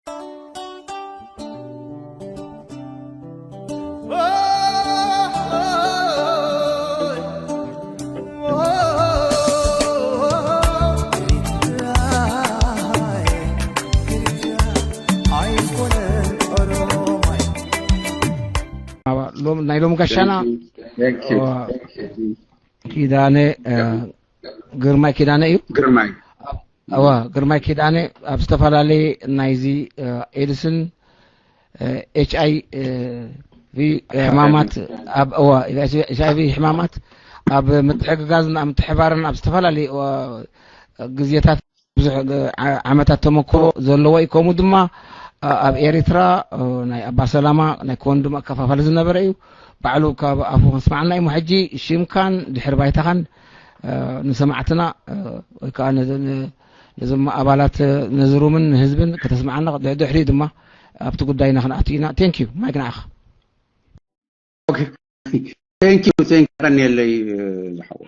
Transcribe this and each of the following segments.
ናይ ሎሚ ጋሻና ኪዳነ ግርማይ ኪዳነ እዩ። ግርማይ እዋ ግርማይ ኪዳነ ኣብ ዝተፈላለየ ናይዚ ኤድስን ኤች ኣይ ቪ ሕማማት ኣብ እዋ ኤች ኣይ ቪ ሕማማት ኣብ ምትሕግጋዝን ኣብ ምትሕባርን ኣብ ዝተፈላለየ ግዜታት ብዙሕ ዓመታት ተመክሮ ዘለዎ እዩ። ከምኡ ድማ ኣብ ኤሪትራ ናይ ኣባ ሰላማ ናይ ኮንዶም ኣከፋፋሊ ዝነበረ እዩ። ባዕሉ ካብ ኣፉ ክንስማዓና እዩ። ሕጂ ሽምካን ድሕሪ ባይታኻን ንሰማዕትና ወይ ከዓ ነዞም ኣባላት ነዝሩምን ንህዝብን ከተስማዓና ድሕሪኡ ድማ ኣብቲ ጉዳይና ክንኣቱ ኢና። ቴንክ ዩ ማይክ ንዓኻ። ቴንክ ዩ ቴንክ ዩ ቀንየለይ ዝሓወ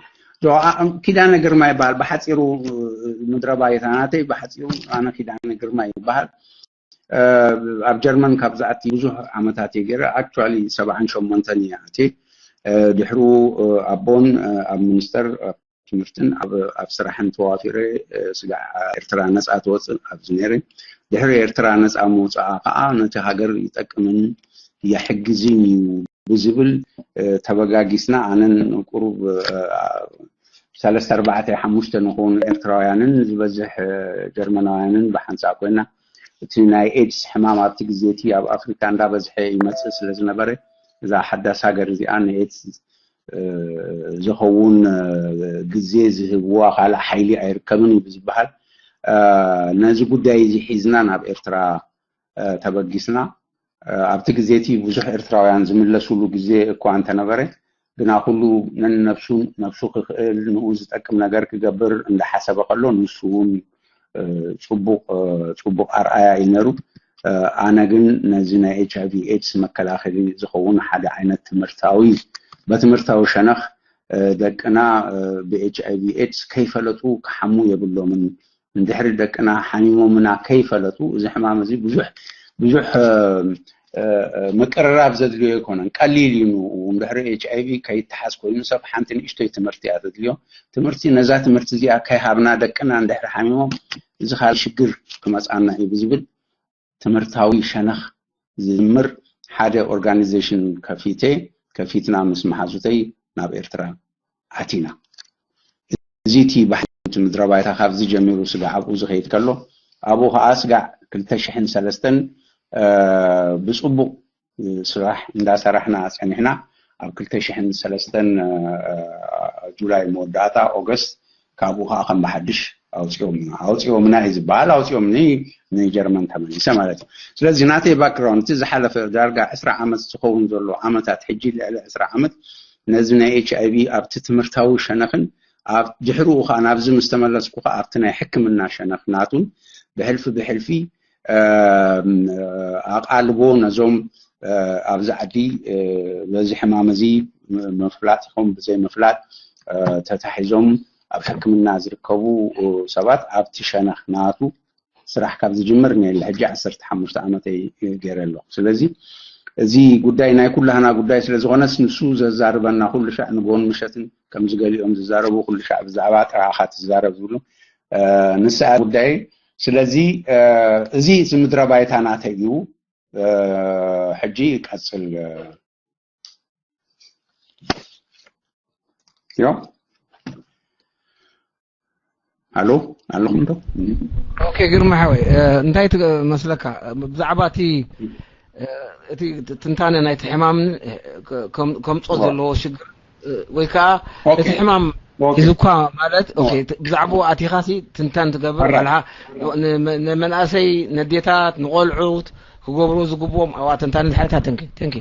ኪዳነ ግርማ ይበሃል። ብሓፂሩ ምድረ ባይታ ናተይ ብሓፂሩ ኣነ ኪዳነ ግርማ ይበሃል። ኣብ ጀርመን ካብ ዝኣቲ ብዙሕ ዓመታት እየ ገይረ። ኣክቹዋሊ ሰብዓን ሸሞንተን እየ ኣትየ። ድሕሩ ኣብ ቦን ኣብ ሚኒስተር ትምህርትን ኣብ ስራሕን ተዋፊረ ስጋዕ ኤርትራ ነፃ ትወፅእ ኣብዚ ነይረ። ድሕሪ ኤርትራ ነፃ ምውፅኣ ከዓ ነቲ ሃገር ይጠቅምን የሕግዝን እዩ ብዝብል ተበጋጊስና ኣነን ቁሩብ ሰለስተ ኣርባዕተ ሓሙሽተ ንኾኑ ኤርትራውያንን ዝበዝሕ ጀርመናውያንን ብሓንሳእ ኮይና እቲ ናይ ኤድስ ሕማም ኣብቲ ግዜ እቲ ኣብ ኣፍሪካ እንዳበዝሐ ይመፅእ ስለ ዝነበረ እዛ ሓዳስ ሃገር እዚኣ ንኤድስ ዝኸውን ግዜ ዝህብዋ ካልእ ሓይሊ ኣይርከብን እዩ ዝበሃል። ነዚ ጉዳይ እዚ ሒዝና ናብ ኤርትራ ተበጊስና ኣብቲ ግዜ እቲ ብዙሕ ኤርትራውያን ዝምለስሉ ግዜ እኳ እንተነበረ ግና ኩሉ ነንነብሱ ነብሱ ክኽእል ንኡ ዝጠቅም ነገር ክገብር እንዳሓሰበ ከሎ ንሱ እውን ፅቡቕ ኣርኣያ እዩ ነሩ። ኣነ ግን ነዚ ናይ ኤች ኣይቪ ኤድስ መከላኸሊ ዝኸውን ሓደ ዓይነት ትምህርታዊ በትምህርታዊ ሸነኽ ደቅና ብኤች ኣይቪ ኤድስ ከይፈለጡ ክሓሙ የብሎምን። እንድሕሪ ደቅና ሓሚሞምና ከይፈለጡ እዚ ሕማም እዚ ብዙሕ ብዙሕ ምቅርራብ ዘድልዮ ኣይኮነን። ቀሊል እዩ። ንኡ እንድሕሪ ኤች ኣይቪ ከይተሓዝ ኮይኑ ሰብ ሓንቲ ንእሽቶይ ትምህርቲ እያ ዘድልዮ። ትምህርቲ ነዛ ትምህርቲ እዚኣ ከይሃብና ደቅና እንድሕሪ ሓሚሞም እዚ ካልእ ሽግር ክመፅኣና እዩ ብዝብል ትምህርታዊ ሸነኽ ዝምር ሓደ ኦርጋኒዜሽን ከፊተ ከፊትና ምስ መሓዙተይ ናብ ኤርትራ ኣቲና። እዚ እቲ ባሕቲ ምድረ ባይታ ካብዚ ጀሚሩ ስጋዕ ኣብኡ ዝኸይድ ከሎ ኣብኡ ከዓ ስጋዕ ክልተ ሽሕን ሰለስተን ብፅቡቕ ስራሕ እንዳሰራሕና ፀኒሕና ኣብ ክልተ ሽሕን ሰለስተን ጁላይ መወዳእታ ኦገስት ካብኡ ከዓ ከም ብሓድሽ ኣውፅኦምና ኣውፅኦምና እዩ ዝበሃል ኣውፅኦምኒ ንጀርመን ተመሊሰ ማለት እዩ። ስለዚ ናተይ ባክግራውንድ እቲ ዝሓለፈ ዳርጋ ዕስራ ዓመት ዝኸውን ዘሎ ዓመታት ሕጂ ልዕሊ ዕስራ ዓመት ነዚ ናይ ኤች ኣይቪ ኣብቲ ትምህርታዊ ሸነኽን ኣብ ድሕርኡ ከዓ ናብዚ ምስ ተመለስኩ ከዓ ኣብቲ ናይ ሕክምና ሸነኽ ናቱን ብሕልፊ ብሕልፊ ኣቓልቦ ነዞም ኣብዚ ዓዲ በዚ ሕማም እዚ ምፍላጥ ይኹን ብዘይ ምፍላጥ ተታሒዞም ኣብ ሕክምና ዝርከቡ ሰባት ኣብቲ ሸነኽ ናቱ ስራሕ ካብ ዝጅምር ነለ ሕጂ ዓሰርተ ሓሙሽተ ዓመተይ ገይረ ኣለኹ። ስለዚ እዚ ጉዳይ ናይ ኩላህና ጉዳይ ስለ ዝኾነስ ንሱ ዘዛርበና ኩሉ ሻዕ ንጎን ምሸትን ከምዚ ገሊኦም ዝዛረቡ ኩሉ ሻዕ ብዛዕባ ጥራኻ ትዛረብ ዝብሉ ንስኣ ጉዳይ ስለዚ እዚ እዚ ምድረ ባይታ ናተይ እዩ። ሕጂ ይቀፅል ዮ ኣሎ ኣለኹም ዶ? ኦኬ ግርማ ሓወይ እንታይ መስለካ ብዛዕባ እቲ እቲ ትንታነ ናይቲ ሕማም ከምፅኦ ዘለዎ ሽግር ወይ ከዓ እቲ ሕማም እዚ እኳ ማለት ብዛዕባኡ ኣቲኻሲ ትንታን ትገብር ኣልሃ ንመናእሰይ ነዴታት ንቆልዑት ክገብሩ ዝግብዎም ኣብኣ ተንታኒ ድሓይታ ተንኪ ተንኪ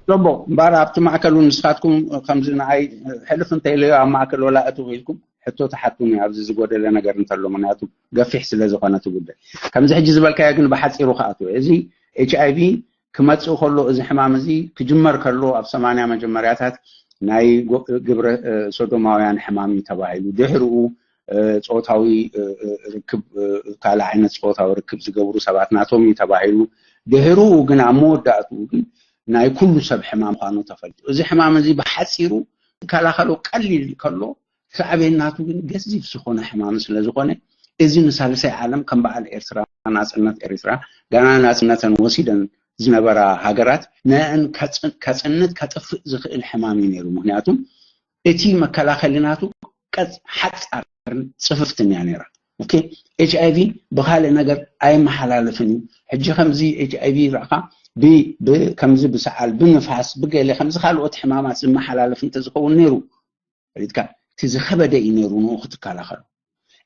ፅቡቕ እምበኣር ኣብቲ ማእከል እውን ንስኻትኩም ከምዚ ንዓይ ሕልፍ እንተኢለዮ ኣብ ማእከል ወላ እትው ኢልኩም ሕቶ ተሓቱኒ ኣብዚ ዝጎደለ ነገር እንተሎ ምክንያቱ ገፊሕ ስለ ዝኾነ እቲ ጉዳይ ከምዚ ሕጂ ዝበልካዮ ግን ብሓፂሩ ክኣትዎ እዚ ኤች ኣይቪ ክመፅእ ከሎ እዚ ሕማም እዚ ክጅመር ከሎ ኣብ ሰማንያ መጀመርያታት ናይ ግብረ ሶዶማውያን ሕማም እዩ ተባሂሉ ድሕርኡ እ፣ ጾታዊ እ፣ እ፣ ርክብ እ፣ ካልእ ዓይነት ጾታዊ ርክብ ዝገብሩ ሰባት ናቶም እዩ ተባሂሉ። ድሕሩ ግን ኣብ መወዳእትኡ ግን ናይ ኩሉ ሰብ ሕማም ምዃኑ ተፈሊጡ። እዚ ሕማም እዚ ብሓፂሩ ክከላኸሎ ቀሊል ከሎ ሳዕቤናቱ ግን ገዚፍ ዝኾነ ሕማም ስለ ዝኾነ እዚ ንሳልሳይ ዓለም ከም በዓል ኤርትራ ናጽነት ኤርትራ ጋና ናጽነተን ወሲደን ዝነበራ ሃገራት ነአን ከጽንት ከጥፍእ ዝኽእል ሕማም እዩ ነይሩ። ምክንያቱም እቲ መከላኸሊ ናቱ ቀጽ ሓጻርን ጽፍፍትን እያ ነይራ። ኦኬ፣ ኤች ኣይ ቪ ብኻልእ ነገር ኣይመሓላለፍን እዩ። ሕጂ ከምዚ ኤች ኣይ ቪ ረእኻ ከምዚ ብሰዓል ብንፋስ ብገለ ከምዚ ካልኦት ሕማማት ዝመሓላለፍ እንተዝኸውን ነይሩ ፈሊጥካ እቲ ዝኸበደ እዩ ነይሩ ንኡ ክትከላኸሉ።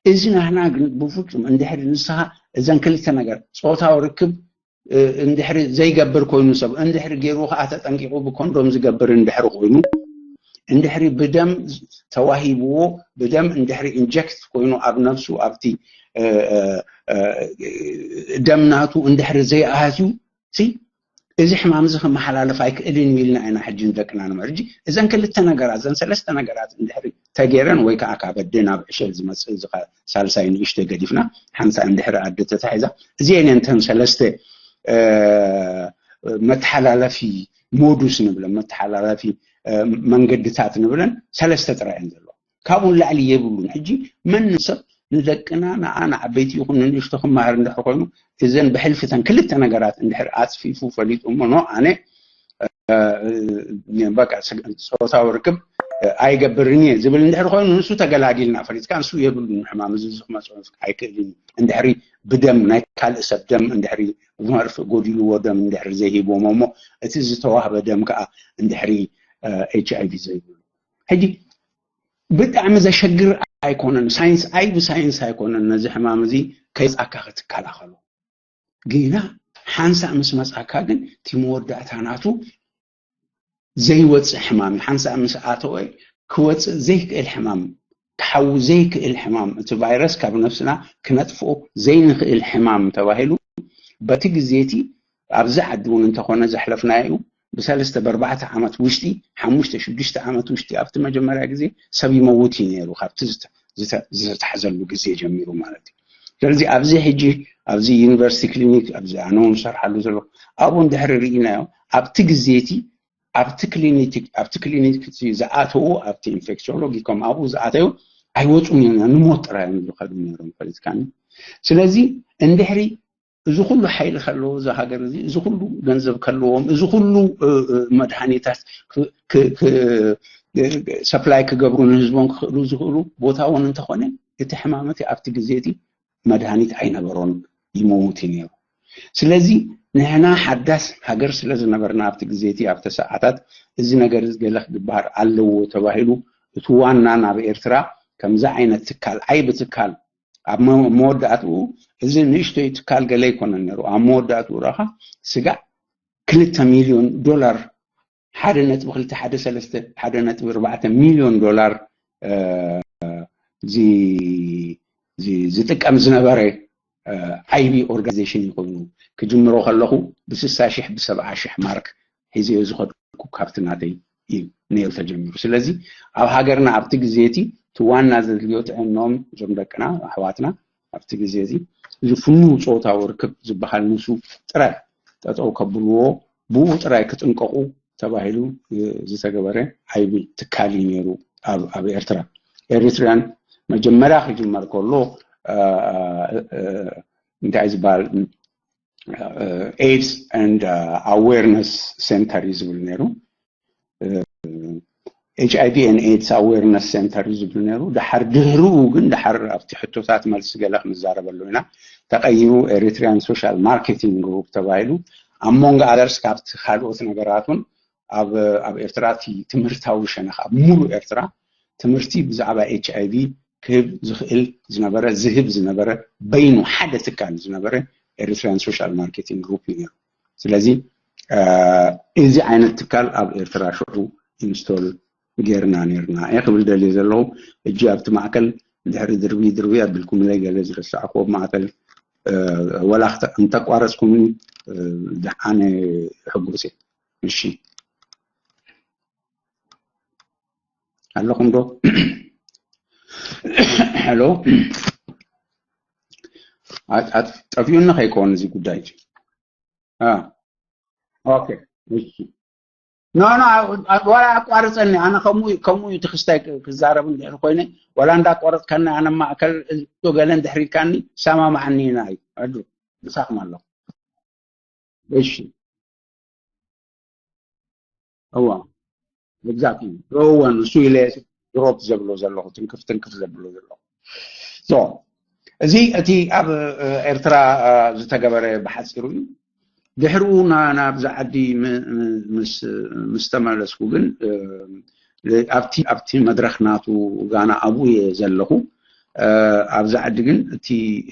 እዚ ናህና ግን ብፍጹም እንድሕሪ ንስኻ እዘን ክልተ ነገር ጾታዊ ርክብ እንድሕሪ ዘይገብር ኮይኑ ሰብ እንድሕሪ ገይሩ ከዓ ተጠንቂቑ ብኮንዶም ዝገብር እንድሕሪ ኮይኑ እንድሕሪ ብደም ተዋሂብዎ ብደም እንድሕሪ ኢንጀክት ኮይኑ ኣብ ነብሱ ኣብቲ ደም ናቱ እንድሕሪ ዘይኣትዩ እዚ ሕማም እዚ ክመሓላለፍ ኣይክእልን እዩ ኢልና ኢና ሕጂ ንደቅና ንምህር። ሕጂ እዘን ክልተ ነገራት እዘን ሰለስተ ነገራት እንድሕሪ ተገይረን ወይ ከዓ ካብ ኣደ ናብ ዕሸል ዝመፅእ እዚ ሳልሳይ ንእሽተይ ገዲፍና ሓንሳ እንድሕሪ ኣደ ተታሒዛ እዚአን እየን እተን ሰለስተ መተሓላለፊ ሞዱስ ንብለን መተሓላለፊ መንገድታት ንብለን ሰለስተ ጥራይ እየን ዘለዎ። ካብኡ ንላዕሊ የብሉን። ሕጂ መን ሰብ ንደቅና ንዓ ንዓበይቲ ይኹን ንንእሽቶ ክመሃር እንድሕር ኮይኑ እዘን ብሕልፊተን ክልተ ነገራት እንድሕር ኣፅፊፉ ፈሊጡ እሞ ኖ ኣነ በቃ ጾታዊ ርክብ ኣይገብርን እየ ዝብል እንድሕር ኮይኑ ንሱ ተገላጊልና ፈሊጥካ ንሱ የብሉን ሕማም እዚ ክመፅኦ ኣይክእልን እዩ። እንድሕሪ ብደም ናይ ካልእ ሰብ ደም እንድሕሪ መርፍእ ጎዲልዎ ደም እንድሕሪ ዘይሂቦሞ እሞ እቲ ዝተዋህበ ደም ከዓ እንድሕሪ ኤች ኣይ ቪ ዘይብሉ ሕጂ ብጣዕሚ ዘሸግር ኣይኮነን። ሳይንስ ኣይ ብሳይንስ ኣይኮነን ነዚ ሕማም እዚ ከይመፅኣካ ክትከላኸሎ ግና ሓንሳእ ምስ መፅኣካ ግን እቲ መወዳእታ ናቱ ዘይወፅእ ሕማም እዩ። ሓንሳእ ምስ ኣተወ ክወፅእ ዘይክእል ሕማም ክሓዊ ዘይክእል ሕማም እቲ ቫይረስ ካብ ነብስና ክነጥፍኦ ዘይንክእል ሕማም ተባሂሉ በቲ ግዜ እቲ ኣብዚ ዓዲ እውን እንተኾነ ዘሕለፍናዮ እዩ ብሰለስተ ብኣርባዕተ ዓመት ውሽጢ ሓሙሽተ ሽዱሽተ ዓመት ውሽጢ ኣብቲ መጀመርያ ግዜ ሰብ ይመውት እዩ ነይሩ ካብቲ ዝተታሕዘሉ ግዜ ጀሚሩ ማለት እዩ። ስለዚ ኣብዚ ሕጂ ኣብዚ ዩኒቨርሲቲ ክሊኒክ ኣብዚ ኣነ እውን ዝሰርሓሉ ዘሎ ኣብኡ እንድሕሪ ርኢናዮ ኣብቲ ግዜ እቲ ኣብቲ ክሊኒክ ኣብቲ ክሊኒክ ዝኣተዉ ኣብቲ ኢንፌክሲዮሎጂ ከም ኣብኡ ዝኣተዩ ኣይወፁን እዮም ንሞት ጥራይ እዮም ዝኸዱ ነይሮም ፈሊጥካኒ። ስለዚ እንድሕሪ እዚ ኩሉ ሓይሊ ከለዎ እዚ ሃገር እዚ እዚ ኩሉ ገንዘብ ከለዎም እዚ ኩሉ መድሃኒታት ሰፕላይ ክገብሩ ንህዝቦም ክኽእሉ ዝኽእሉ ቦታ እውን እንተኾነ እቲ ሕማም እቲ ኣብቲ ግዜ እቲ መድሃኒት ኣይነበሮን ይመውት እዩ ነይሩ። ስለዚ ንሕና ሓዳስ ሃገር ስለ ዝነበርና ኣብቲ ግዜ እቲ ኣብቲ ሰዓታት እዚ ነገር ገለ ክግባር ኣለዎ ተባሂሉ እቲ ዋና ናብ ኤርትራ ከምዚ ዓይነት ትካል ዓይቢ ትካል ኣብ መወዳእትኡ እዚ ንእሽቶይ ትካል ገለ ኣይኮነን ነይሩ ኣብ መወዳእትኡ ረኻ ስጋዕ ክልተ ሚልዮን ዶላር ሓደ ነጥቢ ክልተ ሓደ ሰለስተ ሓደ ነጥቢ ኣርባዕተ ሚልዮን ዶላር ዝጥቀም ዝነበረ ዓይቢ ኦርጋናይዜሽን ይኮይኑ ክጅምሮ ከለኹ ብስሳ ሽሕ ብሰብዓ ሽሕ ማርክ ሒዘዮ ዝኸድኩ ካብቲ ናተይ እዩ ነይሩ ተጀሚሩ። ስለዚ ኣብ ሃገርና ኣብቲ ግዜ እቲ እቲ ዋና ዘድልዮ ጥዕኖም እዞም ደቅና ኣሕዋትና ኣብቲ ግዜ እዚ እዚ ፍኑው ፆታዊ ርክብ ዝበሃል ንሱ ጥራይ ጠጠው ከብልዎ ብኡ ጥራይ ክጥንቀቁ ተባሂሉ ዝተገበረ ዓይቢ ትካል እዩ ነይሩ ኣብ ኤርትራ። ኤሪትሪያን መጀመርያ ክጅመር ከሎ እንታይ ዝበሃል ኤድስ and awareness center እዩ ዝብል ነይሩ። ኤች ኣይ ቪ and ኤድስ awareness center እዩ ዝብል ነይሩ። ድሓር ድህርኡ ግን ድሓር ኣብቲ ሕቶታት መልሲ ገለ ክንዛረበሉ ኢና ተቀይሩ ኤሪትሪያን social marketing group ተባሂሉ ኣብ መንጎ others ካብቲ ካልኦት ነገራት እውን ኣብ ኤርትራ እቲ ትምህርታዊ ሸነኽ ኣብ ሙሉእ ኤርትራ ትምህርቲ ብዛዕባ ኤች ኣይ ቪ ክህብ ዝኽእል ዝነበረ ዝህብ ዝነበረ በይኑ ሓደ ትካል ዝነበረ ኤሪትሪያን social marketing group እዩ ነይሩ። ስለዚ እዚ ዓይነት ትካል ኣብ ኤርትራ ሽዑ ኢንስቶል ጌርና ነርና እየ ክብል ደልየ ዘለኹ። እጂ ኣብቲ ማእከል ድሕሪ ድርቢ ድርቢ ኣቢልኩምለይ ገለ ዝረሳዕኩዎ ማእከል ወላ እንተቋረፅኩምኒ ደሓነ ሕጉስ እየ። እሺ ኣለኹም ዶ? ሄሎ፣ ጠፊኡኒ ከይኮን እዚ ጉዳይ። ኦኬ፣ እሺ። ኖ ኖ፣ ዋላ ኣቋርፀኒ። ኣነ ከምኡ ከምኡ እዩ ትክስታይ ክዛረብ እንድሕር ኮይነ፣ ዋላ እንዳቋረፅካኒ ኣነ ማእከል ገለ እንድሕር ኢልካኒ ሰማማዓኒ ኢና እዩ። ኣዱ ምሳኹም ኣለኹ። እሺ። እዋ፣ exactly። እወ፣ ንሱ ኢለ ድሮፕ ዘብሎ ዘለኹ፣ ትንክፍ ትንክፍ ዘብሎ ዘለኹ። So፣ እዚ እቲ ኣብ ኤርትራ ዝተገበረ ብሓፂሩ እዩ። ድሕርኡ ናብዚ ዓዲ ምስ ተመለስኩ ግን ኣብቲ ኣብቲ መድረኽ ናቱ ጋና ኣብኡ እየ ዘለኹ። ኣብዚ ዓዲ ግን እቲ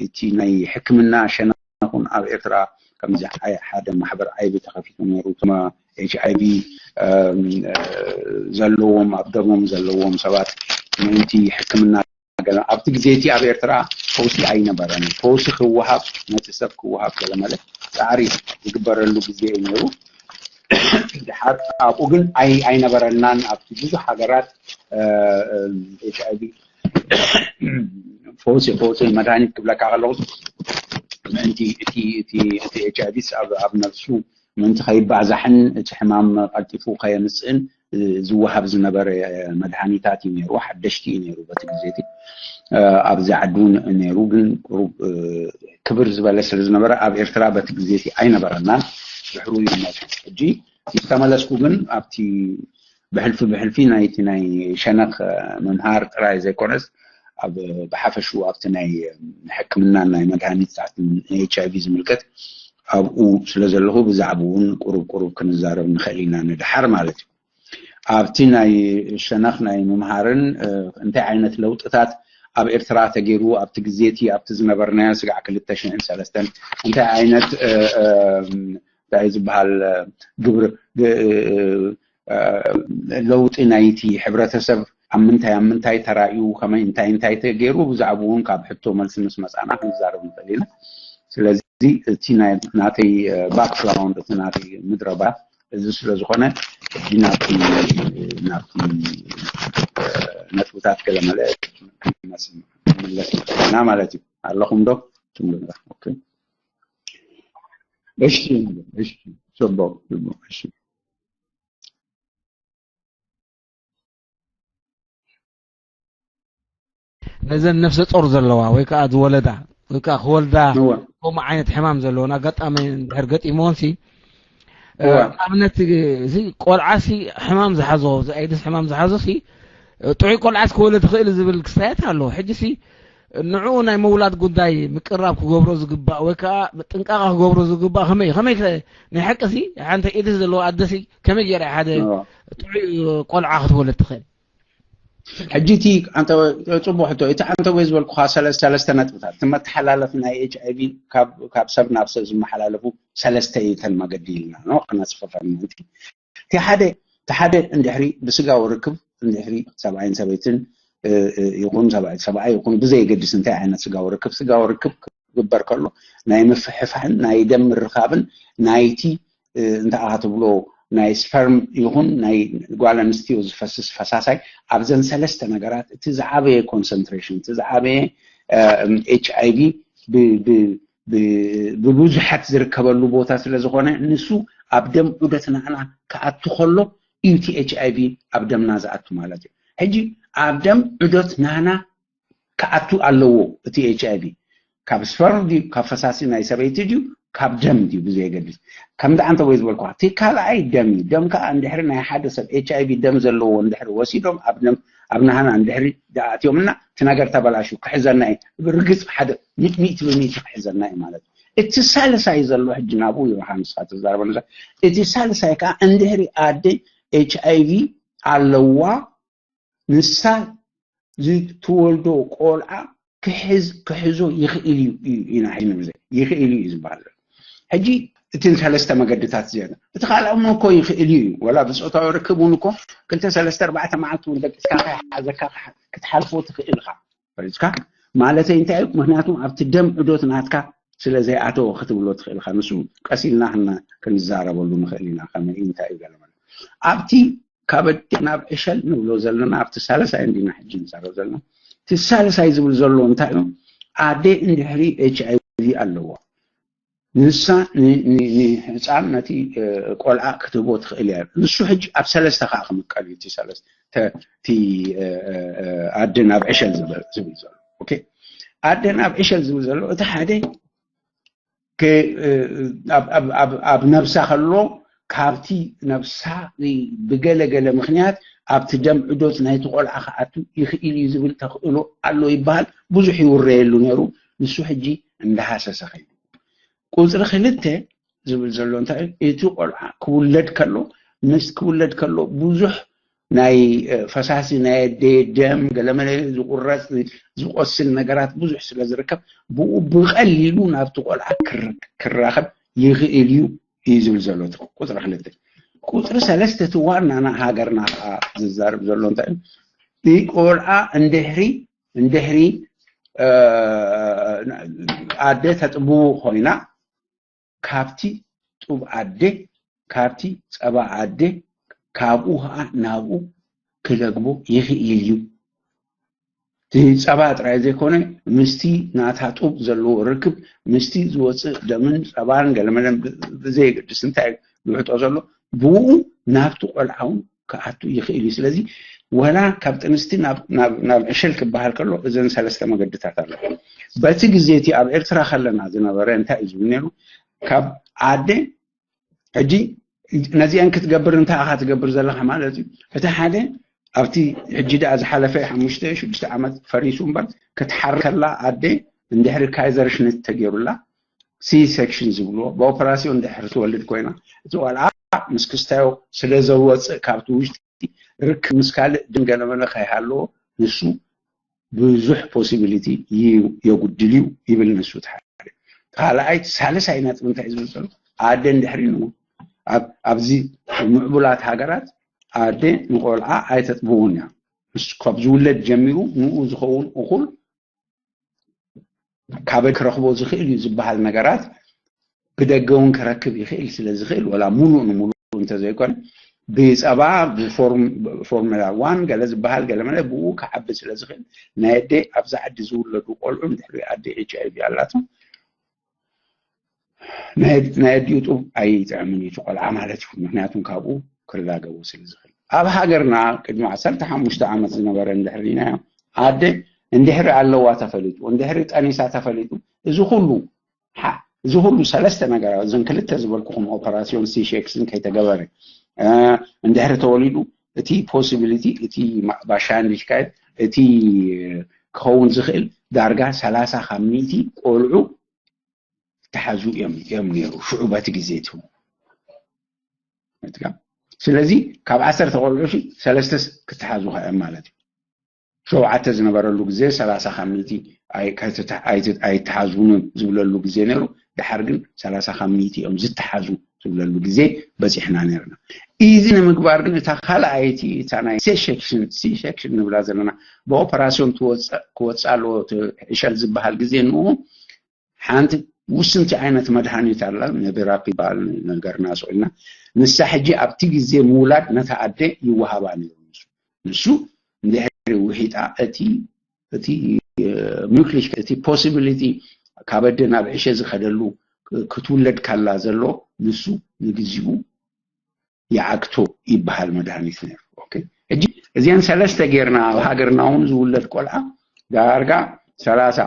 እቲ ናይ ሕክምና ሸነኹን ኣብ ኤርትራ ከምዚ ሓደ ማሕበር ዓይቢ ተኸፊቱ ነይሩ። እቶም ኤች ኣይ ቪ ዘለዎም ኣብ ደሞም ዘለዎም ሰባት ምእንቲ ሕክምና ገለ ኣብቲ ግዜ እቲ ኣብ ኤርትራ ፈውሲ ኣይነበረን። ፈውሲ ክወሃብ ነቲ ሰብ ክወሃብ ገለ ማለት ፃዕሪ ዝግበረሉ ግዜ እዩ ነይሩ። ድሓር ኣብኡ ግን ኣይ ኣይነበረናን። ኣብቲ ብዙሕ ሃገራት ኤች ኣይ ቪ ፈውሲ ፈውሲ መድሃኒት ክብለካ ከለኹ ምእንቲ እቲ እቲ እቲ ኤች ኣይ ቪ ኣብ ኣብ ነብሱ ምእንቲ ከይባዛሕን እቲ ሕማም ቀልጢፉ ከየምፅእን ዝወሃብ ዝነበረ መድሃኒታት እዩ ነይሩ። ሓደሽቲ እዩ ነይሩ በቲ ግዜ እቲ ኣብዚ ዓዲ እውን ነይሩ፣ ግን ቁሩብ ክብር ዝበለ ስለ ዝነበረ ኣብ ኤርትራ በቲ ግዜ እቲ ኣይነበረናን። ድሕሩ እዩ መፅኡ። ሕጂ ምስ ተመለስኩ ግን ኣብቲ ብሕልፊ ብሕልፊ ናይቲ ናይ ሸነኽ ምምሃር ጥራይ ዘይኮነስ ኣብ ብሓፈሽኡ ኣብቲ ናይ ሕክምና ናይ መድሃኒት ኤች ኣይ ቪ ዝምልከት ኣብኡ ስለ ዘለኹ ብዛዕባኡ እውን ቁሩብ ቁሩብ ክንዛረብ ንኽእል ኢና ንድሓር ማለት እዩ። ኣብቲ ናይ ሸነኽ ናይ ምምሃርን እንታይ ዓይነት ለውጥታት ኣብ ኤርትራ ተገይሩ ኣብቲ ግዜ እቲ ኣብቲ ዝነበርናዮ ስጋዕ ክልተ ሽሕን ሰለስተን እንታይ ዓይነት እንታይ ዝበሃል ግብር ለውጢ ናይቲ ሕብረተሰብ ኣብ ምንታይ ኣብ ምንታይ ተራእዩ ከመይ እንታይ እንታይ ተገይሩ ብዛዕባኡ እውን ካብ ሕቶ መልሲ ምስ መፃና ክንዛረብ ንኽእል ኢና። ስለዚ እቲ ናይ ናተይ ባክግራውንድ እቲ ናተይ ምድረባ እዚ ስለ ዝኾነ ሕጂ ናብቲ ናብቲ ነጥብታት ገለ መለ ክንመለስ ንኽእል ኢና ማለት እዩ። ኣለኹም ዶ? እሺ፣ እሺ፣ ጽቡቕ፣ ጽቡቕ፣ እሺ። ነዘን ነፍሰ ጾር ዘለዋ ወይ ከዓ ዝወለዳ ወይ ከዓ ክወልዳ ከምኡ ዓይነት ሕማም ዘለዎን ኣጋጣሚ እንድሕር ገጢምዎን ሲ ኣብነት እዚ ቆልዓ ሲ ሕማም ዝሓዞ እዚ ኣይድስ ሕማም ዝሓዞ ሲ ጥዑይ ቆልዓስ ክወልድ ይኽእል ዝብል ክስታያት ኣሎ። ሕጂ ሲ ንዕኡ ናይ ምውላድ ጉዳይ ምቅራብ ክገብሮ ዝግባእ ወይ ከዓ ጥንቃቐ ክገብሮ ዝግባእ ከመይ ከመይ ከ ናይ ሓቂ ሲ ሓንቲ ኢድስ ዘለዎ ኣደ ሲ ከመይ ገይራ ሓደ ጥዑይ ቆልዓ ክትወልድ ትኽእል? ሕጂ እቲ ኣንተ ጽቡቅ ሕቶ እቲ ኣንተ ወይ ዝበልኩኻ ሰለስተ ሰለስተ ነጥብታት እቲ መተሓላለፊ ናይ ኤች ኣይ ቪ ካብ ሰብ ናብ ሰብ ዝመሓላለፉ ሰለስተ እተን መገዲ ኢልና ነው ክነፅፈፈን ምእንቲ እቲ ሓደ እቲ ሓደ እንድሕሪ ብስጋዊ ርክብ እንድሕሪ ሰብኣይን ሰበይትን ይኹን ሰብኣይ ይኹን ብዘየገድስ እንታይ ዓይነት ስጋዊ ርክብ ስጋዊ ርክብ ክግበር ከሎ ናይ ምፍሕፋሕን ናይ ደም ምርኻብን ናይቲ እንታይ ኢኻ ትብሎ ናይ ስፐርም ይኹን ናይ ጓል ኣንስትዮ ዝፈስስ ፈሳሳይ ኣብዘን ሰለስተ ነገራት እቲ ዝዓበየ ኮንሰንትሬሽን እቲ ዝዓበየ ኤች ኣይ ቪ ብብዙሓት ዝርከበሉ ቦታ ስለ ዝኾነ ንሱ ኣብ ደም ዑደት ናና ክኣቱ ከሎ እዩ እቲ ኤች ኣይ ቪ ኣብ ደምና ዝኣቱ ማለት እዩ። ሕጂ ኣብ ደም ዑደት ናና ክኣቱ ኣለዎ እቲ ኤች ኣይ ቪ ካብ ስፐርም ድዩ ካብ ፈሳሲ ናይ ሰበይቲ ድዩ ካብ ደም ድዩ ብዘየገድስ ከምዚ ኣንተ ወይ ዝበልኩኻ እቲ ካልኣይ ደም እዩ። ደም ከዓ እንድሕሪ ናይ ሓደ ሰብ ኤች ኣይ ቪ ደም ዘለዎ እንድሕሪ ወሲዶም ኣብ ደም ኣብ ናህና እንድሕሪ ደኣእትዮምና እቲ ነገር ተበላሹ ክሕዘና እዩ ርግፅ ሓደ ሚእቲ ብሚእቲ ክሕዘና እዩ ማለት እዩ። እቲ ሳልሳይ ዘሎ ሕጂ ናብኡ ይብርሃ ንስኻ ትዛረበ ነዛ እቲ ሳልሳይ ከዓ እንድሕሪ ኣደ ኤች ኣይ ቪ ኣለዋ ንሳ ዝትወልዶ ቆልዓ ክሕዝ ክሕዞ ይኽእል እዩ እዩ ኢና ሕጂ ንብዘ ይኽእል እዩ ዝበሃል ዘሎ። ሕጂ እትን ሰለስተ መገድታት እዚኣና እቲ ካልኣም እኮ ይኽእል እዩ ወላ ብፆታዊ ርክብ እውን እኮ ክልተ ሰለስተ ኣርባዕተ መዓልቲ እውን ደቂስካ ሓዘካ ክትሓልፎ ትኽእል ኢኻ ፈሪዝካ ማለተይ እንታይ እዩ ምክንያቱም ኣብቲ ደም ዕዶት ናትካ ስለ ዘይኣተወ ክትብሎ ትኽእል ኢኻ ንሱ ቀስ ኢልና ክንዛረበሉ ንኽእል ኢና ከመይ እንታይ እዩ ገለ ማለት ኣብቲ ካብ ኣዴ ናብ ዕሸል ንብሎ ዘለና ኣብቲ ሳልሳይ እንዲና ሕጂ ንዛረብ ዘለና እቲ ሳልሳይ ዝብል ዘሎ እንታይ እዩ? ኣደ እንድሕሪ ኤች ኣይ ቪ ኣለዎ፣ ንሳ ን- ን- ንህፃን ነቲ እ፣ ቆልዓ ክትህቦ ትኽእል እያ። ንሱ ሕጂ ኣብ ሰለስተ ከዓ ክምቀል እዩ። እቲ ሰለስተ ተ- እቲ እ፣ እ፣ እ፣ ኣደ ናብ ዕሸል ዝብል ዝብል ዘሎ ኦኬ። ኣደ ናብ ዕሸል ዝብል ዘሎ እቲ ሓደ ከ- እ፣ ኣብ- ኣብ- ኣብ- ኣብ ነብሳ ከሎ ካብቲ ነብሳ ብገለገለ ምክንያት ኣብቲ ደም ዕዶት ናይቲ ቆልዓ ክኣቱ ይኽእል እዩ ዝብል ተኽእሎ ኣሎ ይበሃል። ብዙሕ ይውረየሉ ነይሩ። ንሱ ሕጂ እንዳሃሰሰ ከይዱ። ቁፅሪ ክልተ ዝብል ዘሎ እንታይ እዩ? እቲ ቆልዓ ክውለድ ከሎ ምስ ክውለድ ከሎ ብዙሕ ናይ እ፣ ፈሳሲ ናይ ኣደ ደም ገለመለ ዝቁረፅ ዝቆስል ነገራት ብዙሕ ስለ ዝርከብ ብኡ ብቐሊሉ ናብቲ ቆልዓ ክር- ክራኸብ ይኽእል እዩ እዩ ዝብል ዘሎ እቲ ቁፅሪ ክልተ። ቁፅሪ ሰለስተ እቲ ዋናና ሃገርና ከዓ ዝዛረብ ዘሎ እንታይ እዩ? እቲ ቆልዓ እንድሕሪ እንድሕሪ እ፣ ኣደ ተጥብው ኮይና ካብቲ ጡብ ኣደ ካብቲ ፀባ ኣደ ካብኡ ከዓ ናብኡ ክለግቦ ይኽእል እዩ። እቲ ፀባ ጥራይ ዘይኮነ ምስቲ ናታ ጡብ ዘለዎ ርክብ ምስቲ ዝወፅእ ደምን ፀባን ገለመለን ብዘየገድስ እንታይ ዝውሕጦ ዘሎ ብኡ ናብቲ ቆልዓ እውን ክኣቱ ይኽእል እዩ። ስለዚ ወላ ካብ ጥንስቲ ናብ ናብ ናብ ዕሸል ክበሃል ከሎ እዘን ሰለስተ መገድታት ኣለዎ። በቲ ግዜ እቲ ኣብ ኤርትራ ከለና ዝነበረ እንታይ እዩ ዝብል ነይሩ? ካብ ኣደ ሕጂ ነዚአን ክትገብር እንታይ ኢኻ ትገብር ዘለኻ ማለት እዩ። እቲ ሓደ ኣብቲ ሕጂ ደኣ ዝሓለፈ ሓሙሽተ ሽዱሽተ ዓመት ፈሪሱ እምበር ክትሓር ከላ ኣደ እንድሕሪ ካይዘር ሽኒት ተገይሩላ ሲ ሴክሽን ዝብልዎ ብኦፐራሲዮን እንድሕር ትወልድ ኮይና እቲ ቆልዓ ምስ ክስታዮ ስለ ዘወፅእ ካብቲ ውሽጢ ርክብ ምስ ካልእ ድንገለመለ ከይሃለዎ ንሱ ብዙሕ ፖሲቢሊቲ የጉድል እዩ ይብል ንሱ። ሓደ ካልኣይ ሳልሳይ ነጥቢ እንታይ ዝብል ዘሎ ኣደ እንድሕሪ ን ኣብዚ ምዕቡላት ሃገራት ኣደ ንቆልዓ ኣይተጥብውን እያ። ካብ ዝውለድ ጀሚሩ ንኡ ዝኸውን እኹል ካበይ ክረኽቦ ዝኽእል እዩ ዝበሃል ነገራት ብደገ እውን ክረክብ ይኽእል ስለ ዝኽእል ወላ ሙሉእ ንሙሉእ እንተዘይኮነ ብፀባ ብፎርሙላ ዋን ገለ ዝበሃል ገለመለ ብኡ ክዓቢ ስለ ዝኽእል ናይ ኣደ ኣብዚ ዓዲ ዝውለዱ ቆልዑ እንድሕሪ ኣደ ኤች ኣይ ቪ ኣላቶም ናይ ኣዲኡ ጡብ ኣይጥዕምን እዩ ቆልዓ ማለት እዩ። ምክንያቱም ካብኡ ክላገቡ ስለ ዝኽእል ኣብ ሃገርና ቅድሚ ዓሰርተ ሓሙሽተ ዓመት ዝነበረ እንድሕር ርኢናዮ ኣደ እንድሕሪ ኣለዋ ተፈሊጡ እንድሕሪ ጠኒሳ ተፈሊጡ እዚ ኩሉ እዚ ኩሉ ሰለስተ ነገራት እዞን ክልተ ዝበልኩኹም ኦፐራሲዮን ሲ ሴክሽን ከይተገበረ እንድሕሪ ተወሊዱ እቲ ፖሲቢሊቲ እቲ ባሻ እንዲሽካየት እቲ ክኸውን ዝኽእል ዳርጋ ሰላሳ ካብ ሚእቲ ቆልዑ ተሓዙ እዮም እዮም ነይሩ ሽዑ በቲ ግዜ እቲ ስለዚ ካብ ዓሰርተ ቆልዑ ሰለስተ ክተሓዙ ከእም ማለት እዩ። ሸውዓተ ዝነበረሉ ግዜ ሰላሳ ካብ ሚእቲ ኣይተሓዙን ዝብለሉ ግዜ ነይሩ። ድሓር ግን ሰላሳ ካብ ሚእቲ እዮም ዝተሓዙ ዝብለሉ ግዜ በፂሕና ነርና። እዚ ንምግባር ግን እታ ካልኣይቲ እታ ናይ ሴክሽን ንብላ ዘለና ብኦፐራሲዮን ክወፅእ ኣለዎ ዕሸል ዝበሃል ግዜ ንኡ ሓንቲ ውስንቲ ዓይነት መድሃኒት ኣላ ነቢራፕ ይበሃል ነገር ናስዑልና ንሳ ሕጂ ኣብቲ ግዜ ምውላድ ነታ ኣደ ይወሃባ ነይሩ ንሱ ንሱ እንድሕሪ ውሒጣ እቲ እቲ ምክሊሽ እቲ ፖሲቢሊቲ ካብ ኣደ ናብ ዕሸ ዝኸደሉ ክትውለድ ካላ ዘሎ ንሱ ንግዚኡ ይዓግቶ ይበሃል መድሃኒት ነይሩ። ሕጂ እዚአን ሰለስተ ጌርና ኣብ ሃገርና እውን ዝውለድ ቆልዓ ዳርጋ ሰላሳ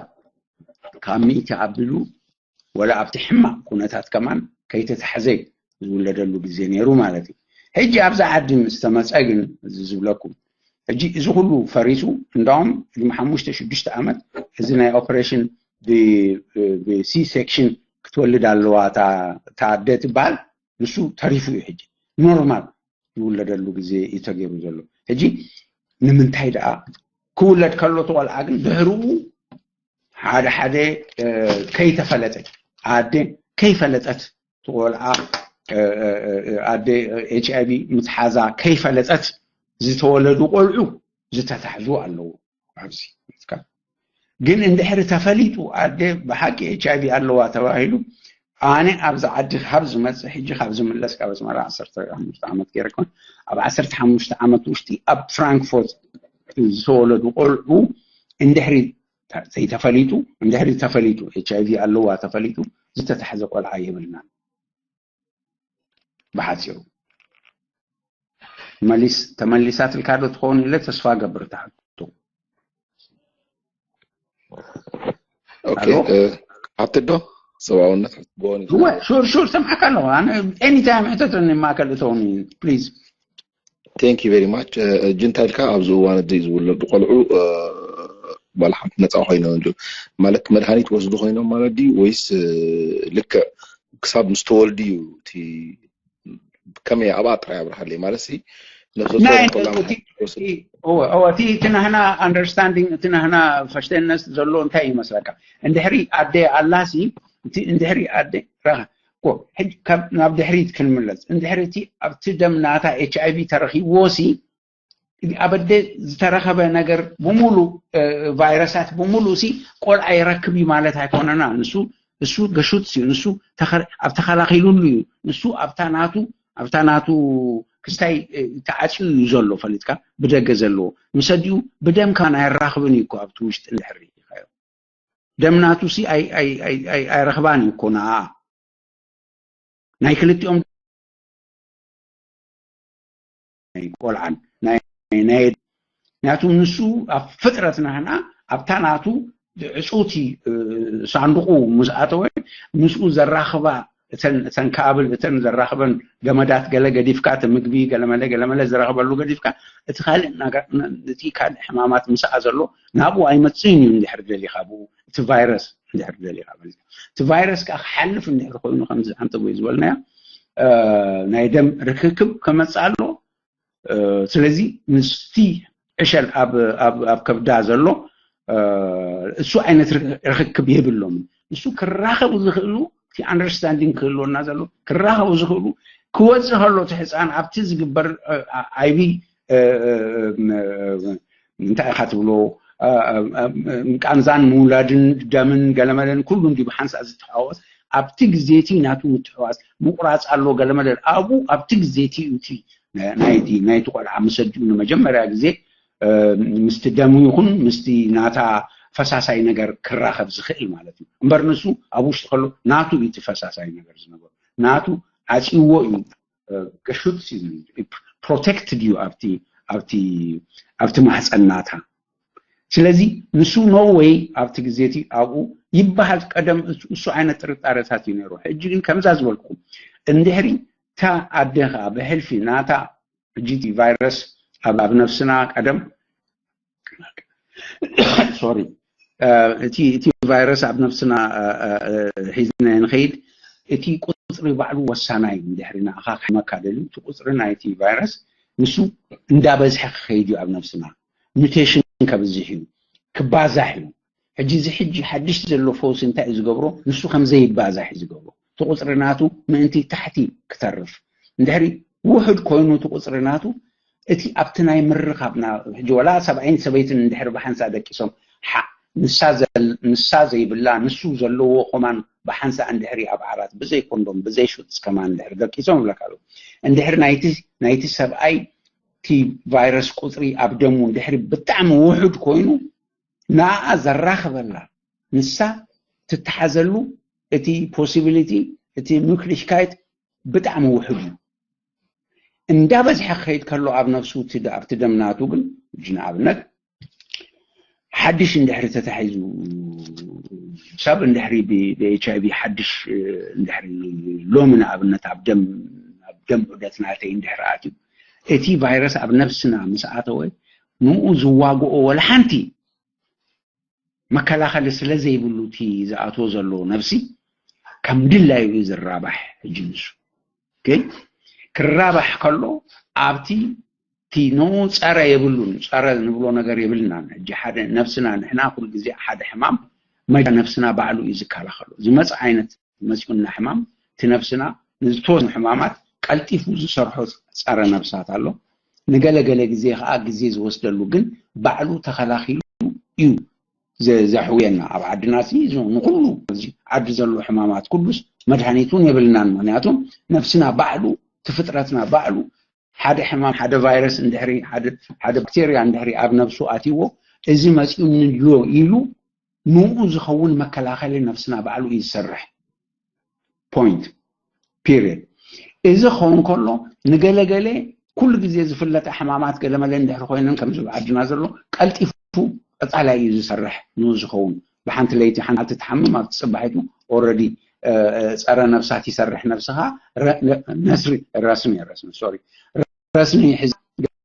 ካብ ሚእቲ ኣቢሉ ወላ ኣብቲ ሕማቕ ኩነታት ከማን ከይተታሕዘ ዝውለደሉ ግዜ ነይሩ ማለት እዩ። ሕጂ ኣብዛ ዓዲ ምስ ተመፀ ግን እዚ ዝብለኩም ሕጂ እዚ ኩሉ ፈሪሱ እንዳውም ቅድሚ ሓሙሽተ ሽዱሽተ ዓመት እዚ ናይ ኦፐሬሽን ብሲ ሴክሽን ክትወልድ ኣለዋ እታ ኣደ ትበሃል ንሱ ተሪፉ እዩ ሕጂ ኖርማል ዝውለደሉ ግዜ እዩ ተገይሩ ዘሎ። ሕጂ ንምንታይ ደኣ ክውለድ ከሎ እቲ ቆልዓ ግን ድሕርኡ ሓደ ሓደ ከይተፈለጠ ኣደ ከይፈለጠት እቲ ቆልዓ ኣደ ኤች ኣይ ቪ ምትሓዛ ከይፈለጠት ዝተወለዱ ቆልዑ ዝተታሕዙ ኣለዉ። ኣብዚ ግን እንድሕሪ ተፈሊጡ ኣደ ብሓቂ ኤች ኣይ ቪ ኣለዋ ተባሂሉ ኣነ ኣብዚ ዓዲ ካብ ዝመፅእ ሕጂ ካብ ዝምለስ ካብ ኣስመራ ዓሰርተ ሓሙሽተ ዓመት ገይረ ኮን ኣብ ዓሰርተ ሓሙሽተ ዓመት ውሽጢ ኣብ ፍራንክፎርት ዝተወለዱ ቆልዑ እንድሕሪ ዘይተፈሊጡ እንድሕሪ ተፈሊጡ ኤች ኣይ ቪ ኣለዋ ተፈሊጡ ዝተታሕዘ ቆልዓ የብልናን። ብሓፂሩ መሊስ ተመሊሳትልካ ዶ ትኸውን ኢለ ተስፋ ገብር። ተሓቶ ኦኬ። ኣሎ? እ፣ ክሓትት ዶ ሰብኣውነት ክትጎኒ? እወ፣ ሹር ሹር፣ ሰምዓካ ኣለኹ። ኣነ ኤኒታይም ሕተተኒ፣ ማእከል እተውኒ ፕሊዝ። Thank you very much። እ፣ ጅንታ ኢልካ ኣብዚ እዋን እዚ ዝውለዱ ቆልዑ፣ እ፣ ባል ሓንቲ ነፃ ኮይኖም እንዱ ማለት መድሃኒት ወስዱ ኮይኖም ማለት ድዩ ወይስ፣ እ፣ ልክዕ ክሳብ ምስ ተወልዱ እዩ እቲ ከመይ ኣብኣ ጥራይ ኣብርሃለይ ማለት ሲ ነፍሰ ጡር ናይ ኮላ እቲ እቲ እወ እወ እቲ እቲ ናህና ኣንደርስታንዲንግ እቲ ናህና ፈሽተነት ዘሎ እንታይ ይመስለካ? እንድሕሪ ኣደ ኣላሲ እቲ እንድሕሪ ኣደ ረኻ እኮ ሕጂ ካብ ናብ ድሕሪት ክንምለስ እንድሕሪ እቲ ኣብቲ ደም ናታ ኤች ኣይ ቪ ተረኺብዎ ሲ ኣብ ኣደ ዝተረኸበ ነገር ብምሉእ እ፣ ቫይረሳት ብምሉእ ሲ ቆልዓ ይረክብ እዩ ማለት ኣይኮነና። ንሱ እሱ ገሹት እዩ። ንሱ ተኸ- ኣብ ተኸላኺሉሉ እዩ። ንሱ ኣብታ ናቱ ኣብታ ናቱ ክስታይ እ፣ ተዓፅዩ እዩ ዘሎ ፈሊጥካ ብደገ ዘለዎ ምስ ኣዲኡ ብደም ከማን ኣየራኽብን እዩ እኮ ኣብቲ ውሽጢ እንድሕር ርኢኻዮ ደም ናቱ ሲ ኣይ- ኣይ- ኣይ- ኣይ- ኣይረኽባን እዩ እኮ ንኣ ናይ ክልቲኦም ናይ ቆልዓን ናይ ናይ ምክንያቱ ንሱ ኣብ ፍጥረት ናህና ኣብታ ናቱ ዕፁቲ እ፣ ሳንዱቁ ምስ ኣተወ ምስኡ ዘራኽባ እተን እተን ካብል እተን ዘራኽበን ገመዳት ገለ ገዲፍካ እቲ ምግቢ ገለመለ ገለመለ ዝረኽበሉ ገዲፍካ እቲ ካልእ ናጋ- ን- እቲ ካልእ ሕማማት ምስኣ ዘሎ ናብኡ ኣይመፅእን እዩ እንድሕር ደሊኻ ብኡ እቲ ቫይረስ እንድሕር ደሊኻ ማለት እዩ። እቲ ቫይረስ ከዓ ክሓልፍ እንድሕር ኮይኑ ከምዚ ኣንተ ወይ ዝበልናዮ እ፣ ናይ ደም ርክክብ ከመፅእ ኣሎ። እ፣ ስለዚ ምስቲ ዕሸል ኣብ ኣብ ኣብ ከብዳ ዘሎ እ፣ እሱ ዓይነት ርክ- ርክክብ የብሎምን። እሱ ክራኸቡ ዝኽእሉ እቲ ኣንደርስታንዲንግ ክህልወና ዘሎ ክራኸቡ ዝኽእሉ ክወፅእ ከሎ እቲ ህፃን ኣብቲ ዝግበር እ፣ ኣ- ኣይቢ እ፣ እ፣ እ፣ ም- እንታይ ኢኻ ትብሎ እ፣ እ፣ እ፣ ቃንዛን ምውላድን ደምን ገለመለን ኩሉ እንዲ ብሓንሳእ ዝተሓወስ ኣብቲ ግዜ እቲ ናቱ ምትሕዋስ ምቁራፅ ኣሎ ገለመለን ኣብኡ ኣብቲ ግዜ እቲ እዩ እቲ ናይቲ ናይቲ ቆልዓ ምስ ኣዲኡ ንመጀመርያ ግዜ እ፣ ምስቲ ደሙ ይኹን ምስቲ ናታ ፈሳሳይ ነገር ክራኸብ ዝኽእል ማለት እዩ። እምበር ንሱ ኣብ ውሽጢ ከሎ ናቱ እዩ እቲ ፈሳሳይ ነገር ዝነበሩ ናቱ ዓፅይዎ እዩ። ገሹት ፕሮቴክትድ እዩ ኣብቲ ኣብቲ ኣብቲ ማህፀን ናታ። ስለዚ ንሱ no way ኣብቲ ግዜ እቲ ኣብኡ ይበሃል ቀደም እሱ- እሱ ዓይነት ጥርጣረታት እዩ ነይሩ። ሕጂ ግን ከምዛ ዝበልኩ እንድሕሪ እታ ኣደ ከዓ ብሕልፊ ናታ ሕጂ እቲ ቫይረስ ኣብ ኣብ ነፍስና ቀደም ሶሪ እቲ እቲ ቫይረስ ኣብ ነፍስና እ፣ እ፣ እ፣ ሒዝና ንኸይድ እቲ ቁፅሪ ባዕሉ ወሳናይ እዩ። እንድሕሪ ንዓኻ ክሕመካ ደልዩ እቲ ቁፅሪ ናይቲ ቫይረስ ንሱ እንዳበዝሐ ክኸይድ እዩ ኣብ ነፍስና ሚውቴሽን ከብዝሕ እዩ ክባዛሕ እዩ። ሕጂ እዚ ሕጂ ሓድሽ ዘሎ ፈውሲ እንታይ እዩ ዝገብሮ? ንሱ ከም ዘይባዛሕ እዩ ዝገብሮ። እቲ ቁፅሪ ናቱ ምእንቲ ታሕቲ ክተርፍ እንድሕሪ ውሑድ ኮይኑ እቲ ቁፅሪ ናቱ እቲ ኣብቲ ናይ ምርኻብና ሕጂ ወላ ሰብኣይን ሰበይትን እንድሕሪ ብሓንሳ ደቂሶም ሓ- ንሳ ዘል- ንሳ ዘይብላ ንሱ ዘለዎ ከማን ብሓንሳ እንድሕሪ ኣብ ዓራት ብዘይ ኮንዶም ብዘይ ሹትስ ከማን እንድሕሪ ደቂሶም ይብለካ ኣለዉ። እንድሕሪ ናይቲ ናይቲ ሰብኣይ እቲ ቫይረስ ቁፅሪ ኣብ ደሙ እንድሕሪ ብጣዕሚ ውሑድ ኮይኑ ንኣኣ ዘራኽበላ ንሳ ትተሓዘሉ እቲ ፖሲቢሊቲ እቲ ምክሊሽካይት ብጣዕሚ ውሑድ እዩ። እንዳበዝሐ ክኸይድ ከሎ ኣብ ነፍሱ እቲ ደ- ኣብቲ ደም ናቱ ግን ሕጂ ንኣብነት ሓድሽ እንድሕሪ ተታሒዙ ሰብ እንድሕሪ ብኤች ኣይ ቪ ሓድሽ እ፣ እንድሕሪ ሎሚ ንኣብነት ኣብ ደም ኣብ ደም ዑደት ናተይ እንድሕሪ ኣትዩ እቲ ቫይረስ ኣብ ነፍስና ምስ ኣተወ ንኡ ዝዋግኦ ወላ ሓንቲ መከላኸሊ ስለ ዘይብሉ እቲ ዝኣትዎ ዘሎ ነብሲ ከም ድላዩ እዩ ዝራባሕ። ሕጂ ንሱ ግን ክራባሕ ከሎ ኣብቲ እቲ ንኡ ፀረ የብሉን፣ ፀረ ንብሎ ነገር የብልናን። ሕጂ ሓደ ነብስና ንሕና ኩሉ ግዜ ሓደ ሕማም መጃ ነብስና ባዕሉ እዩ ዝከላኸሎ። ዝመፅ ዓይነት መፅኡና ሕማም እቲ ነብስና ንዝተወሰኑ ሕማማት ቀልጢፉ ዝሰርሖ ፀረ ነብሳት ኣሎ። ንገለገለ ግዜ ከዓ ግዜ ዝወስደሉ ግን ባዕሉ ተኸላኺሉ እዩ ዘ- ዘሕውየና። ኣብ ዓድና ሲ ንኩሉ ኣብዚ ዓዲ ዘሎ ሕማማት ኩሉስ መድሃኒት እውን የብልናን። ምክንያቱም ነብስና ባዕሉ እቲ ፍጥረትና ባዕሉ ሓደ ሕማም ሓደ ቫይረስ እንድሕሪ ሓደ ሓደ ባክቴርያ እንድሕሪ ኣብ ነብሱ ኣትይዎ እዚ መፂኡኒ ድዮ ኢሉ ንኡ ዝኸውን መከላኸሊ ነብስና ባዕሉ እዩ ዝሰርሕ። ፖይንት፣ ፒሪየድ። እዚ ክኸውን ከሎ ንገለገለ ኩሉ ግዜ ዝፍለጣ ሕማማት ገለመለ እንድሕር ኮይነን ከምዚ ኣብ ዓድና ዘሎ ቀልጢፉ ቀፃላይ እዩ ዝሰርሕ ንኡ ዝኸውን። ብሓንቲ ለይቲ ሓንቲ ትሓምም ኣብቲ ፅባሒቱ ኦረዲ ፀረ ነብሳት ይሰርሕ። ነብስኻ ረስኒ ረስኒ ሶሪ ረስኒ ይሕዝ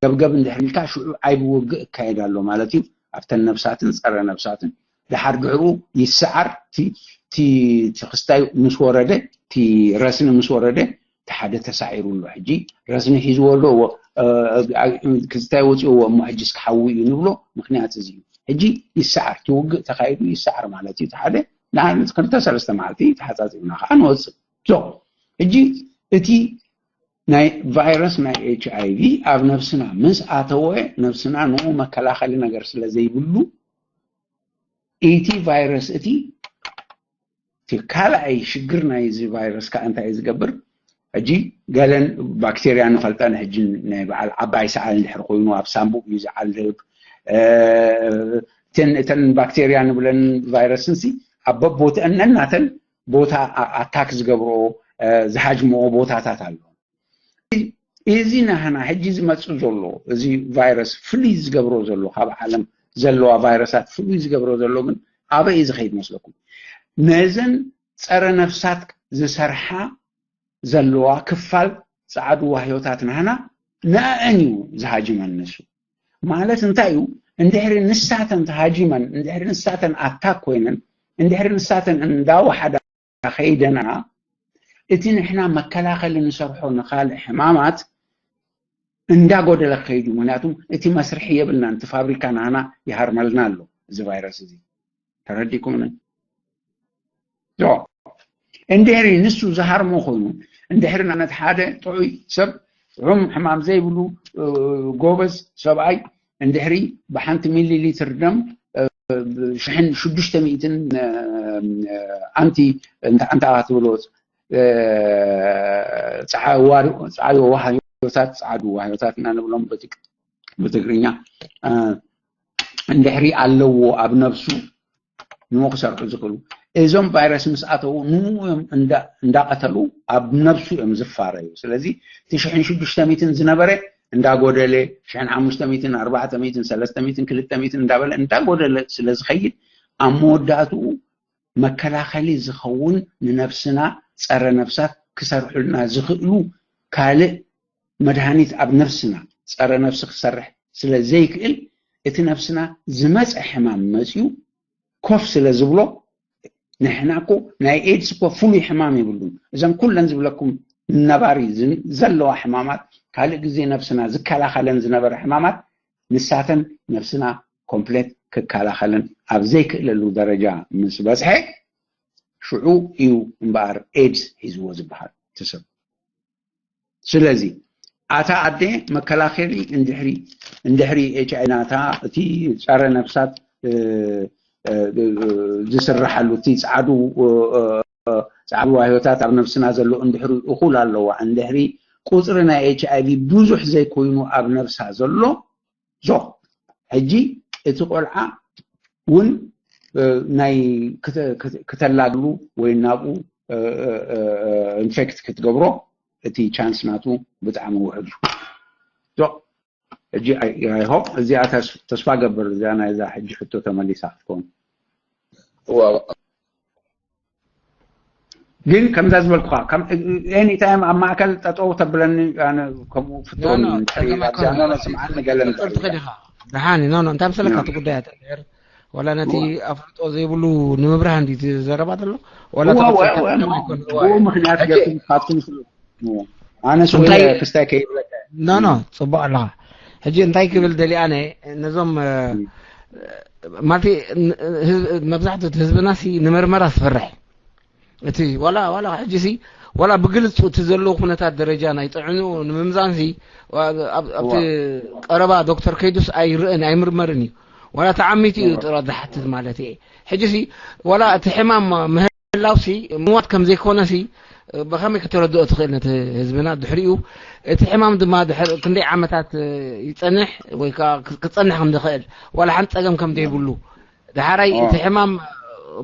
ገብገብ እንድሕር ኢልካ ሽዑ ዓይቢ ውግእ እካየድ ኣሎ ማለት እዩ ኣብተን ነብሳትን ፀረ ነብሳትን። ደሓር ድሕሩ ይሰዓር። እቲ ክስታይ ምስ ወረደ እቲ ረስኒ ምስ ወረደ እቲ ሓደ ተሳዒሩ ኣሎ። ሕጂ ረስኒ ሒዝዎ ኣሎ ክስታይ ወፂዎ እሞ ሕጂ እስኪ ሓዊ እዩ ንብሎ። ምክንያት እዚ እዩ። ሕጂ ይሰዓር፣ እቲ ውግእ ተካይዱ ይሰዓር ማለት እዩ። ሓደ ክልተ ሰለስተ መዓልቲ ተሓፃፂብና ከዓ ንወፅእ። ሕጂ እቲ ናይ ቫይረስ ናይ ኤች ኣይ ቪ ኣብ ነብስና ምስ ኣተወ ነብስና ንኡ መከላኸሊ ነገር ስለ ዘይብሉ እቲ ቫይረስ እቲ እቲ ካልኣይ ሽግር ናይ እዚ ቫይረስ ከዓ እንታይ ዝገብር? ሕጂ ገለን ባክቴርያ ንፈልጠን። ሕጂ ናይ በዓል ዓባይ ሰዓል እንድሕር ኮይኑ ኣብ ሳንቡእ እዩ ዝዓልብ። እተን ባክቴርያ ንብለን ቫይረስን ሲ ኣብ በቦትአን ነናተን ቦታ ኣታክ ዝገብርኦ ዝሃጅምኦ ቦታታት ኣሎ። እዚ ናህና ሕጂ ዝመፅእ ዘሎ እዚ ቫይረስ ፍልይ ዝገብሮ ዘሎ ካብ ዓለም ዘለዋ ቫይረሳት ፍሉይ ዝገብሮ ዘሎ ግን ኣበይ እዩ ዝኸይድ መስለኩም? ነዘን ፀረ ነፍሳት ዝሰርሓ ዘለዋ ክፋል ፃዕዱ ዋህዮታት ናህና ንኣአን እዩ ዝሃጅመን ንሱ። ማለት እንታይ እዩ? እንድሕሪ ንሳተን ተሃጂመን እንድሕሪ ንሳተን ኣታክ ኮይነን እንድሕሪ ንሳተን እንዳወሓዳ ከይደና እቲ ንሕና መከላኸሊ ንሰርሖ ንኻልእ ሕማማት እንዳጎደለ ክኸይድ እዩ። ምክንያቱም እቲ መስርሒ የብልናን፣ እቲ ፋብሪካ ናህና ይሃርመልና ኣሎ እዚ ቫይረስ እዚ። ተረዲእኩምኒ? እንድሕሪ ንሱ ዝሃርሞ ኮይኑ እንድሕሪ ንኣብነት ሓደ ጥዑይ ሰብ ጥዑም ሕማም ዘይብሉ ጎበዝ ሰብኣይ እንድሕሪ ብሓንቲ ሚሊ ሊትር ደም ሽሕን ሽዱሽተ ሚእትን ኣንቲ እንታይ ትብሎ ፃዕዶ ዋህዮታት ፃዕዱ ዋህዮታት እና ንብሎም ብትግርኛ እንድሕሪ ኣለዎ ኣብ ነብሱ ንኡ ክሰርሑ ዝኽእሉ እዞም ቫይረስ ምስ ኣተዉ ንኡ እዮም እንዳቀተሉ ኣብ ነብሱ እዮም ዝፋረዩ። ስለዚ እቲ ሽሕን ሽዱሽተ ሚእትን ዝነበረ እንዳጎደለ ሽሕን ሓሙሽተ ሚእትን ኣርባዕተ ሚእትን ሰለስተ ሚእትን ክልተ ሚእትን እንዳበለ እንዳጎደለ ስለ ዝኸይድ ኣብ መወዳእትኡ መከላኸሊ ዝኸውን ንነብስና ፀረ ነፍሳት ክሰርሑልና ዝኽእሉ ካልእ መድሃኒት ኣብ ነፍስና ፀረ ነፍሲ ክሰርሕ ስለ ዘይክእል እቲ ነፍስና ዝመፀ ሕማም መፅዩ ኮፍ ስለ ዝብሎ ንሕና እኮ ናይ ኤድስ እኮ ፍሉይ ሕማም የብሉን። እዘን ኩለን ዝብለኩም ነባሪ ዘለዋ ሕማማት ካልእ ግዜ ነፍስና ዝከላኸለን ዝነበረ ሕማማት ንሳተን ነፍስና ኮምፕሌት ክከላኸለን ኣብ ዘይክእለሉ ደረጃ ምስ በፅሐ ሽዑ እዩ እምበኣር ኤድስ ሒዝዎ ዝበሃል እቲ ሰብ። ስለዚ ኣታ ኣደ መከላኸሊ እንድሕሪ እንድሕሪ ኤች ኣይ ናታ እቲ ፀረ ነፍሳት ዝስርሓሉ እቲ ፃዕዱ ፃዕዱ ዋህዮታት ኣብ ነፍስና ዘሎ እንድሕሪ እኹል ኣለዋ እንድሕሪ ቁፅሪ ናይ ኤች ኣይ ቪ ብዙሕ ዘይኮይኑ ኣብ ነፍሳ ዘሎ ዞ ሕጂ እቲ ቆልዓ እውን ናይ ክተላግሉ ወይ ናብኡ ኢንፌክት ክትገብሮ እቲ ቻንስ ናቱ ብጣዕሚ ውሕድ እዩ። ዞ ሕጂ ኣይሆፕ እዚኣ ተስፋ ገብር እዚኣ ናይዛ ሕጂ ሕቶ ተመሊሳ ክትከውን ግን ከምዛ ዝበልኩኻ ኤኒ ታይም ኣብ ማእከል ጠጠው ተብለኒ ኣነ ከምኡ ፍትወኒ ስምዓኒ ገለ ትኸድ ኢኻ ደሓን ኖ ኖ እንታይ መሰለካ እቲ ጉዳይ ኣተር ወላ ነቲ ኣፍልጦ ዘይብሉ ንምብርሃን ድዩ ዘረባ ዘሎ ወላ ብኡ ምክንያት ገርኩም ንስኻትኩም ኣነ ስወይ ክስታይ ከይብለካ ኖ ኖ ፅቡቅ ኣለኻ ሕጂ እንታይ ክብል ደሊ ኣነ ነዞም ማለት መብዛሕትኡ ህዝብና ሲ ንምርመራ ዝፈርሕ እቲ ዋላ ዋላ ሕጂ ሲ ዋላ ብግልፁ እቲ ዘለዎ ኩነታት ደረጃ ናይ ጥዕንኡ ንምምዛን ሲ ኣብቲ ቀረባ ዶክተር ከይዱስ ኣይርእን ኣይምርመርን እዩ ዋላ ተዓሚቱ እዩ ጥራት ዝሓትት ማለት እየ ሕጂ ሲ ዋላ እቲ ሕማም ምህላው ሲ ምዋት ከም ዘይኮነ ሲ ብኸመይ ክተረድኦ ትኽእል ነቲ ህዝብና? ድሕሪኡ እቲ ሕማም ድማ ድሕሪ ክንደይ ዓመታት ይጸንሕ ወይ ከዓ ክጸንሕ ከም ዝኽእል፣ ዋላ ሓንቲ ጸገም ከም ዘይብሉ፣ ድሓራይ እቲ ሕማም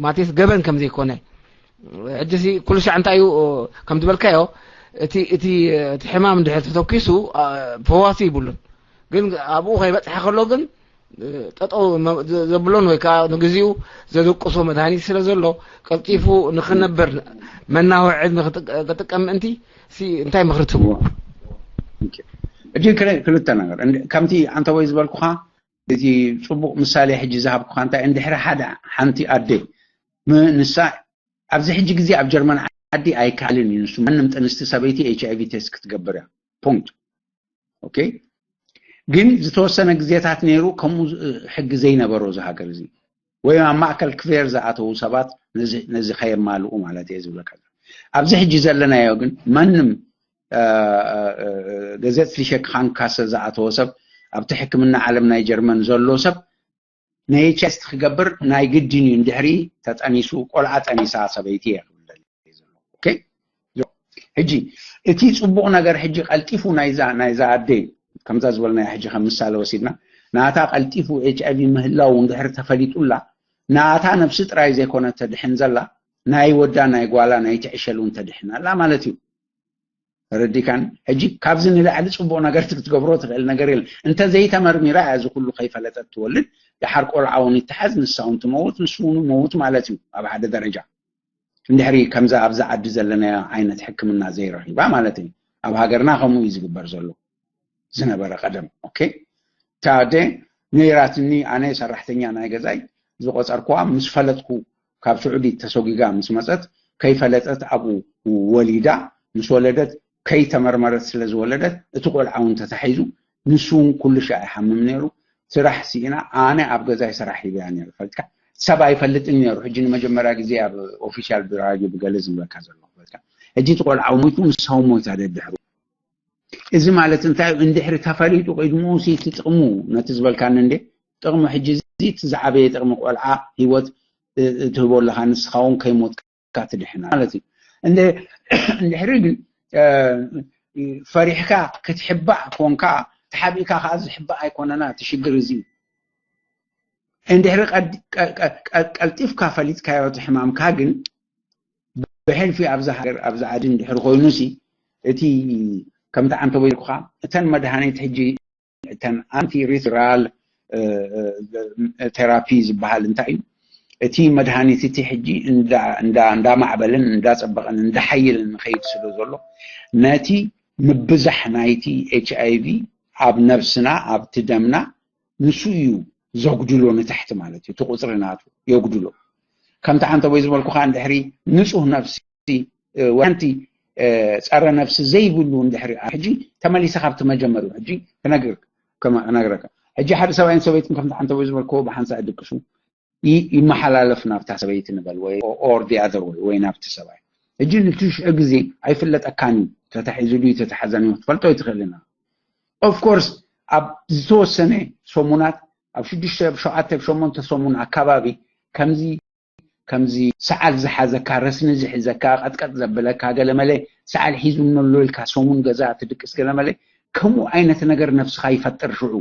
ማቴስ ገበን ከም ዘይኮነ፣ ሕጂ ሲ ኩሉ ሻዕ እንታይ እዩ ከም ዝበልካዮ፣ እቲ እቲ እቲ ሕማም ድሕር ተተኪሱ ፈዋሲ ይብሉን፣ ግን ኣብኡ ከይበፅሐ ከሎ ግን ጠጠው ዘብሎን ወይ ከዓ ንግዚኡ ዘደቅሶ መድሃኒት ስለ ዘሎ፣ ቀልጢፉ ንክነብር መናውዒ ክጥቀም ምእንቲ እንታይ ምክሪ ትህቡ? እጂ ክልተ ነገር ከምቲ ኣንተወይ ዝበልኩኻ፣ እቲ ፅቡቅ ምሳሌ ሕጂ ዝሃብኩኻ እንታይ፣ እንድሕሪ ሓደ ሓንቲ ኣደ ንሳ ኣብዚ ሕጂ ግዜ ኣብ ጀርመን ዓዲ ኣይከኣልን እዩ ንሱ፣ ማንም ጥንስቲ ሰበይቲ ኤች ኣይቪ ቴስት ክትገብር እያ፣ ፖንት። ኦኬ። ግን ዝተወሰነ ግዜታት ነይሩ ከምኡ ሕጊ ዘይነበሮ እዚ ሃገር እዚ፣ ወይ ኣብ ማእከል ክፌር ዝኣተዉ ሰባት ነዚ ከየማልኡ ማለት እየ ዝብለካ። ኣብዚ ሕጂ ዘለናዮ ግን ማንም ገዘት ፍሊሸ ክኻንካሰ ዝኣተወ ሰብ፣ ኣብቲ ሕክምና ዓለም ናይ ጀርመን ዘሎ ሰብ ንኤች ቴስት ክገብር ናይ ግድን እዩ። እንድሕሪ ተጠኒሱ ቆልዓ ጠኒሳ ሰበይቲ እየ ክብል ደልየ ዘሎ። ኦኬ። ሕጂ እቲ ፅቡቕ ነገር ሕጂ ቀልጢፉ ናይዛ ናይዛ ኣደ ከምዛ ዝበልናያ ሕጂ ከም ምሳሌ ወሲድና ናታ ቀልጢፉ ኤች ኣይቪ ምህላው እንድሕሪ ተፈሊጡላ ናታ ነብሲ ጥራይ ዘይኮነ ተድሕን ዘላ ናይ ወዳ ናይ ጓላ ናይ ትዕሸል እውን ተድሕን ኣላ ማለት እዩ። ተረዲካን? ሕጂ ካብዚ ንላዕሊ ፅቡቅ ነገር ክትገብሮ ትኽእል ነገር የለን። እንተ ዘይተመርሚራ እያ እዚ ኩሉ ከይፈለጠት ትወልድ። ደሓር ቆልዓ እውን ይተሓዝ፣ ንሳ እውን ትመውት፣ ንሱ እውን ይመውት ማለት እዩ። ኣብ ሓደ ደረጃ እንድሕሪ ከምዛ ኣብዚ ዓዲ ዘለናዮ ዓይነት ሕክምና ዘይረኺባ ማለት እዩ። ኣብ ሃገርና ከምኡ እዩ ዝግበር ዘሎ ዝነበረ ቀደም። ኦኬ። እታ ኣደ ነይራትኒ፣ ኣነ ሰራሕተኛ ናይ ገዛይ ዝቆፀርኩዋ ምስ ፈለጥኩ ካብ ስዑዲ ተሰጒጋ ምስ መፀት ከይፈለጠት ኣብኡ ወሊዳ፣ ምስ ወለደት ከይተመርመረት ስለ ዝወለደት እቲ ቆልዓ እውን ተታሒዙ፣ ንሱ እውን ኩሉ ሻዕ ይሓምም ነይሩ። ስራሕ ስኢና ኣነ ኣብ ገዛይ ስራሕ ሂበያ ነይሩ። ፈልጥካ ሰብ ኣይፈልጥን ነይሩ። ሕጂ ንመጀመርያ ግዜ ኣብ ኦፊሻል ብራድዮ ብገለ ዝብለካ ዘለኹ ፈልጥካ። ሕጂ እቲ ቆልዓ እውን ሞይቱ ንሳ እውን ሞይታ ደድሕሩ። እዚ ማለት እንታይ እዩ? እንድሕሪ ተፈሊጡ ቅድምኡ ሲ እቲ ጥቕሙ ነቲ ዝበልካኒ እንዴ ጥቕሙ ሕጂ እዚ እቲ ዝዓበየ ጥቕሚ ቆልዓ ህይወት ትህቦ ኣለኻ ንስኻ እውን ከይሞትካ ትድሕና ማለት እዩ። እንድሕሪ ግን ፈሪሕካ ክትሕባእ ኮንካ ተሓቢእካ ከዓ ዝሕባእ ኣይኮነና እቲ ሽግር እዚ እዩ። እንድሕሪ ቀልጢፍካ ፈሊጥካዮ እቲ ሕማምካ ግን ብሕልፊ ኣብዛ ሃገር ኣብዛ ዓዲ እንድሕሪ ኮይኑሲ እቲ ከምቲ ዓንተቦይ ኢልኩኻ እተን መድሃኒት ሕጂ እተን ኣንቲ ሪትራል ቴራፒ ዝበሃል እንታይ እዩ? እቲ መድሃኒት እቲ ሕጂ እንዳማዕበልን እንዳፀበቐን እንዳሓየልን ንኸይድ ስለ ዘሎ ነቲ ምብዛሕ ናይቲ ኤች ኣይ ቪ ኣብ ነብስና ኣብቲ ደምና ንሱ እዩ ዘጉድሎ ንታሕቲ ማለት እዩ። እቲ ቁፅሪ ናቱ የጉድሎ። ከምቲ ዓንተቦይ ዝበልኩኻ እንድሕሪ ንፁህ ነብሲ ሓንቲ ፀረ ነብሲ ዘይብሉ እንድሕሪ ሕጂ ተመሊሰ ካብቲ መጀመሪኡ ሕጂ ክነግርካ ሕጂ ሓደ ሰብኣይን ሰበይትን ከምቲ ዓንተቦይ ዝበልክዎ ብሓንሳእ ድቅሱ ይመሓላለፍ ናብታ ሰበይቲ ንበል ወይ or the other way ወይ ናብቲ ሰብኣይ ሕጂ ንቲ ሽዑ ግዜ ኣይፍለጠካን እዩ። ተታሒዙ ድዩ ተታሓዘን እዩ ክትፈልጦ ኣይትኽእልን። Of course ኣብ ዝተወሰነ ሰሙናት ኣብ ሽዱሽተ ሸውዓተ ሸሞንተ ሰሙን ኣካባቢ ከምዚ ከምዚ ሰዓል ዝሓዘካ ረስኒ ዝሕዘካ ቀጥቀጥ ዘብለካ ገለመለ ሰዓል ሒዙ ነሎ ኢልካ ሰሙን ገዛ ትድቅስ ገለመለ ከምኡ ዓይነት ነገር ነብስኻ ይፈጥር። ሽዑ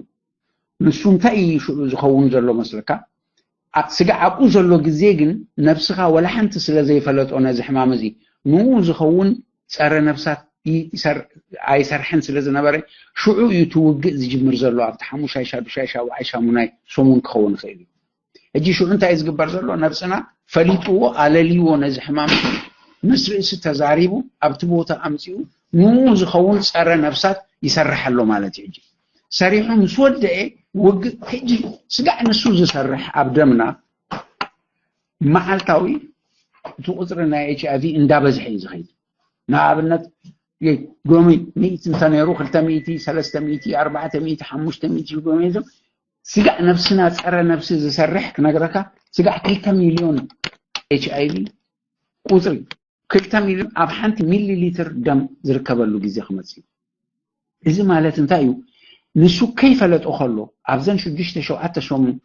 ንሱ እንታይ እዩ ሽዑ ዝኸውን ዘሎ መስለካ? ስጋዕ ኣብኡ ዘሎ ግዜ ግን ነብስኻ ወላ ሓንቲ ስለ ዘይፈለጦ ነዚ ሕማም እዚ ንኡ ዝኸውን ፀረ ነብሳት ኣይሰርሕን ስለ ዝነበረ ሽዑ እዩ እቲ ውግእ ዝጅምር ዘሎ ኣብቲ ሓሙሻይ ሻዱሻይ ሻውዓይ ሻሙናይ ሰሙን ክኸውን ይኽእል እዩ። ሕጂ ሽዑ እንታይ ዝግበር ዘሎ ነብስና ፈሊጥዎ ኣለልይዎ ነዚ ሕማም ምስ ርእሲ ተዛሪቡ ኣብቲ ቦታ ኣምፅኡ ንኡ ዝኸውን ፀረ ነብሳት ይሰርሕ ኣሎ ማለት እዩ። ሕጂ ሰሪሑ ምስ ወደአ ውግእ ሕጂ ስጋዕ ንሱ ዝሰርሕ ኣብ ደምና መዓልታዊ እቲ ቁፅሪ ናይ ኤች ኣይ ቪ እንዳበዝሐ እዩ ዝኸይድ። ንኣብነት ሎሚ ሚእቲ እንተነይሩ ክልተ ሚእቲ ሰለስተ ሚእቲ ኣርባዕተ ሚእቲ ሓሙሽተ ሚእቲ ሎሚ ስጋዕ ነብስና ፀረ ነብሲ ዝሰርሕ ክነግረካ ስጋዕ ክልተ ሚልዮን ኤች ኣይ ቪ ቁፅሪ ክልተ ሚልዮን ኣብ ሓንቲ ሚሊ ሊትር ደም ዝርከበሉ ግዜ ክመፅእ እዩ። እዚ ማለት እንታይ እዩ? ንሱ ከይፈለጦ ከሎ ኣብዘን ሽዱሽተ ሸውዓተ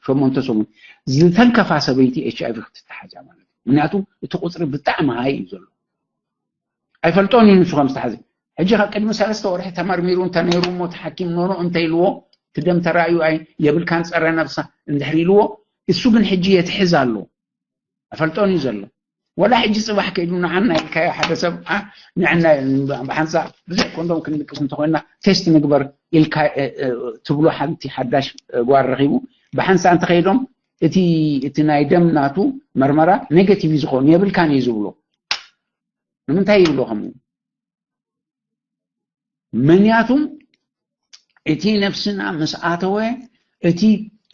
ሸሞንተ ሰሙን ዝተንከፋ ሰበይቲ ኤች ኣይ ቪ ክትተሓዛ ማለት እዩ። ምክንያቱ እቲ ቁፅሪ ብጣዕሚ ሃይ እዩ ዘሎ። ኣይፈልጦን እዩ ንሱ ከም ዝተሓዘ። ሕጂ ካብ ቅድሚ ሰለስተ ወርሒ ተመርሚሩ እንተነይሩ እሞ እቲ ሓኪም ኖኖ እንተኢልዎ እቲ ደም ተራእዩ ኣይ የብልካን ጸረ ነብሳ እንድሕር ኢልዎ እሱ ግን ሕጂ የትሕዝ ኣሎ። ኣይፈልጦን እዩ ዘሎ። ወላ ሕጂ ጽባሕ ከይዱ ንዓና ኢልካዮ ሓደ ሰብ ንዕና ብሓንሳ ብዙሕ ኮንዶም ክንልቅስ እንተኮይና ቴስት ንግበር ኢልካ ትብሎ ሓንቲ ሓዳሽ ጓር ረኺቡ ብሓንሳ እንተኸይዶም እቲ እቲ ናይ ደም ናቱ መርመራ ኔጋቲቭ እዩ ዝኾኑ የብልካን እዩ ዝብሎ። ንምንታይ ይብሎ ከምኡ? ምክንያቱም እቲ ነብስና ምስ ኣተወ እቲ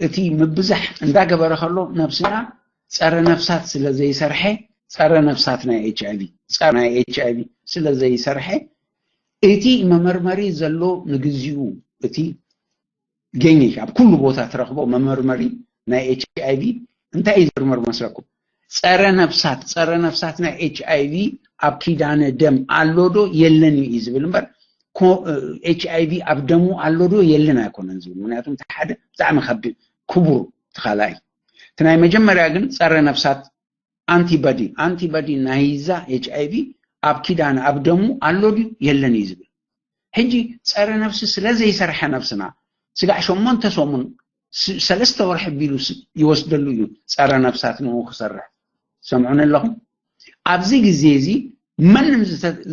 እቲ ምብዛሕ እንዳገበረ ከሎ ነብስና ጸረ ነፍሳት ስለ ዘይሰርሐ ጸረ ነፍሳት ናይ ኤች ኣይቪ ጸረ ናይ ኤች ኣይቪ ስለ ዘይሰርሐ እቲ መመርመሪ ዘሎ ንግዚኡ እቲ ገኘሽ ኣብ ኩሉ ቦታ ትረኽቦ መመርመሪ ናይ ኤች ኣይቪ እንታይ እዩ ዝምርመር መስለኩም? ጸረ ነፍሳት ጸረ ነፍሳት ናይ ኤች ኣይቪ ኣብ ኪዳነ ደም ኣሎ ዶ የለን እዩ ዝብል እምበር ኤች ኣይቪ ኣብ ደሙ ኣሎ ዶ የለን ኣይኮነን ዝብል። ምክንያቱ እቲ ሓደ ብጣዕሚ ከቢድ ክቡር እቲ ካልኣይ እቲ ናይ መጀመርያ ግን ጸረ ነፍሳት ኣንቲባዲ ኣንቲባዲ ናይዛ ኤች ኣይቪ ኣብ ኪዳነ ኣብ ደሙ ኣሎ ድዩ የለን እዩ ዝብል። ሕጂ ጸረ ነፍሲ ስለ ዘይሰርሐ ነብስና ስጋዕ ሸሞንተ ሰሙን ሰለስተ ወርሒ ቢሉ ይወስደሉ እዩ ጸረ ነፍሳት ንኡ ክሰርሕ ሰምዑን ኣለኹም። ኣብዚ ግዜ እዚ መንም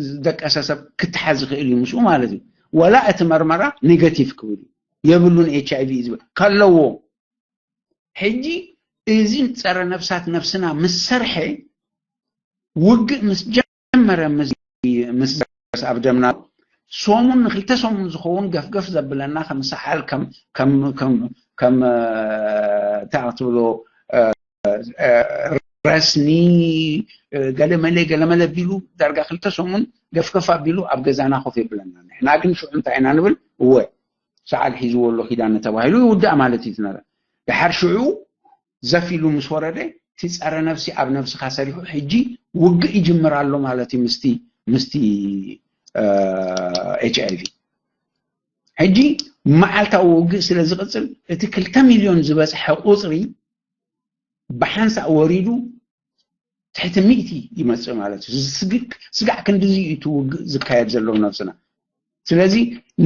ዝደቀሰ ሰብ ክትሓዝ ይኽእል እዩ ምስኡ ማለት እዩ። ወላ እቲ መርመራ ኔጋቲቭ ክብል እዩ የብሉን ኤች ኣይቪ እዩ ዝብል ከለዎ ሕጂ እዚ ጸረ ነፍሳት ነብስና ምስ ሰርሐ ውግእ ምስ ጀመረ ምስ ምስ ኣብ ደምና ሰሙን ንክልተ ሰሙን ዝኸውን ገፍገፍ ዘብለና ከም ሰዓል ከም ከም ከም ከም እንታይ ክትብሎ ረስኒ ገለመለ ገለመለ ቢሉ ዳርጋ ክልተ ሰሙን ገፍገፍ ኣቢሉ ኣብ ገዛና ኮፍ የብለና። ንሕና ግን ሽዑ እንታይ ኢና ንብል? እወ ሰዓል ሒዝዎ ኣሎ ኪዳነ ተባሂሉ ይውዳእ ማለት እዩ ትነረ ድሓር ሽዑ ዘፍ ኢሉ ምስ ወረደ እቲ ጸረ ነፍሲ ኣብ ነብስኻ ሰሪሑ ሕጂ ውግእ ይጅምር ኣሎ ማለት እዩ ምስቲ ምስቲ ኤች ኣይቪ ሕጂ መዓልታዊ ውግእ ስለ ዝቕጽል እቲ ክልተ ሚልዮን ዝበጽሐ ቁጽሪ ብሓንሳእ ወሪዱ ትሕቲ ሚእቲ ይመጽእ ማለት እዩ። ስግዕ ክንድዚ እዩ እቲ ውግእ ዝካየድ ዘሎ ነብስና። ስለዚ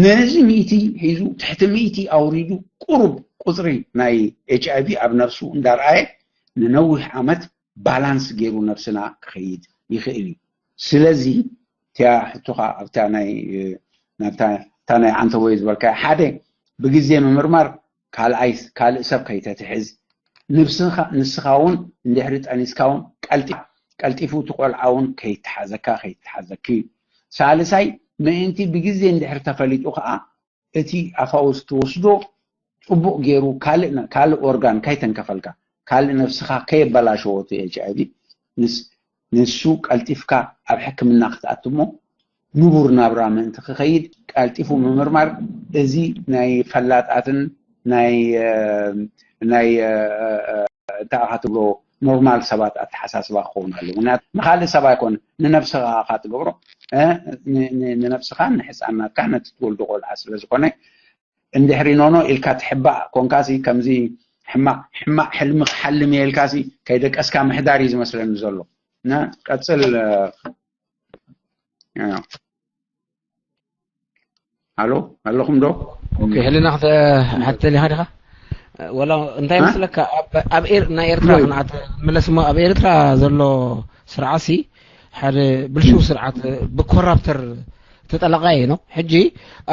ነዚ ሚእቲ ሒዙ ትሕቲ ሚእቲ ኣውሪዱ ቁሩብ ቁጽሪ ናይ ኤች ኣይቪ ኣብ ነብሱ እንዳርኣየ ንነዊሕ ዓመት ባላንስ ገይሩ ነብስና ክኸይድ ይኽእል እዩ። ስለዚ እቲያ ሕቶኻ ኣብታ ናይ ናብታ እታ ናይ ዓንተቦይ ዝበልካ ሓደ ብግዜ ምምርማር ካልኣይ ካልእ ሰብ ከይተትሕዝ ንብስኻ ንስኻ እውን እንድሕሪ ጠኒስካ እውን ቀልጢ ቀልጢፉ እቲ ቆልዓ እውን ከይተሓዘካ ከይተሓዘኪ ሳልሳይ ምእንቲ ብግዜ እንድሕሪ ተፈሊጡ ከዓ እቲ ኣፋውስ ትወስዶ ጽቡቕ ገይሩ ካልእ ካልእ ኦርጋን ከይተንከፈልካ ካልእ ነብስኻ ከየበላሸዎ እቲ ኤች ኣይቪ ንሱ ቀልጢፍካ ኣብ ሕክምና ክትኣትሞ ንቡር ናብራ ምእንቲ ክኸይድ ቀልጢፉ ምምርማር እዚ ናይ ፈላጣትን ናይ ናይ እንታይ ኢኻ ትብሎ ኖርማል ሰባት ኣተሓሳስባ ክኸውን ኣለዎ። ምክንያቱ ንካልእ ሰብ ኣይኮነ ንነብስኻ ኢኻ ትገብሮ ንነብስኻ ንሕፃናትካ ነቲ ትወልዶ ቆልዓ ስለ ዝኾነ እንድሕሪ ኖኖ ኢልካ ትሕባእ ኮንካሲ ከምዚ ሕማቕ ሕማቕ ሕልሚ ክሓልም እየ ኢልካሲ ከይደቀስካ ምሕዳር እዩ ዝመስለኒ ዘሎ። ቀፅል። ኣሎ ኣለኹም ዶ? ኦኬ ህልና ክትሓተል ኢኻ ዲኻ? ወላ እንታይ መስለካ ኣብ ኤር ናይ ኤርትራ ክንዓት መለስ እሞ ኣብ ኤርትራ ዘሎ ስርዓሲ ሓደ ብልሽው ስርዓት ብኮራፕተር ተጠለቃ እዩ ነው። ሕጂ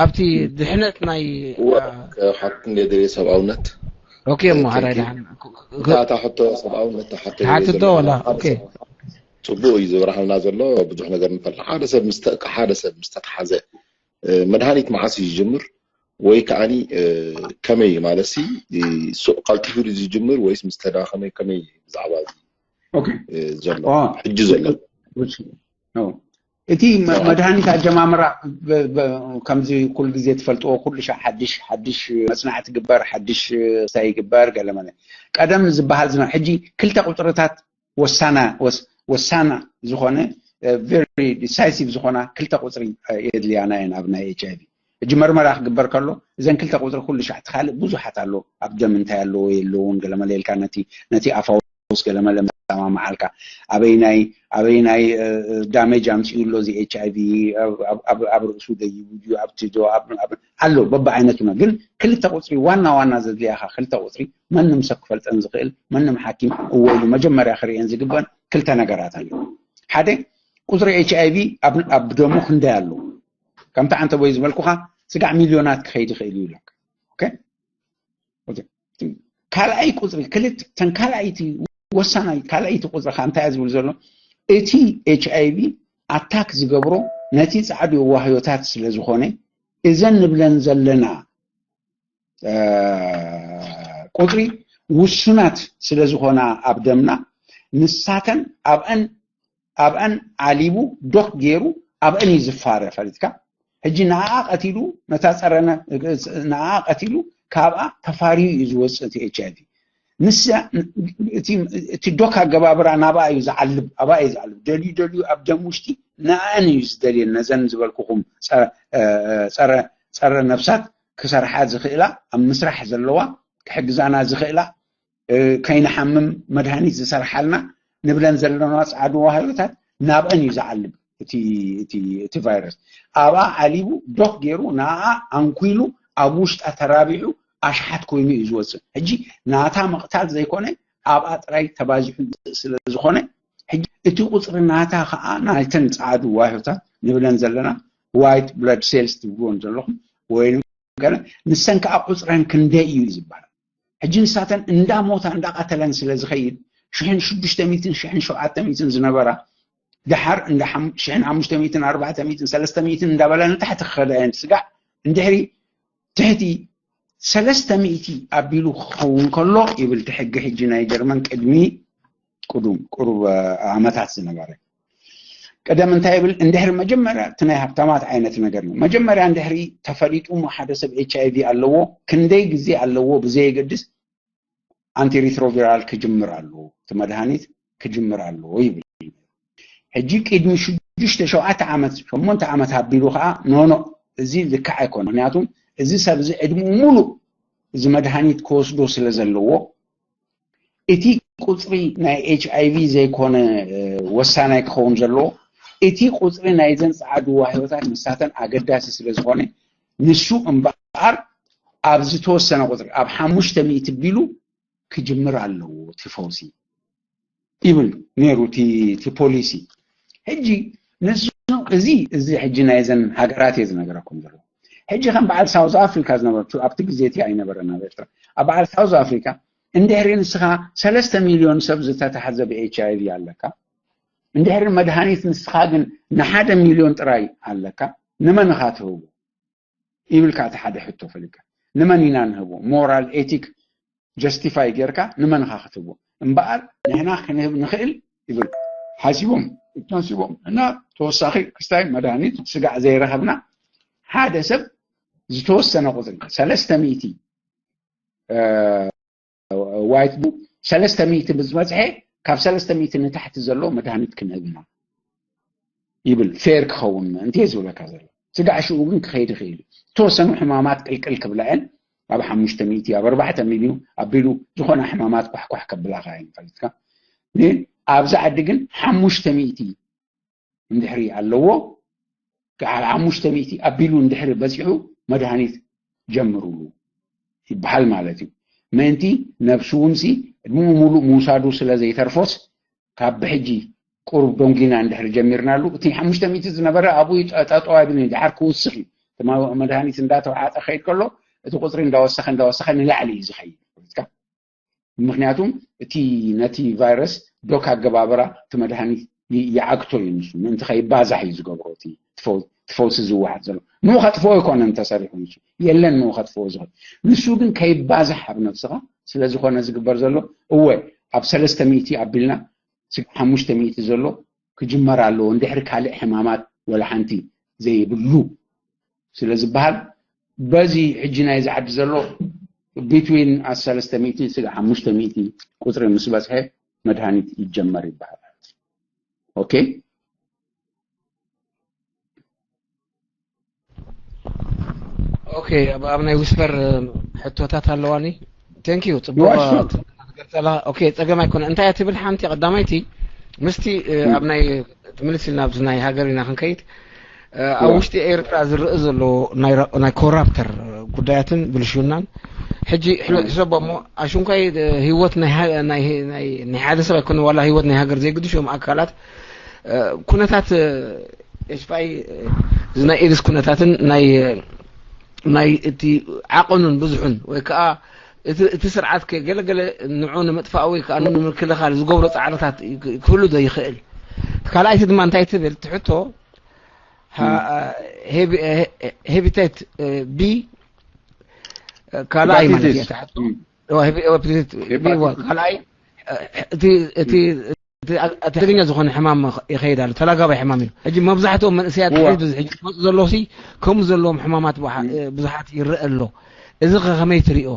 ኣብቲ ድሕነት ናይ ሓትኩም የድልየ ሰብኣውነት ኦኬ እሞ ሓራይ ደሓን እታ ሕቶ ሰብኣውነት ተሓቶ ሓትቶ ወላ ኦኬ ጽቡቅ እዩ ዝብርሃልና ዘሎ ብዙሕ ነገር ንፈልጥ ሓደ ሰብ ምስ ሓደ ሰብ ምስ ተተሓዘ መድሃኒት መዓስ እዩ ዝጅምር ወይ ከዓኒ ከመይ ማለት ሲ ሱቅ ቀልጢፉ ዝጅምር ወይስ ምስ ተዳኸመ ከመይ ብዛዕባ ዘሎ ሕጂ ዘሎ እቲ መድሃኒት ኣጀማምራ ከምዚ ኩሉ ግዜ ትፈልጥዎ ኩሉ ሻዕ ሓድሽ ሓድሽ መፅናዕቲ ግበር ሓድሽ ስታይ ይግበር ገለመለ ቀደም ዝበሃል ዝነ ሕጂ ክልተ ቁፅርታት ወሳና ወሳና ዝኾነ very decisive ዝኾና ክልተ ቁፅሪ የድልያና እየን ኣብ ናይ ኤች ኣይቪ ሕጂ መርመራ ክግበር ከሎ እዘን ክልተ ቁፅሪ ኩሉ ሻዕ ካልእ ብዙሓት ኣሎ ኣብ ደም እንታይ ኣለዎ የለውን ገለመለ ኢልካ ነቲ ነቲ ኣፋዊ ዶስ ገለመለ መሰማማዓልካ ኣበይናይ ኣበይናይ ዳሜጅ ኣምፅኡ ኣሎ እዚ ኤች ኣይቪ ኣብ ርእሱ ደይቡ ድዩ ኣብቲ ዶ ኣሎ በብዓይነቱና ግን ክልተ ቁፅሪ ዋና ዋና ዘድልያካ ክልተ ቁፅሪ መንም ሰብ ክፈልጠን ዝኽእል መንም ሓኪም እወ ኢሉ መጀመርያ ክርእየን ዝግበን ክልተ ነገራት ኣሎ ሓደ ቁፅሪ ኤች ኣይቪ ኣብ ደሙ ክንደይ ኣሎ ከምቲ ዓንተ ቦይ ዝበልኩኻ ስጋዕ ሚልዮናት ክኸይድ ይኽእል እዩ ኢሎካ ካልኣይ ቁፅሪ ክልተ ተን ካልኣይቲ ወሳናይ ካልኣይቲ ቁፅሪ ከዓ እንታይ ዝብል ዘሎ እቲ ኤች ኣይቪ ኣታክ ዝገብሮ ነቲ ፃዕዱ ዋህዮታት ስለ ዝኾነ እዘን ንብለን ዘለና ቁፅሪ ውሱናት ስለ ዝኾና ኣብ ደምና ንሳተን ኣብአን ኣብአን ዓሊቡ ዶክ ገይሩ ኣብአን እዩ ዝፋረ ፈሊጥካ ሕጂ ንኣኣ ቀቲሉ ነታ ፀረ ንኣኣ ቀቲሉ ካብኣ ተፋርዩ እዩ ዝወፅእ እቲ ኤች ኣይቪ ንሳ እቲ ዶክ ኣገባብራ ናብኣ እዩ ዝዓልብ ኣብኣ እዩ ዝዓልብ ደልዩ ደልዩ ኣብ ደም ውሽጢ ንኣን እዩ ዝደልየን ነዘን ዝበልኩኹም ፀረ ነብሳት ክሰርሓ ዝኽእላ ኣብ ምስራሕ ዘለዋ ክሕግዛና ዝኽእላ ከይንሓምም መድሃኒት ዝሰርሓልና ንብለን ዘለና ፃዕዱ ዋህዮታት ናብአን እዩ ዝዓልብ እቲ ቫይረስ ኣብኣ ዓሊቡ ዶክ ገይሩ ንኣ ኣንኩሉ ኣብ ውሽጣ ተራቢሑ ኣሽሓት ኮይኑ እዩ ዝወፅእ ሕጂ ናታ ምቕታል ዘይኮነ ኣብኣ ጥራይ ተባዚሑ ስለ ዝኾነ እቲ ቁፅሪ ናታ ከዓ ናይተን ፃዕዱ ዋህዮታት ንብለን ዘለና white blood cells ትብልዎን ዘለኹም ወይ ንሰን ከዓ ቁፅረን ክንደይ እዩ ዝበሃል ሕጂ ንሳተን እንዳ ሞታ እንዳ ቀተለን ስለ ዝኸይድ ሽሕን ሽዱሽተ ሚትን ሽሕን ሸውዓተ ሚትን ዝነበራ ደሓር እንዳ ሽሕን ሓሙሽተ ሚትን ኣርባዕተ ሚትን ሰለስተ ሚትን እንዳበላ ንታሕቲ ክኸዳ እየን ስጋዕ እንድሕሪ ትሕቲ ሰለስተ ሚእቲ ኣቢሉ ክኸውን ከሎ ይብል እቲ ሕጊ ሕጂ ናይ ጀርመን ቅድሚ ቅዱም ቁሩብ ዓመታት ዝነበረ ቀደም እንታይ ይብል እንድሕሪ መጀመርያ እቲ ናይ ሃብታማት ዓይነት ነገር እዩ መጀመርያ እንድሕሪ ተፈሊጡ ሓደ ሰብ ኤች ኣይቪ ኣለዎ ክንደይ ግዜ ኣለዎ ብዘየገድስ ኣንቲሪትሮቪራል ክጅምር ኣለዎ እቲ መድሃኒት ክጅምር ኣለዎ ይብል ሕጂ ቅድሚ ሽዱሽተ ሸውዓተ ዓመት ሸሞንተ ዓመት ኣቢሉ ከዓ ኖኖ እዚ ልክዕ ኣይኮነ ምክንያቱም እዚ ሰብ እዚ ዕድሚኡ ሙሉእ እዚ መድሃኒት ክወስዶ ስለ ዘለዎ እቲ ቁፅሪ ናይ ኤች ኣይቪ ዘይኮነ ወሳናይ ክኸውን ዘለዎ እቲ ቁፅሪ ናይዘን ፀዓዱ ዋህዮታት ንሳተን ኣገዳሲ ስለ ዝኾነ ንሱ እምበኣር ኣብ ዝተወሰነ ቁፅሪ ኣብ ሓሙሽተ ሚእቲ ቢሉ ክጅምር ኣለዎ እቲ ፈውሲ ይብል ነይሩ እቲ ፖሊሲ ሕጂ ንሱ እዚ እዚ ሕጂ ናይዘን ሃገራት እየ ዝነገረኩም ዘሎ ሕጂ ከም በዓል ሳውዝ ኣፍሪካ ዝነበረቱ ኣብቲ ግዜ እቲ ኣይነበረን ኣብ ኤርትራ ኣብ በዓል ሳውዝ ኣፍሪካ እንድሕሪ ንስኻ ሰለስተ ሚልዮን ሰብ ዝተታሕዘ ብኤች ኣይቪ ኣለካ እንድሕሪ መድሃኒት ንስኻ ግን ንሓደ ሚልዮን ጥራይ ኣለካ ንመን ኢኻ ትህቡ ይብልካ እቲ ሓደ ሕቶ ፈሊካ ንመን ኢና ንህቦ ሞራል ኤቲክ ጀስቲፋይ ጌርካ ንመን ኢኻ ክትህቦ እምበኣር ንሕና ክንህብ ንኽእል ይብል ሓሲቦም ሓሲቦም እና ተወሳኺ ክስታይ መድሃኒት ስጋዕ ዘይረኸብና ሓደ ሰብ ዝተወሰነ ቁፅሪ ሰለስተ ሚእቲ ዋይት ቡ ሰለስተ ሚእቲ ብዝበፅሐ ካብ ሰለስተ ሚእቲ ንታሕቲ ዘሎ መድሃኒት ክንህብ ኢና ይብል ፌር ክኸውን ምእንቲ እየ ዝብለካ ዘሎ ስጋዕ ሽኡ ግን ክኸይድ ይኽእል እዩ ዝተወሰኑ ሕማማት ቅልቅል ክብላ እየን ኣብ ሓሙሽተ ሚእቲ ኣብ ኣርባዕተ ሚልዩ ኣቢሉ ዝኾነ ሕማማት ኳሕኳሕ ከብላኻ እየን ፈሊጥካ ግን ኣብዚ ዓዲ ግን ሓሙሽተ ሚእቲ እንድሕሪ ኣለዎ ክዓል ሓሙሽተ ሚእቲ ኣቢሉ እንድሕሪ በፂሑ መድሃኒት ጀምሩሉ ይበሃል ማለት እዩ ምእንቲ ነብሱ እውን ሲ ዕድሚኡ ሙሉእ ምውሳዱ ስለ ዘይተርፎስ ካብ ብሕጂ ቁሩብ ዶንጊና እንድሕሪ ጀሚርናሉ እቲ ሓሙሽተ ሚእቲ ዝነበረ ኣብኡ ጠጠው ኣይብልን እዩ ድሓር ክውስኽ እዩ እቲ መድሃኒት እንዳተውሓጠ ከይድ ከሎ እቲ ቁፅሪ እንዳወሰኸ እንዳወሰኸ ንላዕሊ እዩ ዝኸይድ ምክንያቱም እቲ ነቲ ቫይረስ ዶክ ኣገባብራ እቲ መድሃኒት ይዓግቶ እዩ ንሱ ምእንቲ ከይባዛሕ እዩ ዝገብሮ እቲ ፈውሲ ዝወሓድ ዘሎ ንኡ ከጥፍኦ ኣይኮነን ተሰሪሑ ንሱ የለን ንኡ ከጥፍኦ ዝኽእል ንሱ ግን ከይባዛሕ ኣብ ነብስኻ ስለ ዝኾነ ዝግበር ዘሎ እወ ኣብ ሰለስተ ሚእቲ ኣቢልና ሓሙሽተ ሚእቲ ዘሎ ክጅመር ኣለዎ እንድሕሪ ካልእ ሕማማት ወላ ሓንቲ ዘይብሉ ስለ ዝበሃል በዚ ሕጂ ናይ ዝዓዲ ዘሎ ቢትዊን ሰለስተ ሚእቲ ስጋ ሓሙሽተ ሚእቲ ቁፅሪ ምስ በፅሐ መድሃኒት ይጀመር ይበሃል ኦኬ ኦኬ ኣብ ናይ ዊስፐር ሕቶታት ኣለዋኒ thank you ጽቡቅ ጸላ ኦኬ፣ ጸገም ኣይኮነ። እንታይ እያ ትብል ሓንቲ ቀዳማይቲ ምስቲ ኣብ ናይ ትምልስ ኢልና ኣብዚ ናይ ሃገር ኢና ክንከይድ ኣብ ውሽጢ ኤርትራ ዝረአ ዘሎ ናይ ኮራፕተር ጉዳያትን ብልሽውናን ሕጂ ሕሰቦ እሞ ኣሽንኳይ ህይወት ናይ ሓደ ሰብ ኣይኮነ ዋላ ህይወት ናይ ሃገር ዘይግድሾም ኣካላት ኩነታት ኤስፋይ እዚ ናይ ኤድስ ኩነታትን ናይ ናይ እቲ ዓቐኑን ብዙሑን ወይ ከዓ እቲ ስርዓት ገለገለ ንዑ ንምጥፋእ ወይ ከዓ ንምክልኻል ዝገብሮ ፃዕርታት ክህሉ ዶ ይኽእል? ካልኣይቲ ድማ እንታይ ትብል ትሕቶ ሄቢቴት ቢ ካልኣይ ማለት እያ ትሕቶ ካልኣይ እቲ ትግርኛ ዝኾነ ሕማም ይኸይድ ኣሎ ተላጋባይ ሕማም እዩ ሕጂ መብዛሕትኦም መንእሰያት ሕዝቢ ሕጂ ዝመፁ ዘለዉ ሲ ከምኡ ዘለዎም ሕማማት ብዙሓት ይረአ ኣሎ እዚ ከ ከመይ ትሪኦ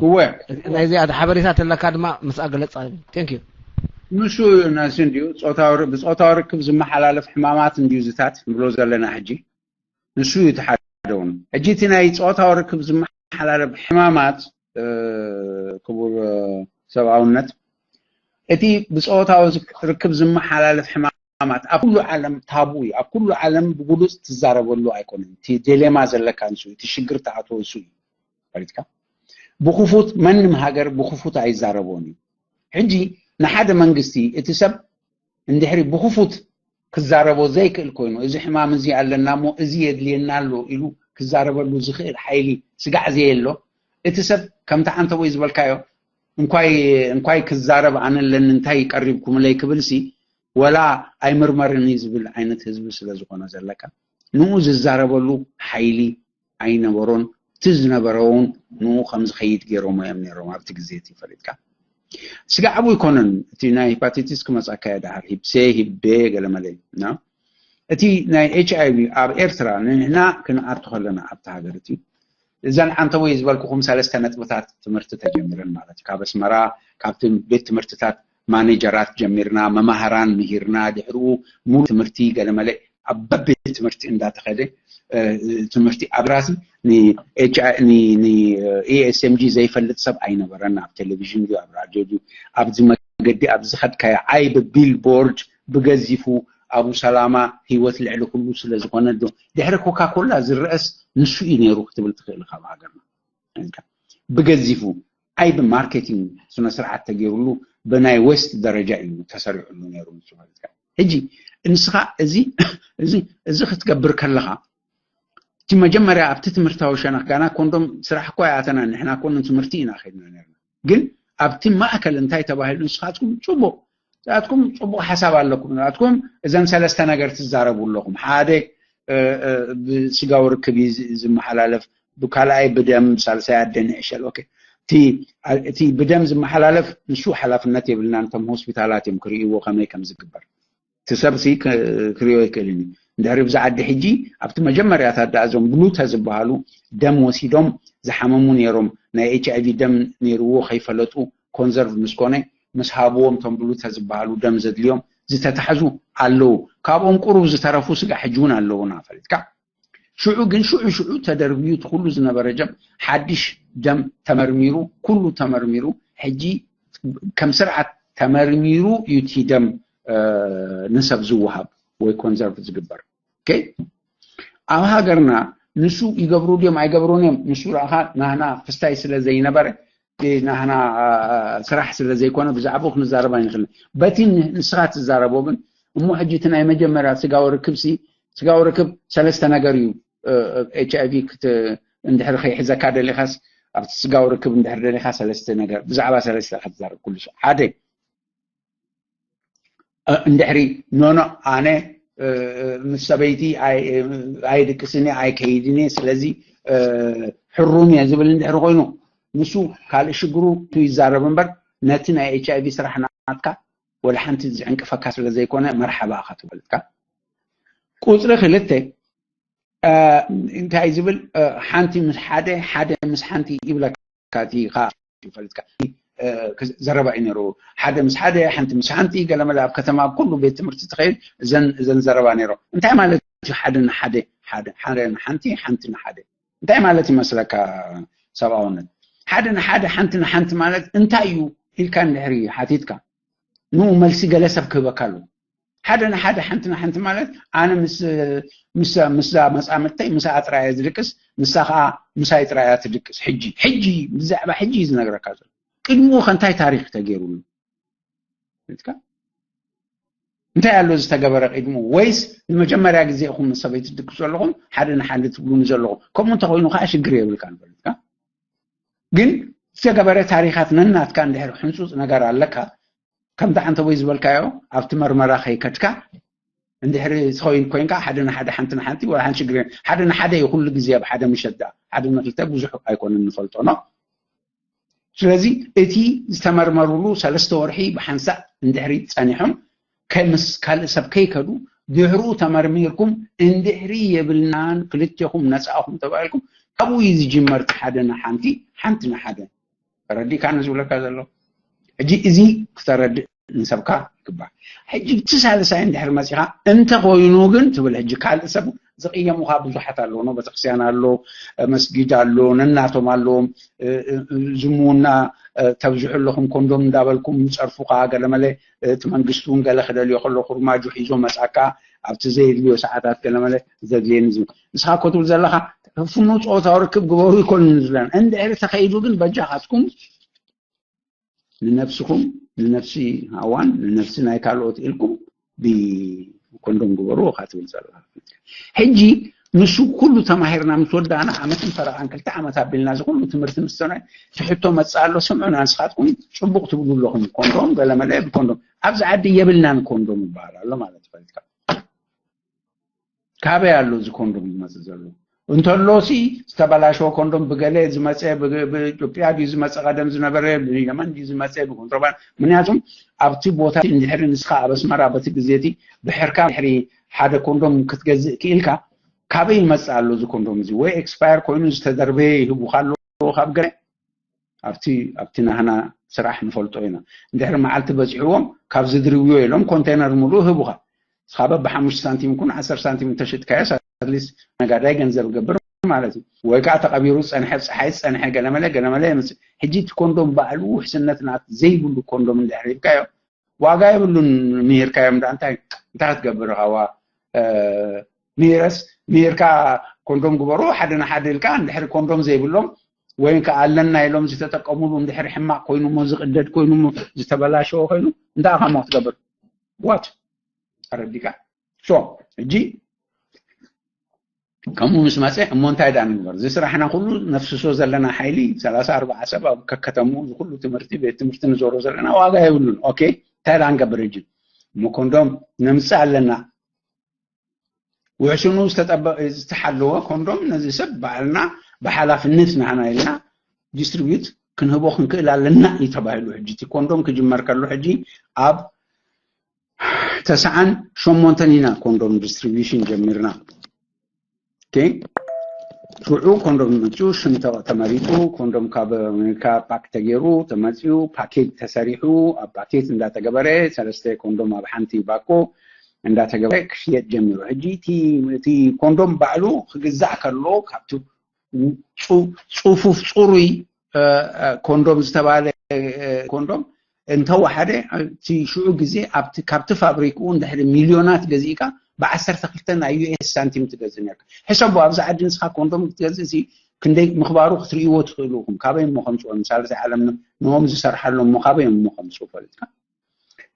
ናይዚኣ ሓበሬታ ተለካ ድማ ምስኣ ገለፃ thank you ንሱ ናሲ እንድዩ ብፆታዊ ርክብ ዝመሓላለፍ ሕማማት እንድዩ ዝታት ንብሎ ዘለና ሕጂ ንሱ እዩ ተሓደውን ሕጂ እቲ ናይ ፆታዊ ርክብ ዝመሓላለፍ ሕማማት ክቡር ሰብኣውነት እቲ ብፆታዊ ርክብ ዝመሓላለፍ ሕማማት ኣብ ኩሉ ዓለም ታቡ እዩ ኣብ ኩሉ ዓለም ብጉሉፅ ትዛረበሉ ኣይኮነን እቲ ዴሌማ ዘለካ ንሱ እቲ ሽግር ተኣትዎ እሱ እዩ ፈሪትካ ብክፉት መንም ሃገር ብክፉት ኣይዛረቦን እዩ ሕጂ ንሓደ መንግስቲ እቲ ሰብ እንድሕሪ ብክፉት ክዛረቦ ዘይክእል ኮይኑ እዚ ሕማም እዚ ኣለና እሞ እዚ የድልየና ኣሎ ኢሉ ክዛረበሉ ዝኽእል ሓይሊ ስጋዕ ዘየሎ እቲ ሰብ ከምቲ ዓንተቦይ ዝበልካዮ እንኳይ እንኳይ ክዛረብ ኣነ ኣለኒ እንታይ ቀሪብኩምለይ ክብል ሲ ወላ ኣይምርመርን እዩ ዝብል ዓይነት ህዝቢ ስለ ዝኾነ ዘለካ ንኡ ዝዛረበሉ ሓይሊ ኣይነበሮን እቲ ዝነበረውን ንኡ ከም ዝኸይድ ገይሮሞ እዮም ነይሮም ኣብቲ ግዜ እቲ ፈሊጥካ ስጋዕ ኣቡ ይኮነን እቲ ናይ ሂፓቲቲስ ክመፃካ እየ ዳሃር ሂብሴ ሂቤ ገለመለ እና እቲ ናይ ኤች ኣይ ቪ ኣብ ኤርትራ ንሕና ክንኣቱ ከለና ኣብቲ ሃገር እቲ እዘን ዓንተቦይ ዝበልኩኹም ሰለስተ ነጥብታት ትምህርቲ ተጀሚረን ማለት እዩ ካብ ኣስመራ ካብቲ ቤት ትምህርትታት ማኔጀራት ጀሚርና መማህራን ምሂርና ድሕርኡ ሙሉ ትምህርቲ ገለመለ ኣብ በቤት ትምህርቲ እንዳተኸደ ትምህርቲ ኣብ ራሲ ንኤስኤምጂ ዘይፈልጥ ሰብ ኣይነበረን ኣብ ቴሌቪዥን ድዩ ኣብ ራድዮ ድዩ ኣብዚ መገዲ ኣብ ዝኸድካዮ ዓይ ብቢል ቦርድ ብገዚፉ ኣቡ ሰላማ ህይወት ልዕሊ ኩሉ ስለ ዝኾነ ዶ ድሕሪ ኮካ ኮላ ዝረአስ ንሱ እዩ ነይሩ ክትብል ትኽእል ካብ ሃገርና ብገዚፉ ዓይ ብማርኬቲንግ ስነ ስርዓት ተገይሩሉ ብናይ ዌስት ደረጃ እዩ ተሰሪሑሉ ነይሩ ንሱ ማለት ሕጂ ንስኻ እዚ እዚ እዚ ክትገብር ከለኻ እቲ መጀመርያ ኣብቲ ትምህርታዊ ሸነኽ ጋና ኮንዶም ስራሕ እኳ ይኣተና ንሕና ኮ ንትምህርቲ ኢና ከድና ነርና ግን ኣብቲ ማእከል እንታይ ተባሂሉ ንስኻትኩም ፅቡቅ ንስኻትኩም ፅቡቅ ሓሳብ ኣለኩም ንስኻትኩም እዘን ሰለስተ ነገር ትዛረቡ ኣለኹም ሓደ ብስጋዊ ርክብ ዝመሓላለፍ ብካልኣይ ብደም ሳልሳይ ኣደ ንዕሸል ኦኬ እቲ ብደም ዝመሓላለፍ ንሱ ሓላፍነት የብልና ነቶም ሆስፒታላት እዮም ክርእይዎ ከመይ ከም ዝግበር እቲ ሰብ ሲ ክሪኦ ይክእልን እዩ እንድሕሪ ብዛ ዓዲ ሕጂ ኣብቲ መጀመርያታት ዳ እዞም ብሉተ ዝበሃሉ ደም ወሲዶም ዝሓመሙ ነይሮም ናይ ኤች ኣይቪ ደም ነይርዎ ከይፈለጡ ኮንዘርቭ ምስ ኮነ ምስ ሃብዎም እቶም ብሉተ ዝበሃሉ ደም ዘድልዮም ዝተታሕዙ ኣለዉ ካብኦም ቁሩብ ዝተረፉ ስጋ ሕጂ እውን ኣለዉና ፈሊጥካ ሽዑ ግን ሽዑ ሽዑ ተደርብዩ እቲ ኩሉ ዝነበረ ጀም ሓድሽ ደም ተመርሚሩ ኩሉ ተመርሚሩ ሕጂ ከም ስርዓት ተመርሚሩ እዩ እቲ ደም ንሰብ ዝወሃብ ወይ ኮንዘርቭ ዝግበር ኣብ ሃገርና ንሱ ይገብሩ ድዮም ኣይገብሩን እዮም ንሱ ረኣኻ ናህና ክስታይ ስለ ዘይነበረ ናህና ስራሕ ስለ ዘይኮነ ብዛዕባኡ ክንዛረብ ኣይንኽእልን በቲ ንስኻ ትዛረቦ ግን እሞ ሕጂ እቲ ናይ መጀመርያ ስጋዊ ርክብ ሲ ስጋዊ ርክብ ሰለስተ ነገር እዩ ኤች ኣይቪ እንድሕሪ ከይሕዘካ ደሊኻስ ኣብቲ ስጋዊ ርክብ እንድሕሪ ደሊኻ ሰለስተ ነገር ብዛዕባ ሰለስተ ክትዛረብ ኩሉ ሓደ እንድሕሪ ኖኖ ኣነ ምስ ሰበይቲ ኣይድቅስን ኣይከይድን እየ ስለዚ ሕሩም እየ ዝብል እንድሕሪ ኮይኑ ንሱ ካልእ ሽግሩ ቱ ይዛረብ እምበር ነቲ ናይ ኤች ኣይቪ ስራሕ ናትካ ወላ ሓንቲ ዝዕንቅፈካ ስለ ዘይኮነ መርሓባ ኢኻ ትበልካ ቁፅሪ ክልተ እንታይ ዝብል ሓንቲ ምስ ሓደ ሓደ ምስ ሓንቲ ይብለካ እቲ ካ ይፈልጥካ ዘረባ እዩ ነሩ ሓደ ምስ ሓደ ሓንቲ ምስ ሓንቲ ገለመለ ኣብ ከተማ ኣብ ኩሉ ቤት ትምህርቲ ትኸይድ እዘን እዘን ዘረባ ነሩ እንታይ ማለት እዩ ሓደ ንሓደ ሓደ ሓደ ንሓንቲ ሓንቲ ንሓደ እንታይ ማለት ይመስለካ ሰብኣውነት ሓደ ንሓደ ሓንቲ ንሓንቲ ማለት እንታይ እዩ ኢልካ እንድሕሪ ሓቲትካ፣ ንኡ መልሲ ገለ ሰብ ክህበካ ኣለዎ። ሓደ ንሓደ፣ ሓንቲ ንሓንቲ ማለት፣ ኣነ ምስ ምስዛ መጻምድተይ ምስኣ ጥራይ እየ ዝድቅስ፣ ንሳ ከዓ ምሳይ ጥራይ እያ ትድቅስ። ሕጂ ሕጂ ብዛዕባ ሕጂ እዩ ዝነግረካ ዘሎ። ቅድሚኡ ከ እንታይ ታሪክ ተገይሩሉ? እንታይ ኣሎ ዝተገበረ ቅድሙ? ወይስ ንመጀመርያ ግዜ ኢኹም ምስ ሰበይቲ ትድቅሱ ዘለኹም ሓደ ንሓደ ትብሉኒ ዘለኹም? ከምኡ እንተኮይኑ ከዓ ሽግር የብልካ ንፈልጥካ። ግን ዝተገበረ ታሪካት ነናትካ እንድሕር ሕንፁፅ ነገር ኣለካ፣ ከምቲ ዓንተቦይ ዝበልካዮ ኣብቲ መርመራ ከይከድካ እንድሕሪ ትኸውን ኮይንካ ሓደ ንሓደ ሓንቲ ንሓንቲ ወላ ሓንቲ ሽግር የለን። ሓደ ንሓደ እዩ ኩሉ ግዜ ኣብ ሓደ ምሸት ደኣ ሓደ ንክልተ ብዙሕ ኣይኮነን ንፈልጦ ኖ። ስለዚ እቲ ዝተመርመሩሉ ሰለስተ ወርሒ ብሓንሳእ እንድሕሪ ጸኒሖም ከ ምስ ካልእ ሰብ ከይከዱ ድሕሩ ተመርሚርኩም እንድሕሪ የብልናን ክልቴኹም ነጻኹም ተባሂልኩም ካብኡ እዩ ዝጅመር። ሓደ ንሓንቲ ሓንቲ ንሓደ ተረዲእካ ንዝብለካ ዘሎ ሕጂ እዚ ክተረድእ ንሰብካ ይግባእ። ሕጂ እቲ ሳልሳይ እንድሕር መፂኻ እንተኮይኑ ግን ትብል ሕጂ ካልእ ሰብ ዝቕየሙኻ ብዙሓት ኣለዉ። ቤተክርስትያን ኣሎ፣ መስጊድ ኣሎ፣ ነናቶም ኣለዎም። ዝምውና ተብዝሑ ኣለኹም ኮንዶም እንዳበልኩም ይፀርፉኻ። ገለመለ እቲ መንግስቲ እውን ገለ ክደልዮ ከሎ ኩርማጁ ሒዞ መፃካ ኣብቲ ዘየድልዮ ሰዓታት ገለመለ ዘድልየኒ ዝብል። ንስኻ እኮ ትብል ዘለኻ ፍኑ ፆታዊ ርክብ ግበሩ ይኮኑን ዝብለን እንድሕር ተኸይዱ ግን በጃኻትኩም ንነብስኹም ንነብሲ ሃዋን ንነብሲ ናይ ካልኦት ኢልኩም ብኮንዶም ግበሩ ኢኻ ትብል ዘለኻ። ሕጂ ንሱ ኩሉ ተማሂርና ምስ ወዳእና ዓመትን ፈረቓን ክልተ ዓመት ኣቢልና እዚ ኩሉ ትምህርቲ ምስ ሰምዐ ትሕቶ መፅእ ኣሎ። ስምዑና ንስኻትኩም ፅቡቕ ትብሉ ኣለኹም ኮንዶም ገለመለ ብኮንዶም ኣብዚ ዓዲ የብልናን ኮንዶም ይበሃል ኣሎ ማለት ፈልጥካ ካበይ ኣሎ እዚ ኮንዶም ዝመፅእ ዘሎ? እንተሎ ሲ ዝተበላሸወ ኮንዶም ብገለ ዝመፀ ብኢትዮጵያ ድዩ ዝመፀ ቀደም ዝነበረ ብየመን ድዩ ዝመፀ ብኮንትሮባንድ? ምክንያቱም ኣብቲ ቦታ እንድሕሪ ንስኻ ኣብ ኣስመራ በቲ ግዜ እቲ ብሕርካ ድሕሪ ሓደ ኮንዶም ክትገዝእ ክኢልካ ካበይ ይመፅእ ኣሎ እዚ ኮንዶም እዚ? ወይ ኤክስፓየር ኮይኑ ዝተደርበየ ይህቡኻ ኣለዎ ካብ ገለ ኣብቲ ኣብቲ ናህና ስራሕ ንፈልጦ ኢና። እንድሕሪ መዓልቲ በፂሕዎም ካብ ዝድርብዮ ኢሎም ኮንቴነር ሙሉእ ህቡኻ። ንስኻ በብሓሙሽተ ሳንቲም ይኩን ዓሰርተ ሳንቲም እንተሽጥካዮስ ኣትሊስት ነጋዳይ ገንዘብ ገብር ማለት እዩ። ወይ ከዓ ተቐቢሩ ዝፀንሐ ፀሓይ ዝፀንሐ ገለመለ ገለመለ የምፅእ። ሕጂ እቲ ኮንዶም ባዕሉ ውሕስነት ናት ዘይብሉ ኮንዶም እንድሕር ሂብካዮ ዋጋ የብሉን። ምሂርካዮም ዳ እንታይ እንታይ ክትገብር ኢኻ? ዋ ምሂረስ ምሂርካ ኮንዶም ግበሩ ሓደ ንሓደ ኢልካ እንድሕሪ ኮንዶም ዘይብሎም ወይ ከዓ ኣለና ኢሎም ዝተጠቀሙሉ እንድሕሪ ሕማቕ ኮይኑ እሞ ዝቕደድ ኮይኑ እሞ ዝተበላሸወ ኮይኑ እንታይ ኢኻ እሞ ክትገብር? ዋት ተረዲካ? ሶ ሕጂ ከምኡ ምስ መፀ እሞ እንታይ ዳ ንግበር? እዚ ስራሕና ኩሉ ነፍስሶ ዘለና ሓይሊ ሰላሳ ኣርባዓ ሰብ ኣብ ከከተምኡ እዚ ኩሉ ትምህርቲ ቤት ትምህርቲ ንዞሮ ዘለና ዋጋ የብሉን። ኦኬ እንታይ ዳ ንገብር ሕጂ? እሞ ኮንዶም ነምፅእ ኣለና። ውሕስኑ ዝተጠበ ዝተሓለወ ኮንዶም ነዚ ሰብ ባዕልና ብሓላፍነት ናህና ኢልና ዲስትሪቢዩት ክንህቦ ክንክእል ኣለና እዩ ተባሂሉ። ሕጂ እቲ ኮንዶም ክጅመር ከሎ ሕጂ ኣብ ተስዓን ሸሞንተን ኢና ኮንዶም ዲስትሪቢሽን ጀሚርና። ሽዑ ኮንዶም መፅኡ ሽም ተመሪፁ ኮንዶም ካብ ኣሜሪካ ፓክ ተገይሩ ተመፅኡ ፓኬት ተሰሪሑ ኣብ ፓኬት እንዳተገበረ ሰለስተ ኮንዶም ኣብ ሓንቲ ባኮ እንዳተገበረ ክሽየጥ ጀሚሩ። ሕጂ እቲ ኮንዶም ባዕሉ ክግዛእ ከሎ ካብቲ ፅፉፍ ፅሩይ ኮንዶም ዝተባለ ኮንዶም እንተወሓደ እቲ ሽዑ ግዜ ካብቲ ፋብሪክኡ እንድሕሪ ሚልዮናት ገዚእካ ብዓሰርተ ክልተ ናይ ዩኤስ ሳንቲም ትገዝእ ነርካ። ሕሰቦ ኣብዚ ዓዲ ንስኻ ኮንዶም ክትገዝእ ሲ ክንደይ ምኽባሩ ክትርእይዎ ትኽእሉ ኢኹም። ካበይ እሞ ከምፅኦ ንሳልሳይ ዓለም ንኦም ዝሰርሓሎም እሞ ካበይ እሞ ከምፅኡ ፈልጥካ።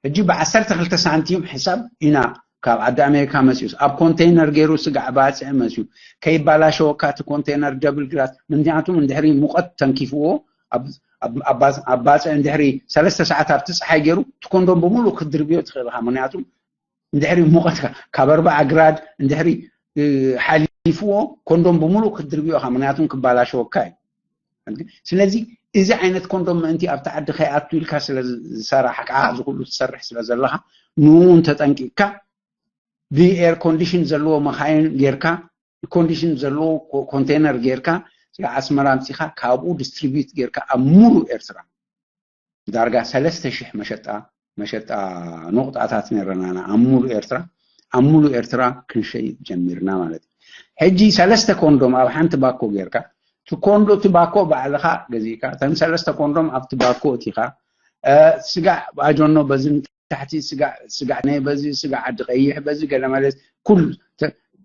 ሕጂ ብዓሰርተ ክልተ ሳንቲም ሕሳብ ኢና ካብ ዓዲ ኣሜሪካ መፅኡስ ኣብ ኮንቴይነር ገይሩ ስጋዕ ባፅዕ መፅኡ ከይባላሸወካ እቲ ኮንቴይነር ደብል ግላስ ምክንያቱም እንድሕሪ ሙቐት ተንኪፍዎ ኣብ ባፅዕ እንድሕሪ ሰለስተ ሰዓት ኣብቲ ፀሓይ ገይሩ እቲ ኮንዶም ብምሉእ ክትድርብዮ ትኽእል ኢኻ። ምክንያቱም እንድሕሪ ሙቐት ካብ ኣርባዓ ግራድ እንድሕሪ ሓሊፍዎ ኮንዶም ብምሉእ ክትድርብዮ ኢኻ። ምክንያቱም ክባላሸወካ እዩ። ስለዚ እዚ ዓይነት ኮንዶም ምእንቲ ኣብቲ ዓዲ ከይኣቱ ኢልካ ስለ ዝሰራሕካ እዚ ኩሉ ትሰርሕ ስለ ዘለኻ ንኡ ተጠንቂቅካ ብኤር ኮንዲሽን ዘለዎ መኻይን ጌርካ ኮንዲሽን ዘለዎ ኮንቴነር ጌርካ ኣስመራ ኣምፂኻ ካብኡ ዲስትሪቢዩት ጌርካ ኣብ ሙሉእ ኤርትራ ዳርጋ ሰለስተ ሽሕ መሸጣ መሸጣ ኖቕጣታት ነረናና ኣብ ሙሉእ ኤርትራ ኣብ ሙሉእ ኤርትራ ክንሸይጥ ጀሚርና ማለት እዩ። ሕጂ ሰለስተ ኮንዶም ኣብ ሓንቲ ባኮ ጌርካ እቲ ኮንዶ እቲ ባኮ ባዕልኻ ገዚእካ እተን ሰለስተ ኮንዶም ኣብቲ ባኮ እቲኻ ስጋዕ ኣጆኖ በዚ ንታሕቲ፣ ስጋዕ ስጋዕ ናይ በዚ፣ ስጋዕ ዓዲ ቀይሕ በዚ፣ ገለ ማለት ኩሉ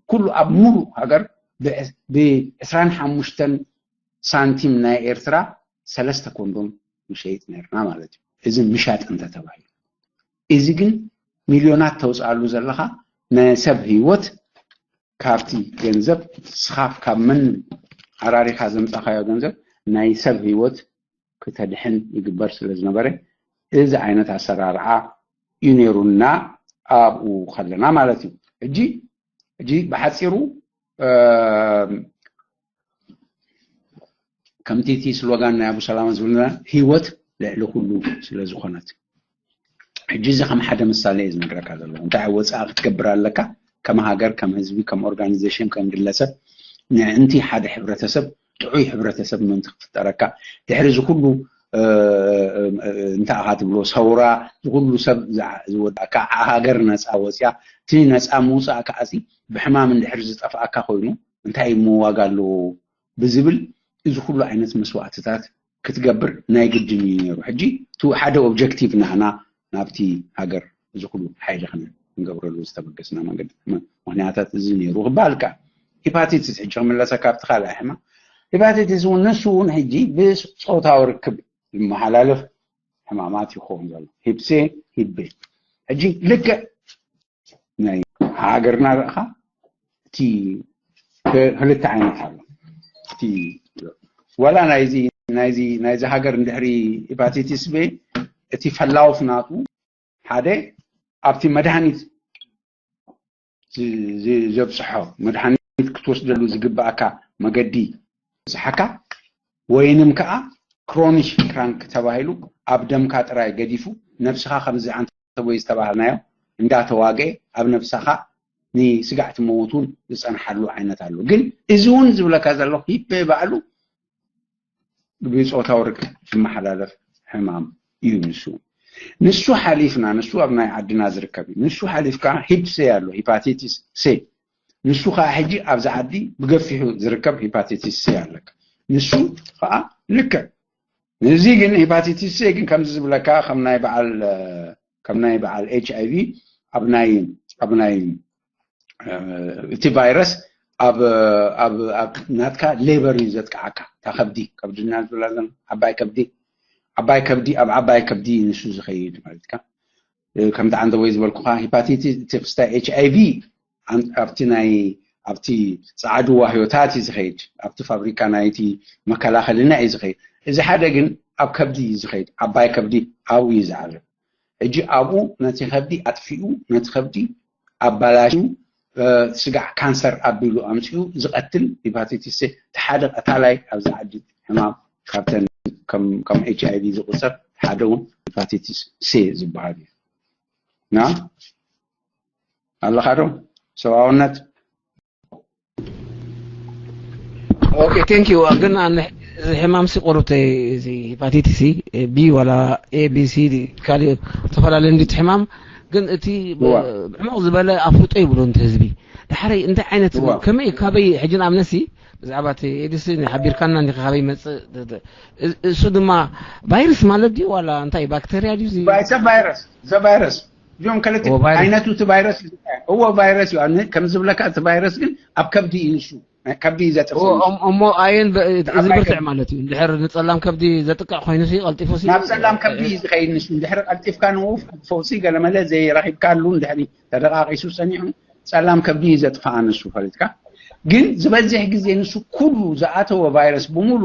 ኩሉ ኣብ ሙሉእ ሃገር ብ25 ሳንቲም ናይ ኤርትራ ሰለስተ ኮንዶም ንሸይጥ ነርና ማለት እዩ። እዚ ምሻጥ እንተተባሂሉ፣ እዚ ግን ሚልዮናት ተውፅኣሉ ዘለኻ ናይ ሰብ ህይወት ካብቲ ገንዘብ ስኻፍ ካብ መን ኣራሪኻ ዘምፃኻዮ ገንዘብ ናይ ሰብ ህይወት ክተድሕን ይግበር ስለ ዝነበረ፣ እዚ ዓይነት ኣሰራርዓ እዩ ነይሩና ኣብኡ ከለና ማለት እዩ። ሕጂ ሕጂ ብሓፂሩ ከምቲ እቲ ስሎጋን ናይ ኣቡ ሰላማ ዝብልና ህይወት ልዕሊ ኩሉ ስለ ዝኾነት፣ ሕጂ እዚ ከም ሓደ ምሳሌ እዩ ዝነግረካ ዘለኹ። እንታይ ወፃኢ ክትገብር ኣለካ ከም ሃገር፣ ከም ህዝቢ፣ ከም ኦርጋኒዜሽን፣ ከም ግለሰብ፣ ምእንቲ ሓደ ሕብረተሰብ፣ ጥዑይ ሕብረተሰብ ምእንቲ ክፍጠረካ፣ ድሕሪ እዚ ኩሉ እንታይ ኢኻ ትብሎ ሰውራ፣ ዝኩሉ ሰብ ዝወድኣካ፣ ሃገር ነፃ ወፅያ፣ እቲ ነፃ ምውፃእ ከዓሲ ብሕማም እንድሕር ዝጠፍኣካ ኮይኑ እንታይ ምዋጋ ኣለዎ ብዝብል፣ እዚ ኩሉ ዓይነት መስዋእትታት ክትገብር ናይ ግድን እዩ ነይሩ። ሕጂ እቲ ሓደ ኦብጀክቲቭ ናህና ናብቲ ሃገር እዚ ኩሉ ሓይሊ ክንገብረሉ ዝተበገስና መንገዲ ምክንያታት እዚ ነይሩ ክበሃል ከኣ፣ ሂፓቲትስ፣ ሕጂ ክምለሰካ ኣብቲ ካልኣይ ሕማም፣ ሂፓቲትስ እውን ንሱ እውን ሕጂ ብፆታዊ ርክብ ዝመሓላለፍ ሕማማት ይኸውን ዘሎ። ሂፕሴ ሂቤ ሕጂ ልክዕ ናይ ሃገርና ርኢኻ እቲ ክልተ ዓይነት ኣሎ። እቲ ዋላ ናይዚ ናይዚ ናይዚ ሃገር እንድሕሪ ሂፓቲቲስ ቤ እቲ ፈላውፍ ናቱ ሓደ ኣብቲ መድሃኒት ዘብፅሖ መድሃኒት ክትወስደሉ ዝግብኣካ መገዲ ዝሓካ ወይንም ከዓ ክሮኒሽ ክራንክ ተባሂሉ ኣብ ደምካ ጥራይ ገዲፉ ነብስኻ ከምዚ ኣንተ ወይ ዝተባህልናዮ እንዳተዋገ ኣብ ነብስኻ ንስጋዕ ትመውት እውን ዝፀንሓሉ ዓይነት ኣሎ። ግን እዚ እውን ዝብለካ ዘለኹ ሂፔ ባዕሉ ብፆታዊ ርክብ ዝመሓላለፍ ሕማም እዩ። ንሱ ንሱ ሓሊፍና ንሱ ኣብ ናይ ዓድና ዝርከብ እዩ። ንሱ ሓሊፍካ ሂፕሴ ኣሎ፣ ሂፓቲቲስ ሴ። ንሱ ከዓ ሕጂ ኣብዚ ዓዲ ብገፊሑ ዝርከብ ሂፓቲቲስ ሴ ኣለካ። ንሱ ከዓ ልክዕ እዚ ግን ሂፓቲቲስ ሴ ግን ከምዚ ዝብለካ ከም ናይ በዓል ከም ናይ በዓል ኤች ኣይ ቪ ኣብ ናይ ኣብ ናይ እቲ ቫይረስ ኣብ ኣብ ኣብ ናትካ ሌበር እዩ ዘጥቃዓካ። እታ ከብዲ ከብድና ዝብላ ዘን ዓባይ ከብዲ ዓባይ ከብዲ ኣብ ዓባይ ከብዲ ንሱ ዝኸይድ ማለትካ። ከምቲ ዓንተ ወይ ዝበልኩኻ ሂፓቲቲስ እቲ ክስታይ ኤች ኣይ ቪ ኣብቲ ናይ ኣብቲ ፃዕዱ ዋህዮታት እዩ ዝኸይድ፣ ኣብቲ ፋብሪካ ናይቲ መከላኸልና እዩ ዝኸይድ። እዚ ሓደ ግን ኣብ ከብዲ እዩ ዝኸይድ፣ ዓባይ ከብዲ ኣብኡ እዩ ዝዓርብ። ሕጂ ኣብኡ ነቲ ከብዲ ኣጥፊኡ፣ ነቲ ከብዲ ኣባላሽዩ፣ ስጋዕ ካንሰር ኣቢሉ ኣምፅኡ ዝቐትል ሂፓቲቲስ ሲ እቲ ሓደ ቀታላይ ኣብዚ ዓዲ ሕማም ካብተን ከም ኤች ኣይ ቪ ዝቁፀር ሓደ እውን ሂፓቲቲስ ሲ ዝበሃል እዩ። ና ኣለኻ ዶ ሰብኣውነት? ኦኬ ቴንክ ዩ። ግን ኣነ እዚ ሕማም ሲ ቆርብተይ እዚ ሂፓቲቲስ ሲ ቢ ዋላ ኤ ቢ ሲ ካልእ ዝተፈላለዩ እንዲቲ ሕማም ግን እቲ ዕሙቕ ዝበለ ኣፍልጦ ይብሉ እንተ ህዝቢ ድሕረይ እንታይ ዓይነት ከመይ ካበይ ሕጂ ንኣብነት ሲ ብዛዕባ እቲ ኤድስ ሓቢርካና እንዲኻ ካበይ ይመፅእ እሱ ድማ ቫይረስ ማለት ድዩ ዋላ እንታይ ባክተርያ ድዩ ቫይረስ ቫይረስ እዚኦም ክልተ ዓይነቱ እቲ ቫይረስ እዎ ቫይረስ እዩ። ከም ዝብለካ እቲ ቫይረስ ግን ኣብ ከብዲ እዩ ንሱ ከብዲ እዩ ዘጥፍ እሞ ኣየን እዚ ብርትዕ ማለት እዩ። እንድሕር ንፀላም ከብዲ ዘጥቅዕ ኮይኑ ሲ ቀልጢፉ ሲ ናብ ፀላም ከብዲ እዩ ዝኸይድ ንሱ። እንድሕር ቀልጢፍካ ንኡ ፈውሲ ገለመለ ዘይረኺብካሉ እንድሕር ተደቃቂሱ ፀኒሑ ፀላም ከብዲ እዩ ዘጥፍኣ ንሱ ፈሊጥካ። ግን ዝበዝሕ ግዜ ንሱ ኩሉ ዝኣተወ ቫይረስ ብምሉ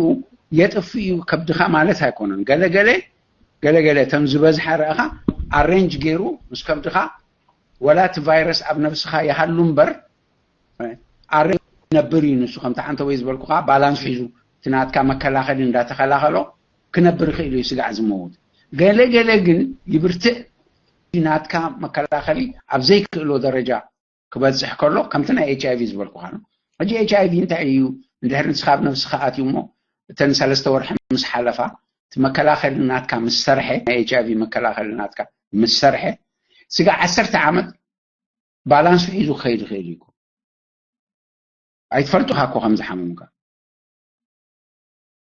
የጥፍ እዩ ከብድኻ ማለት ኣይኮነን። ገለገለ ገለገለ እተን ዝበዝሓ ረእኻ ኣሬንጅ ገይሩ ምስ ከብድኻ ወላ እቲ ቫይረስ ኣብ ነብስኻ ይሃሉ እምበር ኣሬንጅ ነብር እዩ ንሱ ከምቲ ሓንተ ወይ ዝበልኩኻ ባላንስ ሒዙ እቲ ናትካ መከላኸሊ እንዳተኸላኸሎ ክነብር ይኽእል እዩ ስጋዕ ዝመውት። ገለገለ ግን ይብርትዕ ናትካ መከላኸሊ ኣብ ዘይክእሎ ደረጃ ክበፅሕ ከሎ ከምቲ ናይ ኤች ኣይቪ ዝበልኩኻ ነው። ሕጂ ኤች ኣይቪ እንታይ እዩ? እንድሕር ንስኻ ኣብ ነብስኻ ኣትዩ እሞ እተን ሰለስተ ወርሒ ምስ ሓለፋ እቲ መከላኸሊ ናትካ ምስ ሰርሐ ናይ ኤች ኣይቪ መከላኸሊ ናትካ ምስ ሰርሐ ስጋ ዓሰርተ ዓመት ባላንሱ ሒዙ ክኸይድ ይኽእል እዩ። ኣይትፈልጡኻ እኮ ከም ዝሓመሙካ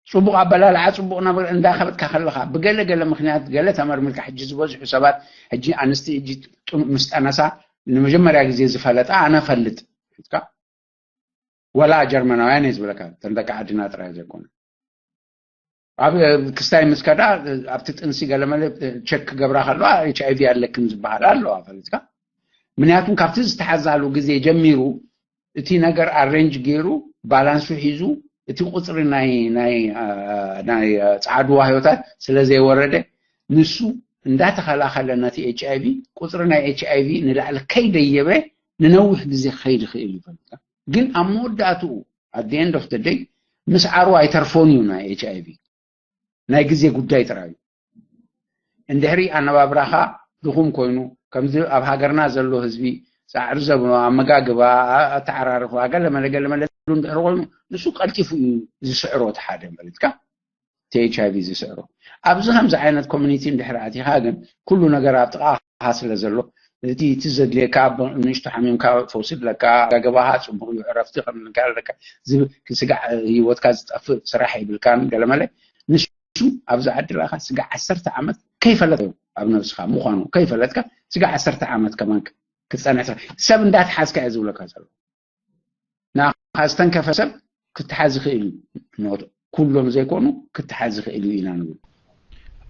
ጽቡቕ ኣበላልዓ፣ ጽቡቕ ነገር እንዳኸበጥካ ከለኻ፣ ብገለ ገለ ምኽንያት ገለ ተመርሚርካ፣ ሕጂ ዝበዝሑ ሰባት፣ ሕጂ ኣንስቲ፣ ሕጂ ጡ-፣ ምስ ጠነሳ ንመጀመርያ ግዜ ዝፈለጣ ኣነ ፈልጥ፣ ወላ ጀርመናውያን እየ ዝብለካ፣ እተን ደቂ ዓድና ጥራይ ዘይኮነ። ኣብ ክስታይ ምስ ከዳ፣ ኣብቲ ጥንሲ ገለመለ ቸክ ክገብራ ከለዋ፣ ኤች ኣይ ቪ ኣለክን ዝበሃል ኣለዋ፣ ፈሊጥካ። ምክንያቱም ካብቲ ዝተሓዛሉ ግዜ ጀሚሩ፣ እቲ ነገር ኣሬንጅ ገይሩ፣ ባላንሱ ሒዙ፣ እቲ ቁጽሪ ናይ፣ ናይ፣ አ፣ ናይ፣ አ፣ ጸዓዱ ዋህዮታት ስለ ዘይወረደ፣ ንሱ እንዳተኸላኸለ ነቲ ኤች ኣይ ቪ፣ ቁጽሪ ናይ ኤች ኣይ ቪ ንላዕሊ ከይደየበ፣ ንነዊሕ ግዜ ክኸይድ ይኽእል እዩ፣ ፈሊጥካ። ግን ኣብ መወዳእትኡ፣ at the end of the day፣ ምስዓሩ ኣይተርፎን እዩ ናይ ኤች ኣይ ቪ። ናይ ግዜ ጉዳይ ጥራይ እዩ። እንድሕሪ ኣነባብራኻ ድኹም ኮይኑ፣ ከምዚ ኣብ ሃገርና ዘሎ ህዝቢ ጻዕሪ ዘብሎ፣ ኣመጋግባ፣ ኣ-፣ ኣተዓራርፋ፣ ገለመለ ገለመለ እንድሕሪ ኮይኑ፣ ንሱ ቀልጢፉ እዩ ዝስዕሮ፣ እቲ ሓደ፣ ፈሊጥካ፣ እቲ ኤች ኣይ ቪ ዝስዕሮ። ኣብዚ ከምዚ ዓይነት ኮሚኒቲ እንድሕሪ ኣቲኻ ግን፣ ኩሉ ነገር ኣብ ጥቓኻ ስለ ዘሎ፣ እቲ፣ እቲ ዘድልየካ፣ ብ-፣ ንእሽቶ ሓሚምካ ፈውሲ ኣለካ፣ ኣመጋግባኻ ጽቡቕ እዩ፣ ዕረፍቲ ከም ኣለካ፣ ዝብ-፣ ስጋዕ ህይወትካ ዝጠፍእ ስራሕ የብልካን፣ ገለመለ። ንሱ ኣብዚ ዓዲ ለኻ ስጋዕ ዓሰርተ ዓመት ከይፈለጠ እዩ ኣብ ነብስኻ ምዃኑ ከይፈለጥካ፣ ስጋዕ ዓሰርተ ዓመት ከማን ክትጸንሕ ትኽእል። ሰብ እንዳትሓዝካ እየ ዝብለካ ዘሎ። ንኣኻ ዝተንከፈ ሰብ ክትሓዝ ይኽእል እዩ። ኖት ኩሎም ዘይኮኑ ክትሓዝ ይኽእል እዩ ኢና ንብል።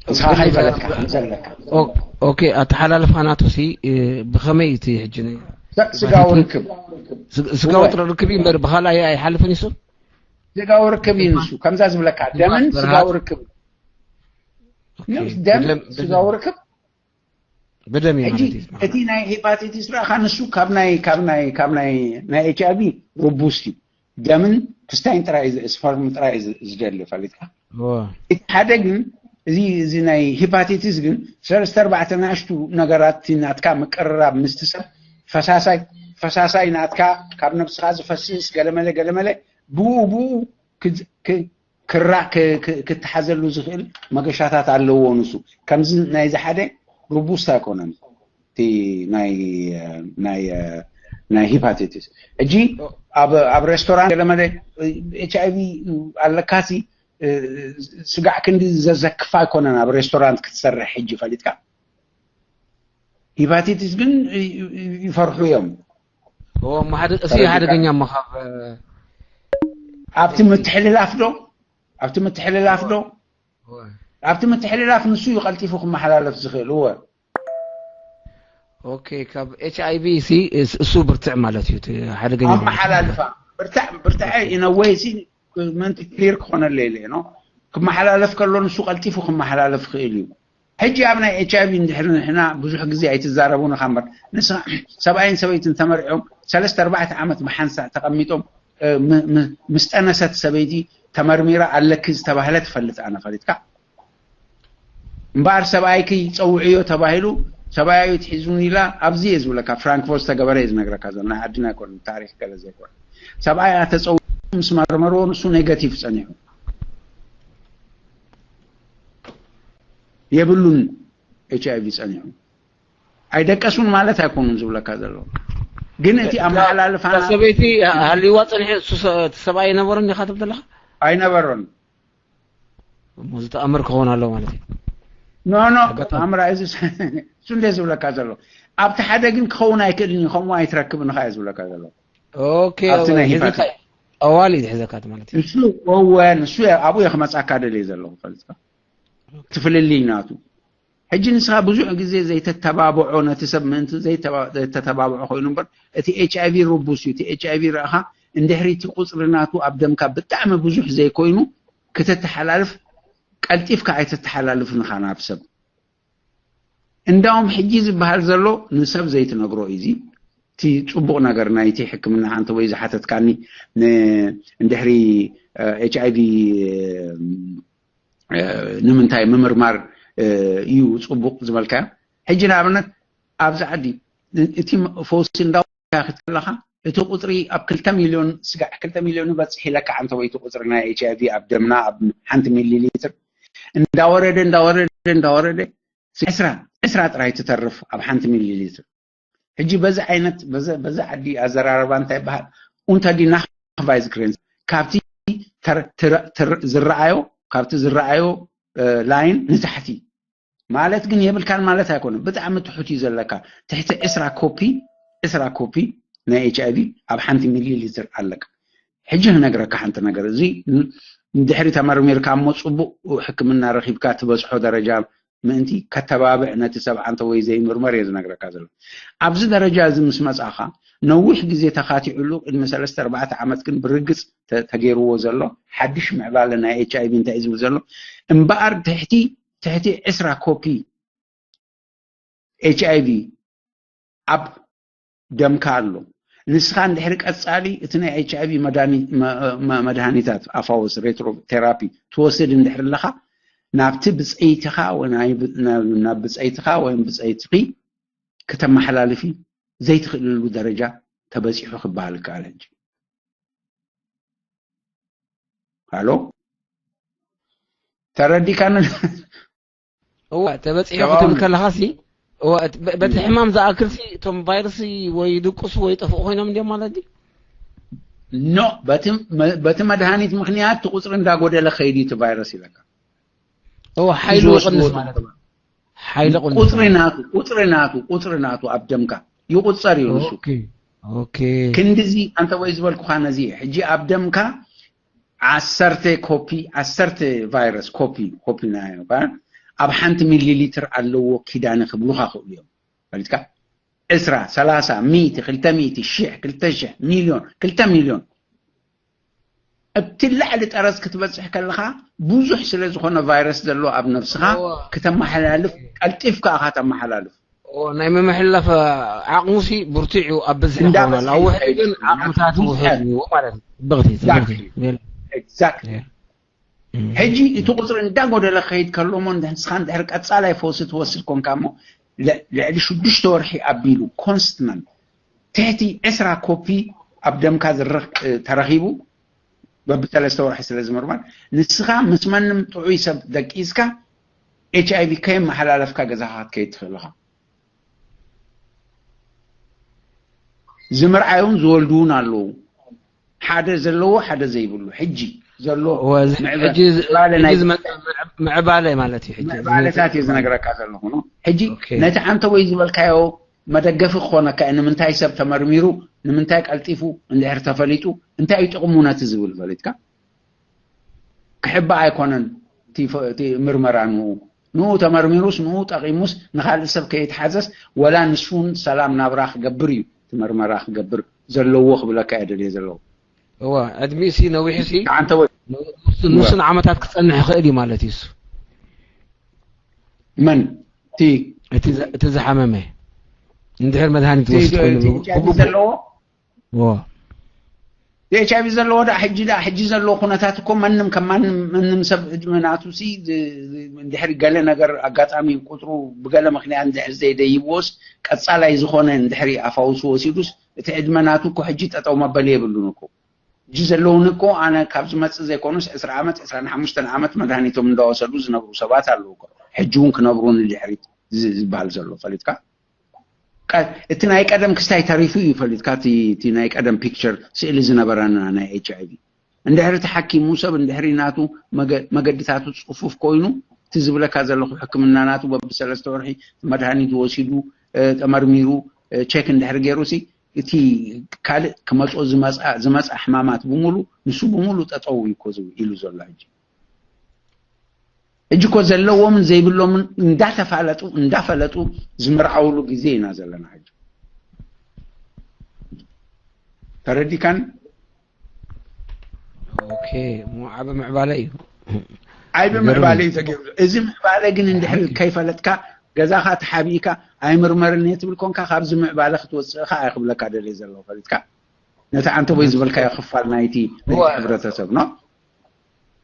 ንስኻ ግን ከይፈለጥካ ከም ዘለካ። ኦ-፣ ኦኬ፣ ኣተሓላልፋ ናቱ ሲ፣ እ፣ ብኸመይ እቲ ሕጂ ነ-፣ ስ-፣ ስጋዊ ርክብ። ስግ-፣ ስጋዊ እወ። ጥረ ርክብ እዩ እምበር ብኻልእ ኣይ-፣ ኣይሓልፍን እዩ እሱ? ስጋዊ ርክብ እዩ ንሱ። ከምዛ ዝብለካ፣ ደምን ብርሃት። ስጋዊ ርክብ። ኦኬ፣ ደም ብደም፣ ስጋዊ ብደም። ርክብ። ብደም እዩ ሕጂ ማለት እዩ። እቲ ናይ ሄፓታይቲስ ረኣኻ፣ ንሱ ካብ ናይ፣ ካብ ናይ፣ ካብ ናይ፣ ናይ ኤች ኣይ ቪ ሮቡስት እዩ። ደምን ክስታይን ጥራይ እዩ፣ ስፐርም ጥራይ እዩ ዝደሊ፣ ፈሊጥካ። እወ። እቲ ሓደ ግን፣ እዚ፣ እዚ ናይ ሄፓታይቲስ ግን ሰለስተ ኣርባዕተ ንኣሽቱ ነገራት፣ እቲ ናትካ ምቅርራብ ምስቲ ሰብ፣ ፈሳሳይ፣ ፈሳሳይ ናትካ ካብ ነብስኻ ዝፈስስ ገለመለ፣ ገለመለ፣ ብኡ፣ ብኡ ክዝ-፣ ክ-፣ ክራ-፣ ክ-፣ ክ-፣ ክተሓዘሉ ዝኽእል መገሻታት ኣለዎ። ንሱ ከምዚ ናይዚ ሓደ ሮቡስት ኣይኮነን፣ እቲ ናይ፣ ናይ፣ ናይ ሂፓቲቲስ። ሕጂ ኣብ፣ ኣብ ሬስቶራንት ገለመለ ኤች ኣይ ቪ ኣለካሲ፣ ስጋዕ ክንዲ ዘዘክፍ ኣይኮነን ኣብ ሬስቶራንት ክትሰርሕ። ሕጂ ፈሊጥካ፣ ሂፓቲቲስ ግን ይፈርሑ እዮም። እዎ፣ እሞ ሓደ፣ እሱ ፈረዲካ። ሓደገኛ እሞ ካብ ኣብቲ ምትሕልላፍ ዶ? ኣብቲ ምትሕልላፍ ዶ? እዎ። ኣብቲ ምትሕልላፍ ንሱ እዩ ቀልጢፉ ክመሓላለፍ ዝኽእል። እወ። ኦኬ፣ ካብ ኤች ኣይ ቪ ሲ እስ-፣ እሱ ብርትዕ ማለት እዩ፣ እቲ ሓደገኛ ማለት እዩ። ኣመሓላልፋ። ብርትዕ፣ ብርትዕ ኢነ ወይ ሲ ምእንቲ ክሊር ክኾነለይ ኢለ፣ ኖ? ክመሓላለፍ ከሎ ንሱ ቀልጢፉ ክመሓላለፍ ይኽእል እዩ። ሕጂ ኣብ ናይ ኤች ኣይ ቪ እንድሕሪ ንሕና ብዙሕ ግዜ ኣይትዛረቡን ኢኻ እምበር፣ ንስኻ ሰብኣይን ሰበይትን ተመርዕዮም ሰለስተ ኣርባዕተ ዓመት ብሓንሳእ ተቐሚጦም፣ እ፣ ም-፣ ም-፣ ምስ ጠነሰት ሰበይቲ ተመርሚራ ኣለኪ ዝተባህለ ትፈልጥ፣ ኣነ ፈሊጥካ። እምበኣር ሰብኣይኪ ጸውዕዮ ተባሂሉ፣ ሰብኣይ ኣዩ ትሒዙኒ ኢላ፣ ኣብዚ እየ ዝብለካ፣ ፍራንክፎርት ዝተገበረ እየ ዝነግረካ ዘሎ፣ ናይ ዓድና ኣይኮነን፣ ታሪኽ ገለ ዘይኮነ። ሰብኣይ ኣተጸውዑ ምስ መርመርዎ ንሱ ኔጋቲቭ ጸኒሑ። የብሉን ኤች ኣይ ቪ ጸኒሑ። ኣይደቀሱን ማለት ኣይኮኑን ዝብለካ ዘለዉ። ግን እቲ እታ፣ ኣመሓላልፋና እታ ሰበይቲ ሃልይዋ ጸኒሑ፣ እሱ ሰ-፣ እቲ ሰብኣይ ኣይነበሮን ኢኻ ትብል ዘለኻ? ኣይነበሮን። እሞ ዝተኣምር ክኸውን ኣለዎ ማለት እዩ። ኖ፣ ኖ፣ ኣጋጣሚ። ኣምራ እዚ ስ-፣ እሱ እንደ ዝብለካ ዘሎ። ኣብቲ ሓደ ግን ክኸውን ኣይክእልን እዩ፣ ከምኡ ኣይትረክብን ኢኻ እየ ዝብለካ ዘሎ። ኦኬ፣ ኣብቲ ናይ ሒዘካ፣ ሂፓቲስ። ኣዋል እዩ ዝሕዘካ ማለት እዩ። ንሱ፣ እወ፣ ንሱ እየ፣ ኣብኡ እየ ክመጻካ ደልየ ዘለኹ፣ ፈልጥካ። እቲ ፍልልይ ናቱ። ሕጂ ንስኻ ብዙሕ ግዜ ዘይተተባብዖ፣ ነቲ ሰብ ምእንቲ ዘይተባ-፣ ዘይተተባብዖ ኮይኑ እምበር፣ እቲ ኤች ኣይ ቪ ርቡስ እዩ። እቲ ኤች ኣይ ቪ ረኣኻ፣ እንድሕሪ እቲ ቁጽሪ ናቱ ኣብ ደምካ ብጣዕሚ ብዙሕ ዘይኮይኑ፣ ከተተሓላልፍ፣ ቀልጢፍካ ኣይተተሓላልፍን ኢኻ ናብ ሰብ። እንዳውም ሕጂ ዝበሃል ዘሎ ንሰብ ዘይትነግሮ እዩ። እዚ እቲ ጽቡቕ ነገር ናይቲ ሕክምና፣ ሓንቲ ወይ ዝሓተትካኒ፣ ን-፣ እንድሕሪ፣ እ፣ ኤች ኣይ ቪ፣ እ፣ ንምንታይ ምምርማር፣ እ፣ እዩ ጽቡቕ ዝበልካዮ? ሕጂ ንኣብነት ኣብዚ ዓዲ እ-፣ እቲ ፈውሲ እንዳወካ ክትከለኻ፣ እቲ ቁጽሪ ኣብ ክልተ ሚልዮን፣ ስጋዕ ክልተ ሚልዮን ይበጽሕ ኢለካ፣ ኣንተ ወይ፣ እቲ ቁጽሪ ናይ ኤች ኣይ ቪ ኣብ ደምና ኣብ ሓንቲ ሚሊ ሊትር እንዳወረደ፣ እንዳወረደ፣ እንዳወረደ፣ ዕስራ፣ ዕስራ ጥራይ ትተርፍ ኣብ ሓንቲ ሚሊ ሊትር። ሕጂ በዚ ዓይነት፣ በዚ፣ በዚ ዓዲ ኣዘራርባ እንታይ ይበሃል? ኡንተ ዲ ናኽቫይዝ ግሬንስ፣ ካብቲ ዝረኣዮ ካብቲ ዝረኣዮ ላይን ንታሕቲ ማለት ግን የብልካን ማለት ኣይኮነን። ብጣዕሚ ትሑት እዩ ዘለካ። ትሕቲ ዕስራ ኮፒ ዕስራ ኮፒ ናይ ኤች ኣይቪ ኣብ ሓንቲ ሚሊ ሊትር ኣለካ። ሕጂ ክነግረካ ሓንቲ ነገር፣ እዚ ድሕሪ ተመርሚርካ እሞ ፅቡቅ ሕክምና ረኪብካ ትበፅሖ ደረጃ ምእንቲ ከተባብዕ ነቲ ሰብ ዓንተ ወይ ዘይምርመር እየ ዝነግረካ ዘሎ። ኣብዚ ደረጃ እዚ ምስ መፃኻ ነዊሕ ግዜ ተኻቲዑሉ ቅድሚ ሰለስተ ኣርባዕተ ዓመት ግን ብርግፅ ተገይርዎ ዘሎ ሓድሽ ምዕባለ ናይ ኤች ኣይቪ እንታይ ዝብል ዘሎ እምበኣር ትሕቲ ትሕቲ ዕስራ ኮፒ ኤች ኣይቪ ኣብ ደምካ ኣሎ። ንስኻ እንድሕሪ ቀጻሊ እቲ ናይ ኤች ኣይቪ መድሃኒታት ኣፋውስ ሬትሮ ቴራፒ ትወስድ እንድሕር ኣለኻ ናብቲ ብጸይትኻ ናብ ብጸይትኻ ወይም ብጸይትኺ ክተመሓላልፊ ዘይትኽእልሉ ደረጃ ተበጺሑ ክበሃል ይከኣል። ሕጂ ሃሎ ተረዲካኒ? እዋ ተበጺሑ ክትብል ከለኻ ሲ እዋ በቲ ሕማም ዝኣክል ሲ እቶም ቫይረስ ወይ ድቁሱ ወይ ጠፍኡ ኮይኖም እንዲዮም ማለት ድዩ? ኖ በቲ መድሃኒት ምክንያት እቲ ቁፅሪ እንዳጎደለ ከይድ እቲ ቫይረስ ይለካ። እዋ ሓይሉ ይቕንስ ማለት እዩ። ሓይሊ ቁንስ ቁፅሪ ናቱ ቁፅሪ ናቱ ቁፅሪ ናቱ ኣብ ደምካ ይቁፀር እዩ ንሱ። ኦኬ ኦኬ ክንድዚ ኣንተ ወይ ዝበልኩኻ ነዚ ሕጂ ኣብ ደምካ ዓሰርተ ኮፒ ዓሰርተ ቫይረስ ኮፒ ኮፒ ናዮ ኣብ ሓንቲ ሚሊ ሊትር ኣለዎ ኪዳነ ክብሉኻ ክእሉ እዮም። ፈሊጥካ ዕስራ ሰላሳ ሚእቲ ክልተ ሚእቲ ሽሕ ክልተ ሽሕ ሚልዮን ክልተ ሚልዮን ኣብቲ ላዕሊ ጠረዝ ክትበፅሕ ከለኻ ብዙሕ ስለ ዝኾነ ቫይረስ ዘሎ ኣብ ነብስኻ ክተመሓላልፍ ቀልጢፍካ ኢኻ ተመሓላልፍ። ናይ ምምሕላፍ ዓቕሙሲ ብርቱዕ እዩ ኣብ ብዝሒ ይኸውን ኣሎ ኣብ ውሕድ ግን ዓቕምታት ውሕድ እዩ ማለት እዩ። ብቕቲ ብቕቲ exactly ሕጂ እቲ ቁፅሪ እንዳጎደለ ክኸይድ ከሎ እሞ ንስኻ እንድሕር ቀፃላይ ፈውሲ ትወስድ ኮንካ እሞ ልዕሊ ሽዱሽተ ወርሒ ኣቢሉ ኮንስትመንት ትሕቲ ዕስራ ኮፒ ኣብ ደምካ ተረኺቡ በብሰለስተ ወርሒ ስለ ዝምርመር ንስኻ ምስ መንም ጥዑይ ሰብ ደቂስካ ኤች ኣይቪ ከየመሓላለፍካ ገዛኻ ክትከይድ ትኽእል ኢኻ። ዝምርዓዩን ዝወልዱ እውን ኣለዉ። ሓደ ዘለዎ ሓደ ዘይብሉ ሕጂ ዘሎ ምዕባለ ማለት እዩ። ምዕባለታት እየ ዝነግረካ ዘለኹ። ሕጂ ነቲ ዓንተ ወይ ዝበልካዮ መደገፊ ክኾነካ እዩ። ንምንታይ ሰብ ተመርሚሩ ንምንታይ ቀልጢፉ እንድሕር ተፈሊጡ እንታይ እዩ ጥቕሙ ነቲ ዝብል ፈሊጥካ ክሕባእ ኣይኮነን። ምርመራ ንኡ ንኡ ተመርሚሩስ ንኡ ጠቒሙስ ንኻልእ ሰብ ከየትሓዘስ ወላ ንሱን ሰላም ናብራ ክገብር እዩ። እቲ መርመራ ክገብር ዘለዎ ክብለካ እየ ደልየ ዘለኹ። እዋ ዕድሚኡ ሲ ነዊሑ ሲ ንሱን ዓመታት ክፀንሕ ይኽእል እዩ ማለት እዩ። መን እቲ እቲ ዝሓመመ እንድሕር መድሃኒት ወስድ ዘለዎ ዎ ኤች ኣይቪ ዘለዎ ዳ ሕጂ ዳ ሕጂ ዘለዎ ኩነታት እኮ ማንም ከም ማንም ማንም ሰብ ዕድመ ናቱ ሲ እንድሕር ገለ ነገር ኣጋጣሚ ቁፅሩ ብገለ ምክንያት እንድሕር ዘይደይብዎስ ቀፃላይ ዝኾነ እንድሕር ኣፋውሱ ወሲዱስ እቲ ዕድመ ናቱ እኮ ሕጂ ጠጠው መበሊ የብሉን እኮ። ሕጂ ዘለውኒ እኮ ኣነ ካብ ዝመፅእ ዘይኮኑስ ዕስራ ዓመት ዕስራን ሓሙሽተን ዓመት መድሃኒቶም እንዳወሰዱ ዝነብሩ ሰባት ኣለዉ እኮ። ሕጂ እውን ክነብሩ ንድሕሪት ዝበሃል ዘሎ ፈሊጥካ። እቲ ናይ ቀደም ክስታይ ተሪፉ እዩ ፈሊጥካ። እቲ ናይ ቀደም ፒክቸር ስእሊ ዝነበረና ናይ ኤች ኣይቪ እንድሕሪ ተሓኪሙ ሰብ እንድሕሪ ናቱ መገድታቱ ፅፉፍ ኮይኑ እቲ ዝብለካ ዘለኹ ሕክምና ናቱ በብሰለስተ ወርሒ መድሃኒት ወሲዱ ተመርሚሩ ቸክ እንድሕሪ ገይሩ ሲ እቲ ካልእ ክመፅኦ ዝመፃ ሕማማት ብምሉ ንሱ ብምሉ ጠጠው እዩ እኮ ኢሉ ዘሎ ሕጂ። ሕጂ እኮ ዘለዎምን ዘይብሎምን እንዳተፋለጡ እንዳፈለጡ ዝምርዓውሉ ግዜ ኢና ዘለና ሕጂ። ተረዲካን? ኦኬ፣ ዓቢ ምዕባለ እዩ። ዓቢ ምዕባለ እዩ ተገይሩ። እዚ ምዕባለ ግን እንድሕር ከይፈለጥካ ገዛኻ ተሓቢእካ ኣይምርመርን እየ ትብል ኮንካ ካብዚ ምዕባለ ክትወፅእ ኸዓ እየ ክብለካ ደልየ ዘለኹ ፈሊጥካ። ነቲ ዓንተ ወይ ዝበልካዮ ክፋል ናይቲ ናይቲ ሕብረተሰብ ነው።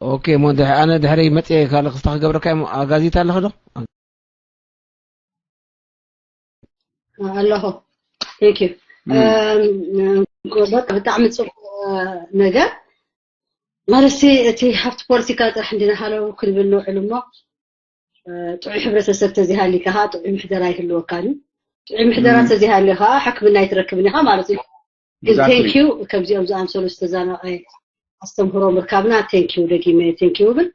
ኦኬ እሞ ድሕ- ኣነ ድሕረይ መፅየ ካልእ ክስታ ክገብረካ እሞ ኣጋዚት ኣለኽ ዶ? ኣለኹ። Thank you። እም፣ በቃ ብጣዕሚ ፅቡቅ ነገር ማለት እቲ ሃፍቲ ፖለቲካ ጥራሕ እንዲና ሃለው ክንብል ንውዕል እሞ ጥዑይ ሕብረተሰብ ተዚሃሊ ከዓ ጥዑይ ምሕደራ ይህልወካን እዩ። ጥዑይ ምሕደራ ተዚሃሊ ከዓ ሕክምና ይትረክብን ኢኻ ማለት እዩ። ግን thank you ከምዚኦም ዝኣምሰሉ ዝተዛናቀ ኣስተምህሮ ምርካብና፣ ቴንኪዩ፣ ደጊመ ቴንኪዩ ብል።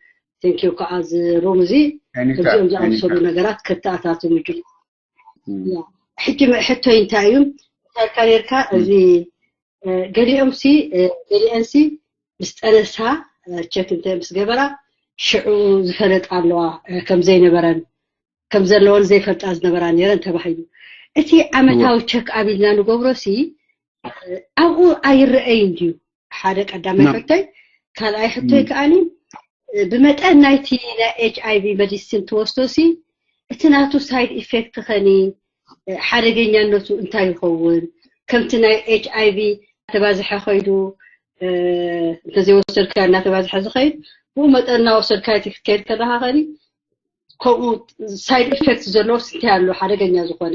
ቴንኪዩ ከዓ እዚ ሩም እዚ ከምዚኦም ዝኣምሰሉ ነገራት ከተኣታቱ ምጅ ሕጂ ሕቶይ እንታይ እዩ? ታልካ ኔርካ እዚ ገሊኦም ሲ ገሊአን ሲ ምስ ጠነሳ ቸክ እንተ ምስ ገበራ ሽዑ ዝፈለጥ ኣለዋ ከም ዘይነበረን ከም ዘለወን ዘይፈልጣ ዝነበራ ነረን ተባሂሉ። እቲ ዓመታዊ ቸክ ኣብ ኢልና ንገብሮ ሲ ኣብኡ ኣይረኣይን ድዩ? ሓደ ቀዳማይ ሕቶይ። ካልኣይ ሕቶይ ከኣኒ ብመጠን ናይቲ ናይ ኤች ኣይ ቪ መዲሲን ትወስዶ ሲ እቲ ናቱ ሳይድ ኢፌክት ኸኒ ሓደገኛነቱ እንታይ ይኸውን? ከምቲ ናይ ኤች ኣይ ቪ ተባዝሐ ኸይዱ እንተዘይወሰድካ እናተባዝሐ ዝኸይድ ብኡ መጠን እናወሰድካ እቲ ክትከይድ ከለካ ኸኒ ከምኡ ሳይድ ኢፌክት ዘለዎ ስንታይ ኣሎ ሓደገኛ ዝኾነ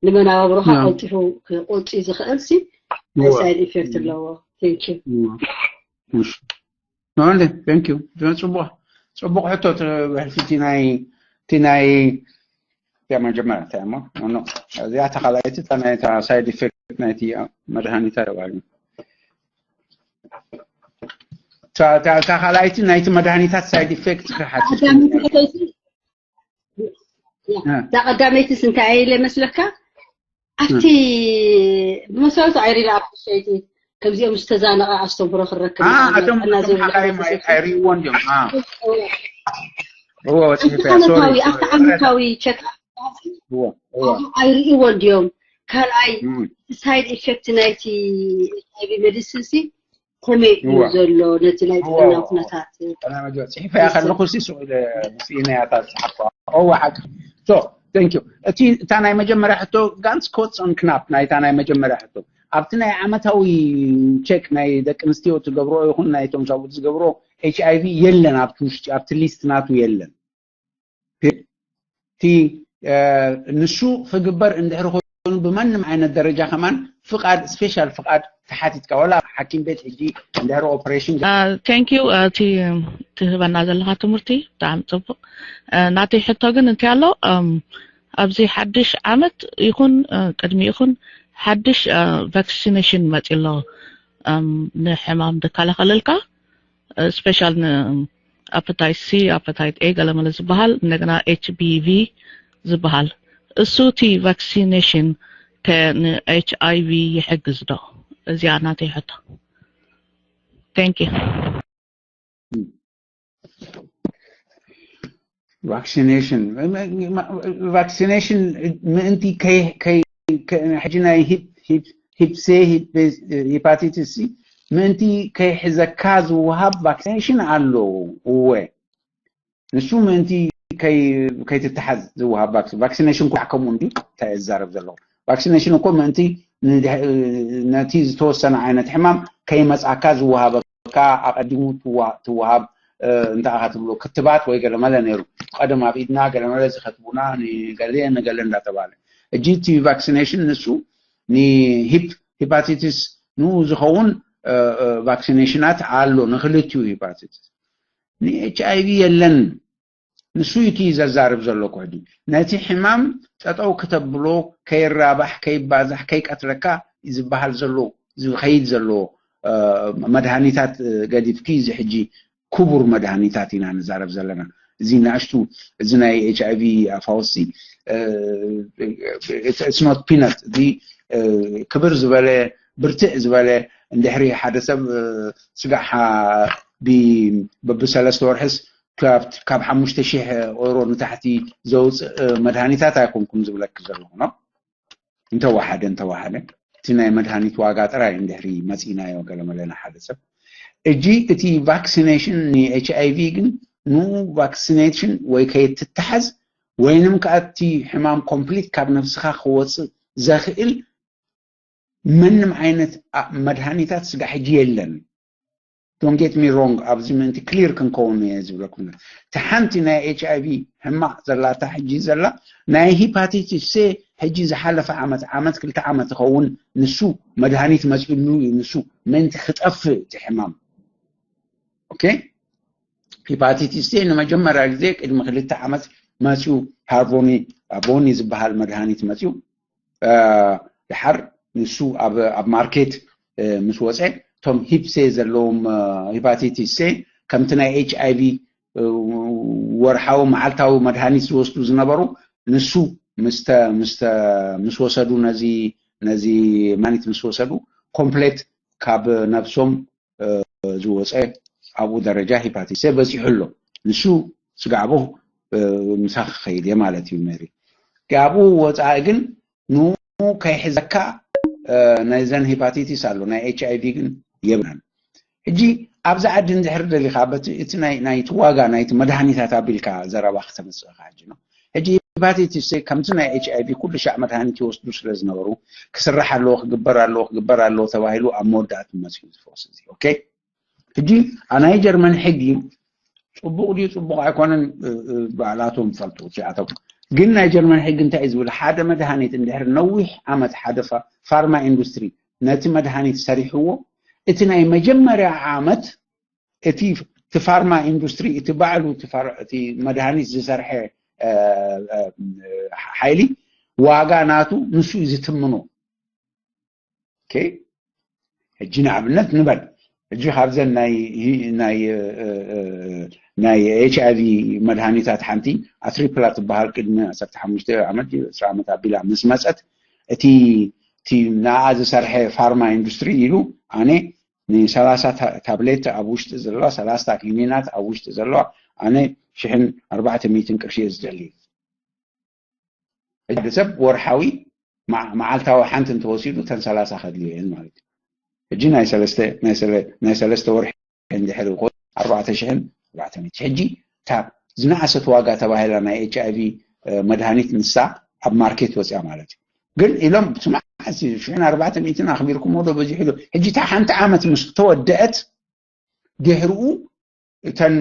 ንመናባብሮኻ ቀልጢፉ ክቆልጢ ዝኽእል ሲ ናይ ሳይድ ኢፌክት ኣለዎ። ቴንክ ዩ። ጽቡቕ ጽቡቕ ሕቶ። ብሕልፊ እቲ ናይ እቲ ናይ እያ መጀመርያ እንታይ እሞ እዚኣ ተኻላይቲ እታ ናይ ሳይድ ኢፌክት ናይቲ መድሃኒታ ተባሂሉ። እታ ካልኣይቲ ናይቲ መድሃኒታት ሳይድ ኢፌክት ክሓትት እዛ ቀዳመይትስ እንታይ ኢለ መስለካ ኣብቲ ብመሰረቱ ኣይሪላ ኣፕሪሼት ከምዚኦም ዝተዛነቐ ኣስተምህሮ ክረክብ እቶም እቶም ሓኻይም ኣይርእይዎን ድዮም። እዎ ወፂሒፈያ ዓመታዊ ኣብቲ ዓመታዊ ቸክ ኣይርእይዎን ድዮም። ካልኣይ ሳይድ ኢፌክት ናይቲ ኤች ኣይ ቪ ሜዲሲን ሲ ከመይ እዩ ዘሎ ነቲ ናይ ጥዕና ኩነታት? ፅሒፈያ ከለኩ ሲ ስኢነያ እታ ዝፅሓፍኩዋ። እወ ሓቂ። So thank you። እቲ እታ ናይ መጀመርያ ሕቶ ጋንስ ኮትስ ኦን ክናፕ ናይታ ናይ መጀመርያ ሕቶ ኣብቲ ናይ ዓመታዊ ቸክ ናይ ደቂ ኣንስትዮ ትገብሮ ይኹን ናይቶም ሰብኡት ዝገብሮ ኤች ኣይ ቪ የለን ኣብቲ ውሽጢ ኣብቲ ሊስት ናቱ የለን። እቲ ንሱ ክግበር እንድሕሪ ኮይኑ ብማንም ዓይነት ደረጃ ከማን ፍቃድ ስፔሻል ፍቃድ ተሓቲትካ ዋላ ሓኪም ቤት ሕጂ እንድሕሪ ኦፕሬሽን ቴንክ ዩ እቲ ትህበና ዘለካ ትምህርቲ ብጣዕሚ ፅቡቅ። ናተይ ሕቶ ግን እንታይ ኣሎ ኣብዚ ሓድሽ ዓመት ይኹን ቅድሚ ይኹን ሓድሽ ቫክሲኔሽን መፂ ኣሎ ንሕማም ዝከላኸለልካ ስፔሻል ንኣፐታይት ሲ ኣፐታይት ኤ ገለመለ ዝበሃል እንደገና ኤች ቢ ቪ ዝበሃል እሱ እቲ ቫክሲኔሽን ከ ንኤች ኣይ ቪ ይሕግዝ ዶ? እዚኣ ናተይ ሕቶ። Thank you። ቫክሲኔሽን ቫክሲኔሽን ምእንቲ ሕጂ ናይ ሂፕ ሂፕ ሴ ሂፓቲትስ ሲ ምእንቲ ከይሕዘካ ዝወሃብ ቫክሲኔሽን ኣሎ። እወ ንሱ ምእንቲ ከይትተሓዝ ዝወሃብ ቫክሲኔሽን ኩላዕ ከምኡ እንዲ እንታይ እዛረብ ዘለኹ ቫክሲኔሽን እኮ ምእንቲ ነቲ ዝተወሰነ ዓይነት ሕማም ከይመፃካ ዝወሃበካ ኣቀዲሙ ትወሃብ እንታይ ኢኻ ትብሎ ክትባት ወይ ገለ መለ ነይሩ ቀደም ኣብ ኢድና ገለ መለ ዝኸትቡና ንገለ ንገለ እንዳተባለ እጂ እቲ ቫክሲኔሽን ንሱ ንሂፕ ሂፓቲትስ ንኡ ዝኸውን ቫክሲኔሽናት ኣሎ ንክልቲኡ ሂፓቲትስ ንኤች ኣይ ቪ የለን ንሱ እዩ እቲ ዘዛርብ ዘሎ ኩሕዲ ነቲ ሕማም ጠጠው ክተብሎ ከይራባሕ ከይባዛሕ ከይቀትለካ ዝበሃል ዘሎ ዝኸይድ ዘሎ መድሃኒታት ገዲፍኪ እዚ ሕጂ ክቡር መድሃኒታት ኢና ንዛረብ ዘለና እዚ ንኣሽቱ እዚ ናይ ኤች ኣይ ቪ ኣፋወሲ it's not peanut እዚ ክብር ዝበለ ብርትዕ ዝበለ እንድሕሪ ሓደ ሰብ ስጋዕ በብሰለስተ ወርሕስ ካብ ሓሙሽተ ሺሕ ኦሮ ንታሕቲ ዘውፅእ መድሃኒታት ኣይኮንኩም ዝብለኪ ዘለኹ ነው እንተወሓደ እንተወሓደ እቲ ናይ መድሃኒት ዋጋ ጥራይ እንድሕሪ መፂናዮ ገለመለ ንሓደ ሰብ እጂ እቲ ቫክሲኔሽን ንኤች ኣይ ቪ ግን ንኡ ቫክሲኔሽን ወይ ከየትተሓዝ ወይንም ከዓ እቲ ሕማም ኮምፕሊት ካብ ነብስኻ ክወፅእ ዘኽእል ምንም ዓይነት መድሃኒታት ስጋ ሕጂ የለን don't get me wrong ኣብዚ ምእንቲ ክሊር ክንከውን እየ ዝብለኩም እቲ ሓንቲ ናይ ኤች ኣይ ቪ ሕማቅ ዘላ እታ ሕጂ ዘላ ናይ ሂፓቲቲስ ሴ ሕጂ ዝሓለፈ ዓመት ዓመት ክልተ ዓመት ይኸውን ንሱ መድሃኒት መፅሉ እዩ ንሱ ምእንቲ ክጠፍእ እቲ ሕማም ኦኬ ሂፓቲቲስ ሴ ንመጀመርያ ግዜ ቅድሚ ክልተ ዓመት መፅኡ ሃርቦኒ ቦኒ ዝበሃል መድሃኒት መፅኡ ድሓር ንሱ ኣብ ማርኬት ምስ ወፀ እቶም ሂፕ ሴ ዘለዎም ሂፓቲቲስ ሴ ከምቲ ናይ ኤች ኣይ ቪ ወርሓዊ መዓልታዊ መድሃኒት ዝወስዱ ዝነበሩ ንሱ ምስ ወሰዱ ነዚ ነዚ ማኒት ምስ ወሰዱ ኮምፕሌት ካብ ነብሶም ዝወፀ ኣብኡ ደረጃ ሂፓቲስ ሴ በፂሑ ኣሎ። ንሱ ስጋዕቦ ምሳኺ ክኸይድ እየ ማለት እዩ ሜሪ። ካብኡ ወፃኢ ግን ንኡ ከይሕዘካ ናይዘን ሂፓቲቲስ ኣሎ፣ ናይ ኤች ኣይ ቪ ግን የብላን። ሕጂ ኣብዚ ዓዲ እንድሕር ደሊኻ በቲ እቲ ናይ ናይቲ ዋጋ ናይቲ መድሃኒታት ኣቢልካ ዘረባ ክተምፅእኻ ሕጂ ነው። ሕጂ ሂፓቲቲስ ሴ ከምቲ ናይ ኤች ኣይ ቪ ኩሉ ሻዕ መድሃኒት ይወስዱ ስለ ዝነበሩ ክስራሕ ኣለዎ፣ ክግበር ኣለዎ፣ ክግበር ኣለዎ ተባሂሉ ኣብ መወዳእቲ መፅኡ ዝፈወስ እዚ። ኦኬ፣ ሕጂ ናይ ጀርመን ሕጊ ፅቡቕ ድዩ ፅቡቕ ኣይኮነን ባዕላቶም ፈልጡ እዚኣቶም። ግን ናይ ጀርመን ሕጊ እንታይ እዩ ዝብል? ሓደ መድሃኒት እንድሕር ነዊሕ ዓመት ሓደ ፋርማ ኢንዱስትሪ ነቲ መድሃኒት ሰሪሕዎ እቲ ናይ መጀመርያ ዓመት እቲ እቲ ፋርማ ኢንዱስትሪ እቲ ባዕሉ እቲ መድሃኒት ዝሰርሐ ሓይሊ ዋጋ ናቱ ንሱ እዩ ዝትምኖ። ሕጂ ንኣብነት ንበል ሕጂ ካብዘን ናይ ኤች ኣይ ቪ መድሃኒታት ሓንቲ ኣትሪፕላ ትበሃል ቅድሚ ዓሰርተ ሓሙሽተ ዓመት ዕስራ ዓመት ኣቢላ ምስ መፀት እቲ ንኣ ዝሰርሐ ፋርማ ኢንዱስትሪ ኢሉ ኣነ ንሰላሳ ታብሌት ኣብ ውሽጢ ዘለዋ ሰላሳ ኪኒናት ኣብ ውሽጢ ዘለዋ ኣነ ሽሕን ኣርባዕተ ሚእትን ቅርሺ እየ ዝደሊ። ሕጂ ሰብ ወርሓዊ መዓልታዊ ሓንቲ እንተወሲዱ እተን ሰላሳ ከድልዮ እየን ማለት እዩ። ሕጂ ናይ ሰለስተ ወርሒ እንድሕር ይኮን ኣርባዕተ ሽሕን ኣርባዕተ ሚእትን። ሕጂ እታ ዝነኣሰት ዋጋ ተባሂላ ናይ ኤች ኣይ ቪ መድሃኒት ንሳ ኣብ ማርኬት ወፅያ ማለት እዩ። ግን ኢሎም ስማዕ ሽሕን ኣርባዕተ ሚእትን ኣኽቢርኩሞ ዶ በዚሑ ዶ? ሕጂ እታ ሓንቲ ዓመት ምስ ተወደአት ድሕርኡ እተን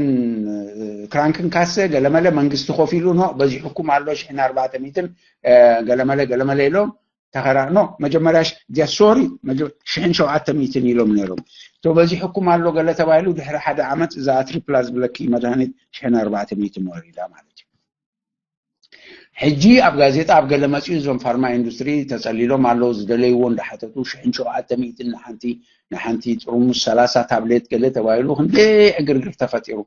ክራንክን ካሰ ገለመለ መንግስቲ ኮፍ ኢሉ ኖ በዚሕኩም ኣሎ ሽሕን ኣርባዕተ ሚእትን ገለመለ ገለመለ ኢሎም ተኸራ ኖ መጀመርያ ሶሪ ሽሕን ሸውዓተ ሚእትን ኢሎም ነይሮም። ቶ በዚሕኩም ኣሎ ገለ ተባሂሉ ድሕሪ ሓደ ዓመት እዛ ኣትሪፕላ ዝብለኪ መድሃኒት ሽሕን ኣርባዕተ ሚእትን ወሪዳ ማለት እዩ። ሕጂ ኣብ ጋዜጣ ኣብ ገለ መፅኡ እዞም ፋርማ ኢንዱስትሪ ተፀሊሎም ኣለዉ ዝደለይዎ እንዳሓተቱ ሽሕን ሸውዓተ ሚእትን ንሓንቲ ንሓንቲ ጥርሙስ ሰላሳ ታብሌት ገለ ተባሂሉ ክንደይ ዕግርግር ተፈጢሩ።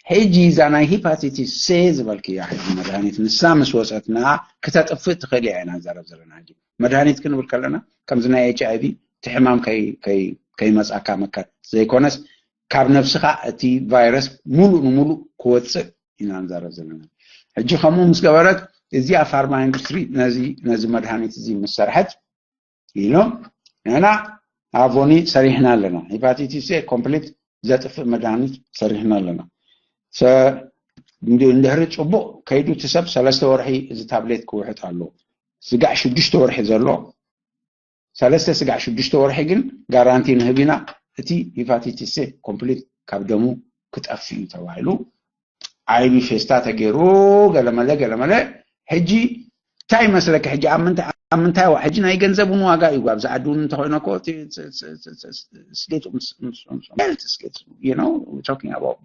ሕጂ እዛ ናይ ሂፓቲቲስ ሴ ዝበልክያ ሕጂ መድሃኒት ንሳ ምስ ወፀትና ክተጥፍእ ትኽእል እያ ኢና ንዛረብ ዘለና። ሕጂ መድሃኒት ክንብል ከለና ከምዚ ናይ ኤች ኣይ ቪ እቲ ሕማም ከይመፃካ መከር ዘይኮነስ ካብ ነብስኻ እቲ ቫይረስ ሙሉእ ንሙሉእ ክወፅእ ኢና ንዛረብ ዘለና። ሕጂ ከምኡ ምስ ገበረት እዚኣ ፋርማ ኢንዱስትሪ ነዚ መድሃኒት እዚ ምስ ሰርሐት ኢሎም ንሕና ኣቮኒ ሰሪሕና ኣለና። ሂፓቲቲስ ሴ ኮምፕሊት ዘጥፍእ መድሃኒት ሰሪሕና ኣለና። እንድሕሪ ፅቡቕ ከይዱ እቲ ሰብ ሰለስተ ወርሒ እዚ ታብሌት ክውሕጥ ኣለዎ። ስጋዕ ሽዱሽተ ወርሒ ዘሎ ሰለስተ ስጋዕ ሽዱሽተ ወርሒ ግን ጋራንቲ ንህብ ኢና እቲ ሂፓቲቲስ ሴ ኮምፕሊት ካብ ደሙ ክጠፍእ እዩ ተባሂሉ ዓይቢ ፌስታ ተገይሩ ገለመለ ገለመለ። ሕጂ እንታይ ይመስለካ ሕጂ ኣብ ምንታይ ሕጂ ናይ ገንዘብ እውን ዋጋ እዩ ኣብዚ ዓዲ እውን እንተኮይነ ኮ ስሌት ስሌት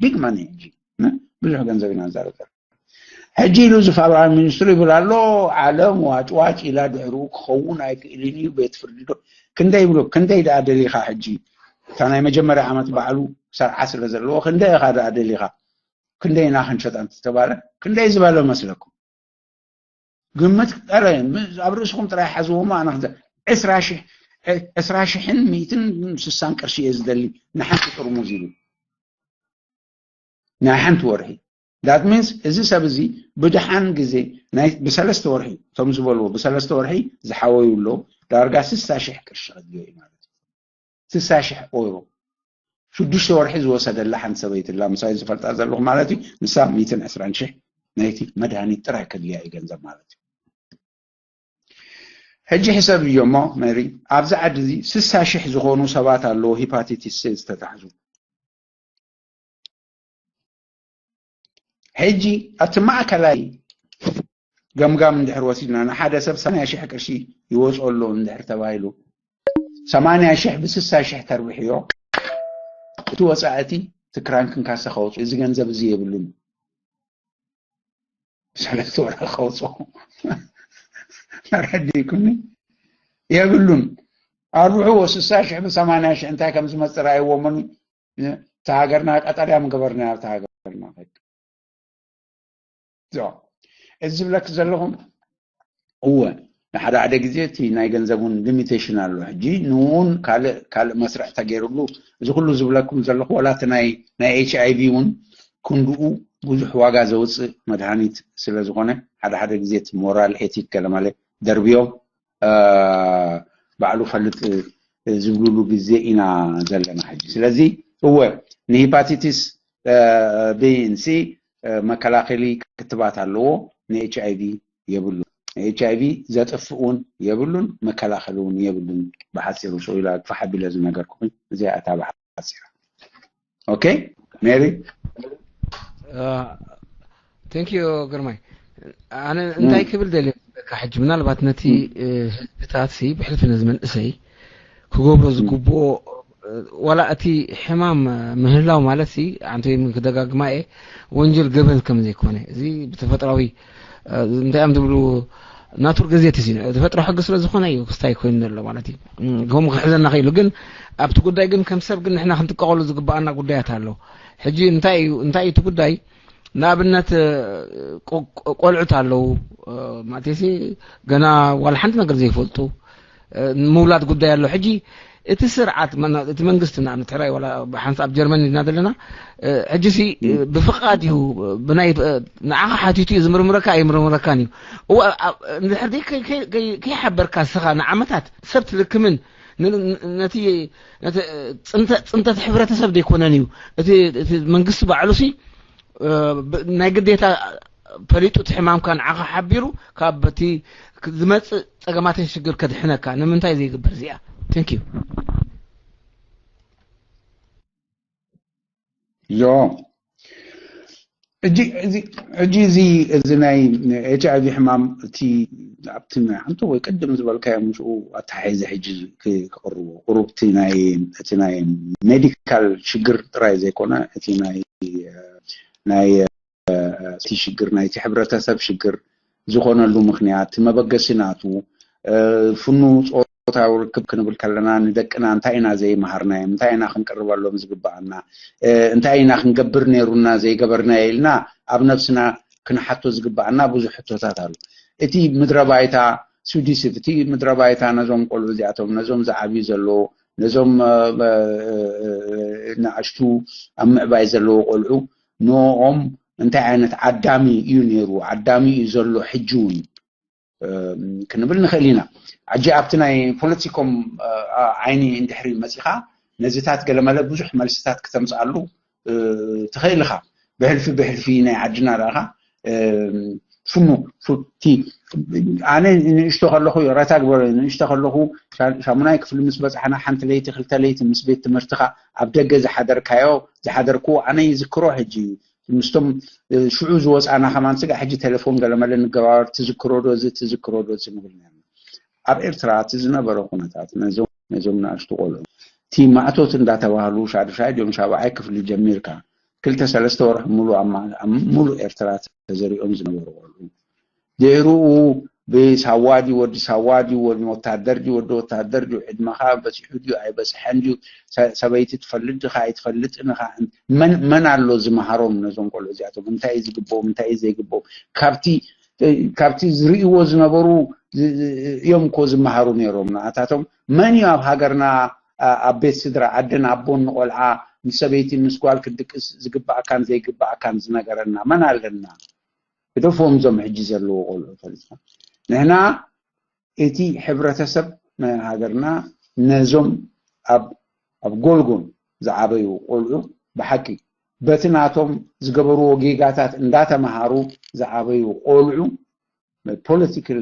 ቢግ ማኒ ሕጂ ብዙሕ ገንዘብ ኢና ንዛረብ። ሕጂ ኢሉ እዚ ፋብራ ሚኒስትሩ ይብል ኣሎ ዓለም ዋጭዋጭ ኢላ ድሕርኡ ክኸውን ኣይክእልን እዩ ቤት ፍርዲ ዶ ክንደይ ይብሉ ክንደይ ደኣ ደሊኻ ሕጂ እታ ናይ መጀመርያ ዓመት ባዕሉ ሰርዓ ስለ ዘለዎ ክንደይ ኢኻ ደኣ ደሊኻ ክንደይ ኢና ክንሸጣ እንተተባለ ክንደይ ዝበለ መስለኩም? ግምት ጠረ ኣብ ርእስኹም ጥራይ ሓዝዎም ኣነ ዕስራ ሽሕን ሚእትን ስሳን ቅርሺ እየ ዝደሊ ንሓንቲ ጥርሙዝ ኢሉ ናይ ሓንቲ ወርሒ that means እዚ ሰብ እዚ ብድሓን ግዜ ናይ ብሰለስተ ወርሒ እቶም ዝበልዎ ብሰለስተ ወርሒ ዝሓወዩ ኣለዉ ዳርጋ ስሳ ሽሕ ቅርሺ ከድልዮ እዩ ማለት እዩ። ስሳ ሽሕ ኦይሮ ሽዱሽተ ወርሒ ዝወሰደላ ሓንቲ ሰበይቲ ኣላ ምሳይ ዝፈልጣ ዘለኹ ማለት እዩ። ንሳ ሚእትን ዕስራን ሽሕ ናይቲ መድሃኒት ጥራይ ከድልያ እዩ ገንዘብ ማለት እዩ። ሕጂ ሕሰብ እዮ እሞ መሪ ኣብዚ ዓዲ እዚ ስሳ ሽሕ ዝኾኑ ሰባት ኣለዎ ሂፓቲቲስ ሴ ዝተታሕዙ። ሕጂ ኣብቲ ማእከላይ ገምጋም እንድሕር ወሲድና ንሓደ ሰብ ሰማንያ ሽሕ ቅርሺ ይወፅኦ ኣሎ እንድሕር ተባሂሉ ሰማንያ ሽሕ ብስሳ ሽሕ ተርብሕዮ እቲ ወፃእቲ እቲ ክራንክን ካሰ ከውፅኦ እዚ ገንዘብ እዚ የብሉን። ሰለስተ ወርሒ ከውፅኦ ተረዲእኩኒ የብሉን። ኣርብሕዎ ስሳ ሽሕ ብ ሰማንያ ሽሕ እንታይ ከም ዝመፅእ ረኣይዎ እሞኒ፣ እታ ሃገርና ቀጠልያ ምገበርናያ ኣብታ ሃገርና። ዞ፣ እዚ ዝብለክ ዘለኹ እወ፣ ንሓደ ሓደ ግዜ እቲ ናይ ገንዘብ እውን ሊሚቴሽን ኣሎ። ሕጂ ንእውን ካልእ ካልእ መስርሕ ተገይሩሉ፣ እዚ ኩሉ ዝብለኩም ዘለኹ ዋላ እቲ ናይ ናይ ኤች ኣይ ቪ እውን ክንድኡ ብዙሕ ዋጋ ዘውፅእ መድሃኒት ስለ ዝኾነ፣ ሓደ ሓደ ግዜ እቲ ሞራል ኤቲክ ገለ ማለት ደርብዮም ባዕሉ ፈልጥ ዝብሉሉ ግዜ ኢና ዘለና ሕጂ። ስለዚ እወ፣ ንሂፓቲቲስ ቢ ን ሲ መከላኸሊ ክትባት ኣለዎ፣ ን ኤች ኣይ ቪ የብሉን። ን ኤች ኣይ ቪ ዘጥፍእ እውን የብሉን፣ መከላኸሊ እውን የብሉን። ብሓፂሩ ሰው ኢላ ክፋሕ ኣቢለ ዝነገርኩኹም እዚኣ እታ ብሓፂራ። ኦኬ ሜሪ። ቴንክ ዩ ግርማይ። ኣነ እንታይ ክብል ደልየ መስለካ፣ ሕጂ ምናልባት ነቲ ህዝብታት ሲ ብሕልፊ ነዚ መንእሰይ ክገብሮ ዝግብኦ፣ ዋላ እቲ ሕማም ምህላው ማለት ሲ ኣንተ ክደጋግማ እየ፣ ወንጀል ገበን ከም ዘይኮነ፣ እዚ ብተፈጥራዊ እንታይ እዮም ዝብሉ፣ ናቱር ገዜት እዚ ተፈጥሮ ሕጊ ስለ ዝኾነ እዩ ክስታይ ኮይኑ ዘሎ ማለት እዩ። ከምኡ ክሕዘና ክኢሉ። ግን ኣብቲ ጉዳይ ግን ከም ሰብ ግን ንሕና ክንጥቀቐሉ ዝግባኣና ጉዳያት ኣሎ። ሕጂ እንታይ እዩ እንታይ እዩ እቲ ጉዳይ? ንኣብነት ቆልዑት ኣለዉ ማለት ሲ፣ ገና ዋላ ሓንቲ ነገር ዘይፈልጡ ምውላድ ጉዳይ ኣሎ። ሕጂ እቲ ስርዓት እቲ መንግስቲ ንኣብነት ሕራይ ዋላ ብሓንሳብ ጀርመን ኢና ዘለና። ሕጂ ሲ ብፍቓድ እዩ፣ ብናይ ንዓኻ ሓቲቱ እዩ ዝምርምረካ ኣይምርምረካን እዩ። እወ፣ እንድሕር ከይሓበርካ ንስኻ ንዓመታት ሰብ ትልክምን ነቲ ጽንተት ሕብረተሰብ ዘይኮነን እዩ። እቲ መንግስቲ ባዕሉ ሲ ናይ ግዴታ ፈሊጡ እቲ ሕማምካ ንዓኻ ሓቢሩ ካብ በቲ ዝመፅእ ፀገማትን ሽግር ከድሕነካ ንምንታይ ዘይግበር እዚኣ? Thank you። ዮ ሕጂ እዚ እዚ ናይ ኤች ኣይ ቪ ሕማም እቲ ኣብቲ ናይ ሓንቲ ወይ ቅድም ዝበልካዮ ምስኡ ኣተሓሒዘ ሕጂ ክቕርቦ ቁሩብቲ ናይ እቲ ናይ ሜዲካል ሽግር ጥራይ ዘይኮነ እቲ ናይ ናይ እቲ ሽግር ናይቲ ሕብረተሰብ ሽግር ዝኾነሉ ምኽንያት እቲ መበገሲ ናቱ ፍኑ ፆታዊ ርክብ ክንብል ከለና ንደቅና እንታይ ኢና ዘይመሃርናዮም፣ እንታይ ኢና ክንቅርበሎም ዝግበኣና፣ እንታይ ኢና ክንገብር ነይሩና ዘይገበርናዮ ኢልና ኣብ ነብስና ክንሓቶ ዝግበኣና ብዙሕ ሕቶታት ኣሎ። እቲ ምድረ ባይታ ሱዲስፍ እቲ ምድረ ባይታ ነዞም ቆልዑ እዚኣቶም ነዞም ዝዓብዩ ዘለዉ ነዞም ንኣሽቱ ኣብ ምዕባይ ዘለዉ ቆልዑ ንኦም እንታይ ዓይነት ዓዳሚ እዩ ነይሩ፣ ዓዳሚ እዩ ዘሎ ሕጂ እውን ክንብል ንኽእል ኢና። ሕጂ ኣብቲ ናይ ፖለቲኮም ዓይኒ እንድሕሪ መፂኻ ነዚታት ገለመለ ብዙሕ መልስታት ክተምፅኣሉ ትኽእል ኢኻ። ብሕልፊ ብሕልፊ ናይ ዓድና ዳኻ ፍኑ ፉቲ ኣነ ንእሽቶ ከለኹ ረታ ግበረ ንእሽቶ ከለኹ ሻሙናይ ክፍሊ ምስ በፃሕና ሓንቲ ለይቲ ክልተ ለይቲ ምስ ቤት ትምህርትኻ ኣብ ደገ ዝሓደርካዮ ዝሓደርክዎ ኣነ ይዝክሮ ሕጂ ምስቶም ሽዑ ዝወፃና ከማን ስጋ ሕጂ ቴሌፎን ገለመለ ንገባበር ትዝክሮ ዶ እዚ ትዝክሮ ዶ እዚ ንብል ነርና ኣብ ኤርትራ እቲ ዝነበረ ኩነታት ነዞም ነዞም ንኣሽቱ ቆልዑ እቲ ማእቶት እንዳተባህሉ ሻድሻይ ድዮም ሻብዓይ ክፍሊ ጀሚርካ ክልተ ሰለስተ ወርሒ ሙሉ ኣብ ሙሉ ኤርትራ ተዘሪኦም ዝነበሩ ቆልዑ ድሕርኡ ብሳዋ ድዩ ወዲ ሳዋ ድዩ ወዲ ወታደር ድዩ ወዲ ወታደር ድዩ ዕድመኻ በፂሑ ድዩ ኣይበፅሐን ድዩ ሰበይቲ ትፈልጥ ድኻ ኣይትፈልጥን ኢኻ መን ኣሎ ዝመሃሮም ነዞም ቆልዑ እዚኣቶም እንታይ እዩ ዝግብኦም እንታይ እዩ ዘይግብኦም ካብቲ ካብቲ ዝርእይዎ ዝነበሩ እዮም እኮ ዝመሃሩ ነይሮም ንኣታቶም መን እዩ ኣብ ሃገርና ኣብ ቤት ስድራ ዓድን ኣቦን ንቆልዓ ምስ ሰበይቲ ምስ ጓል ክትድቅስ ዝግባኣካን ዘይግባኣካን ዝነገረና መን ኣለና ግደፎም እዞም ሕጂ ዘለዉ ቆልዑ ፈሊጥካ ንሕና እቲ ሕብረተሰብ ናይ ሃገርና ነዞም ኣብ ኣብ ጎልጎል ዝዓበዩ ቆልዑ ብሓቂ በቲ ናቶም ዝገበርዎ ጌጋታት እንዳተምሃሩ ዝዓበዩ ቆልዑ ፖለቲካል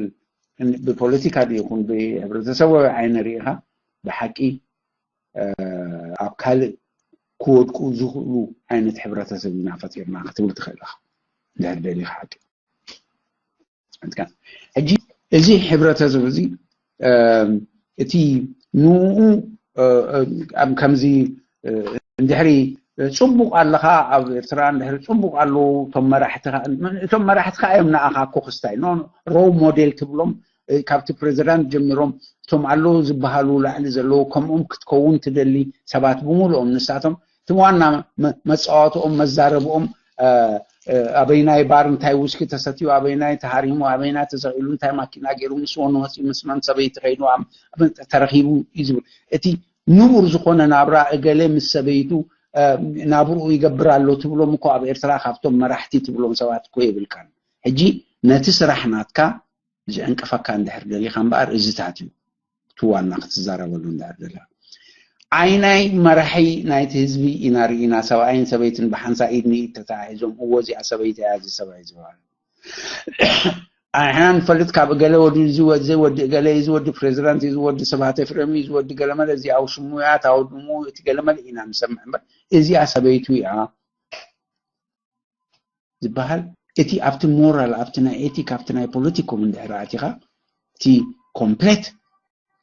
ብፖለቲካ ይኹን ብሕብረተሰባዊ ዓይነ ርኢኻ ብሓቂ ኣብ ካልእ ክወድቁ ዝኽእሉ ዓይነት ሕብረተሰብ ኢና ፈጢርና ክትብል ትኽእል ኢኻ ድሕር ደሊኻ ሓቂ ሕጂ እዚ ሕብረተሰብ እዚ እቲ ንኡ ኣብ ከምዚ እንድሕሪ ፅቡቅ ኣለኻ ኣብ ኤርትራ እንድሕሪ ፅቡቅ ኣለዉ እቶም መራሕትኻ እቶም መራሕትኻ እዮም ንኣኻ እኮ ክስታይ ሮ ሞዴል ትብሎም ካብቲ ፕሬዚዳንት ጀሚሮም እቶም ኣለዉ ዝበሃሉ ላዕሊ ዘለዉ ከምኦም ክትከውን ትደሊ ሰባት ብምሉኦም ንሳቶም እቲ ዋና መ- መጻወትኦም መዛረብኦም እ፣ እ፣ ኣበይናይ ባር እንታይ ውስኪ ተሰትዩ ኣበይናይ ተሃሪሙ ኣበይናይ ተሰቂሉ እንታይ ማኪና ገይሩ ምስ ወኑ መፅኡ ምስ መን ሰበይቲ ከይዱ ኣብ- ኣብ- ተረኪቡ እዩ ዝብል እቲ ንቡር ዝኾነ ናብራ እገሌ ምስ ሰበይቱ እ፣ ናብርኡ ይገብር ኣሎ ትብሎም እኮ ኣብ ኤርትራ ካብቶም መራሕቲ ትብሎም ሰባት እኮ የብልካን ሕጂ ነቲ ስራሕ ናትካ ዝዕንቅፈካ እንድሕር ደሊኻ እምበኣር እዝታት እዩ እቲ ዋና ክትዛረበሉ እንድሕር ደሊኻ ዓይናይ መራሒ ናይቲ ህዝቢ ኢና ርኢና ሰብኣይን ሰበይትን ብሓንሳ ኢድ ንኢድ ተተሓሒዞም እዎ እዚኣ ሰበይቲ እያ እዚ ሰብኣይ ዝበሃል ኣሕና ንፈልጥ ካብ እገለ ወዲ እዚ ወዲ እዚ ወዲ እገለ እዚ ወዲ ፕሬዚዳንት እዚ ወዲ ስብሃት ኤፍሬም እዚ ወዲ ገለመለ እዚ ኣው ሽሙ እያ ታወድሙ እቲ ገለመለ ኢና ንሰምዕ እምበር እዚኣ ሰበይቱ እያ ዝበሃል እቲ ኣብቲ ሞራል ኣብቲ ናይ ኤቲክ ኣብቲ ናይ ፖለቲኮም እንድሕር ኣቲኻ እቲ ኮምፕሌት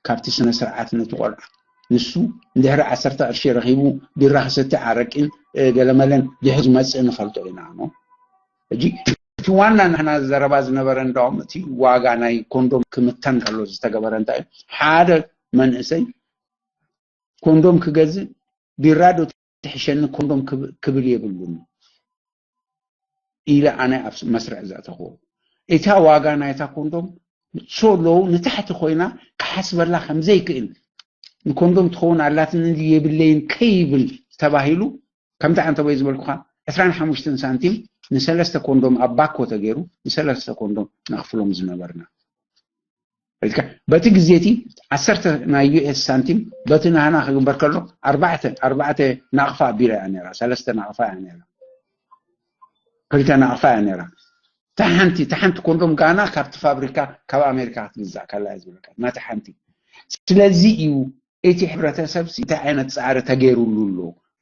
ካብቲ ስነ ስርዓት ነቲ ቆልዓ ንሱ እንድሕሪ ዓሰርተ ቅርሺ ረኺቡ ቢራ ክሰቲ ዓረቂን ገለመለን ድሕሪ ዝመፅእ ንፈልጦ ኢና ኖ ሕጂ እቲ ዋና ንሕና ዘረባ ዝነበረ እንዳውም እቲ ዋጋ ናይ ኮንዶም ክምተን ከሎ ዝተገበረ እንታይ ሓደ መንእሰይ ኮንዶም ክገዝእ ቢራ ዶ ትሕሸኒ ኮንዶም ክብል የብሉን ኢለ ኣነ ኣብ መስርዕ ዘእተኽዎ እታ ዋጋ ናይታ ኮንዶም ሶ ሎው ንታሕቲ ኮይና ክሓስበላ ከምዘይክእል ንኮንዶም ትኸውን ኣላትኒ የብለይን ከይብል ተባሂሉ ከምቲ ኣንተ ወይ ዝበልኩኻ ዕስራን ሓሙሽተን ሳንቲም ንሰለስተ ኮንዶም ኣብ ባኮ ተገይሩ ንሰለስተ ኮንዶም ነኽፍሎም ዝነበርና በቲ ግዜ እቲ ዓሰርተ ናይ ዩኤስ ሳንቲም በቲ ናህና ክግበር ከሎ ኣርባዕተ ኣርባዕተ ናቕፋ ኣቢላ እያ ነራ ሰለስተ ናቕፋ እያ ነራ ክልተ ናቕፋ እያ ነራ እታ ሓንቲ እታ ሓንቲ ኮንዶም ጋና ካብቲ ፋብሪካ ካብ ኣሜሪካ ክትግዛእ ከላ እያ ዝብለካ ናቲ ሓንቲ ስለዚ እዩ እቲ ሕብረተሰብ እንታይ ዓይነት ፃዕሪ ተገይሩሉ ኣሎ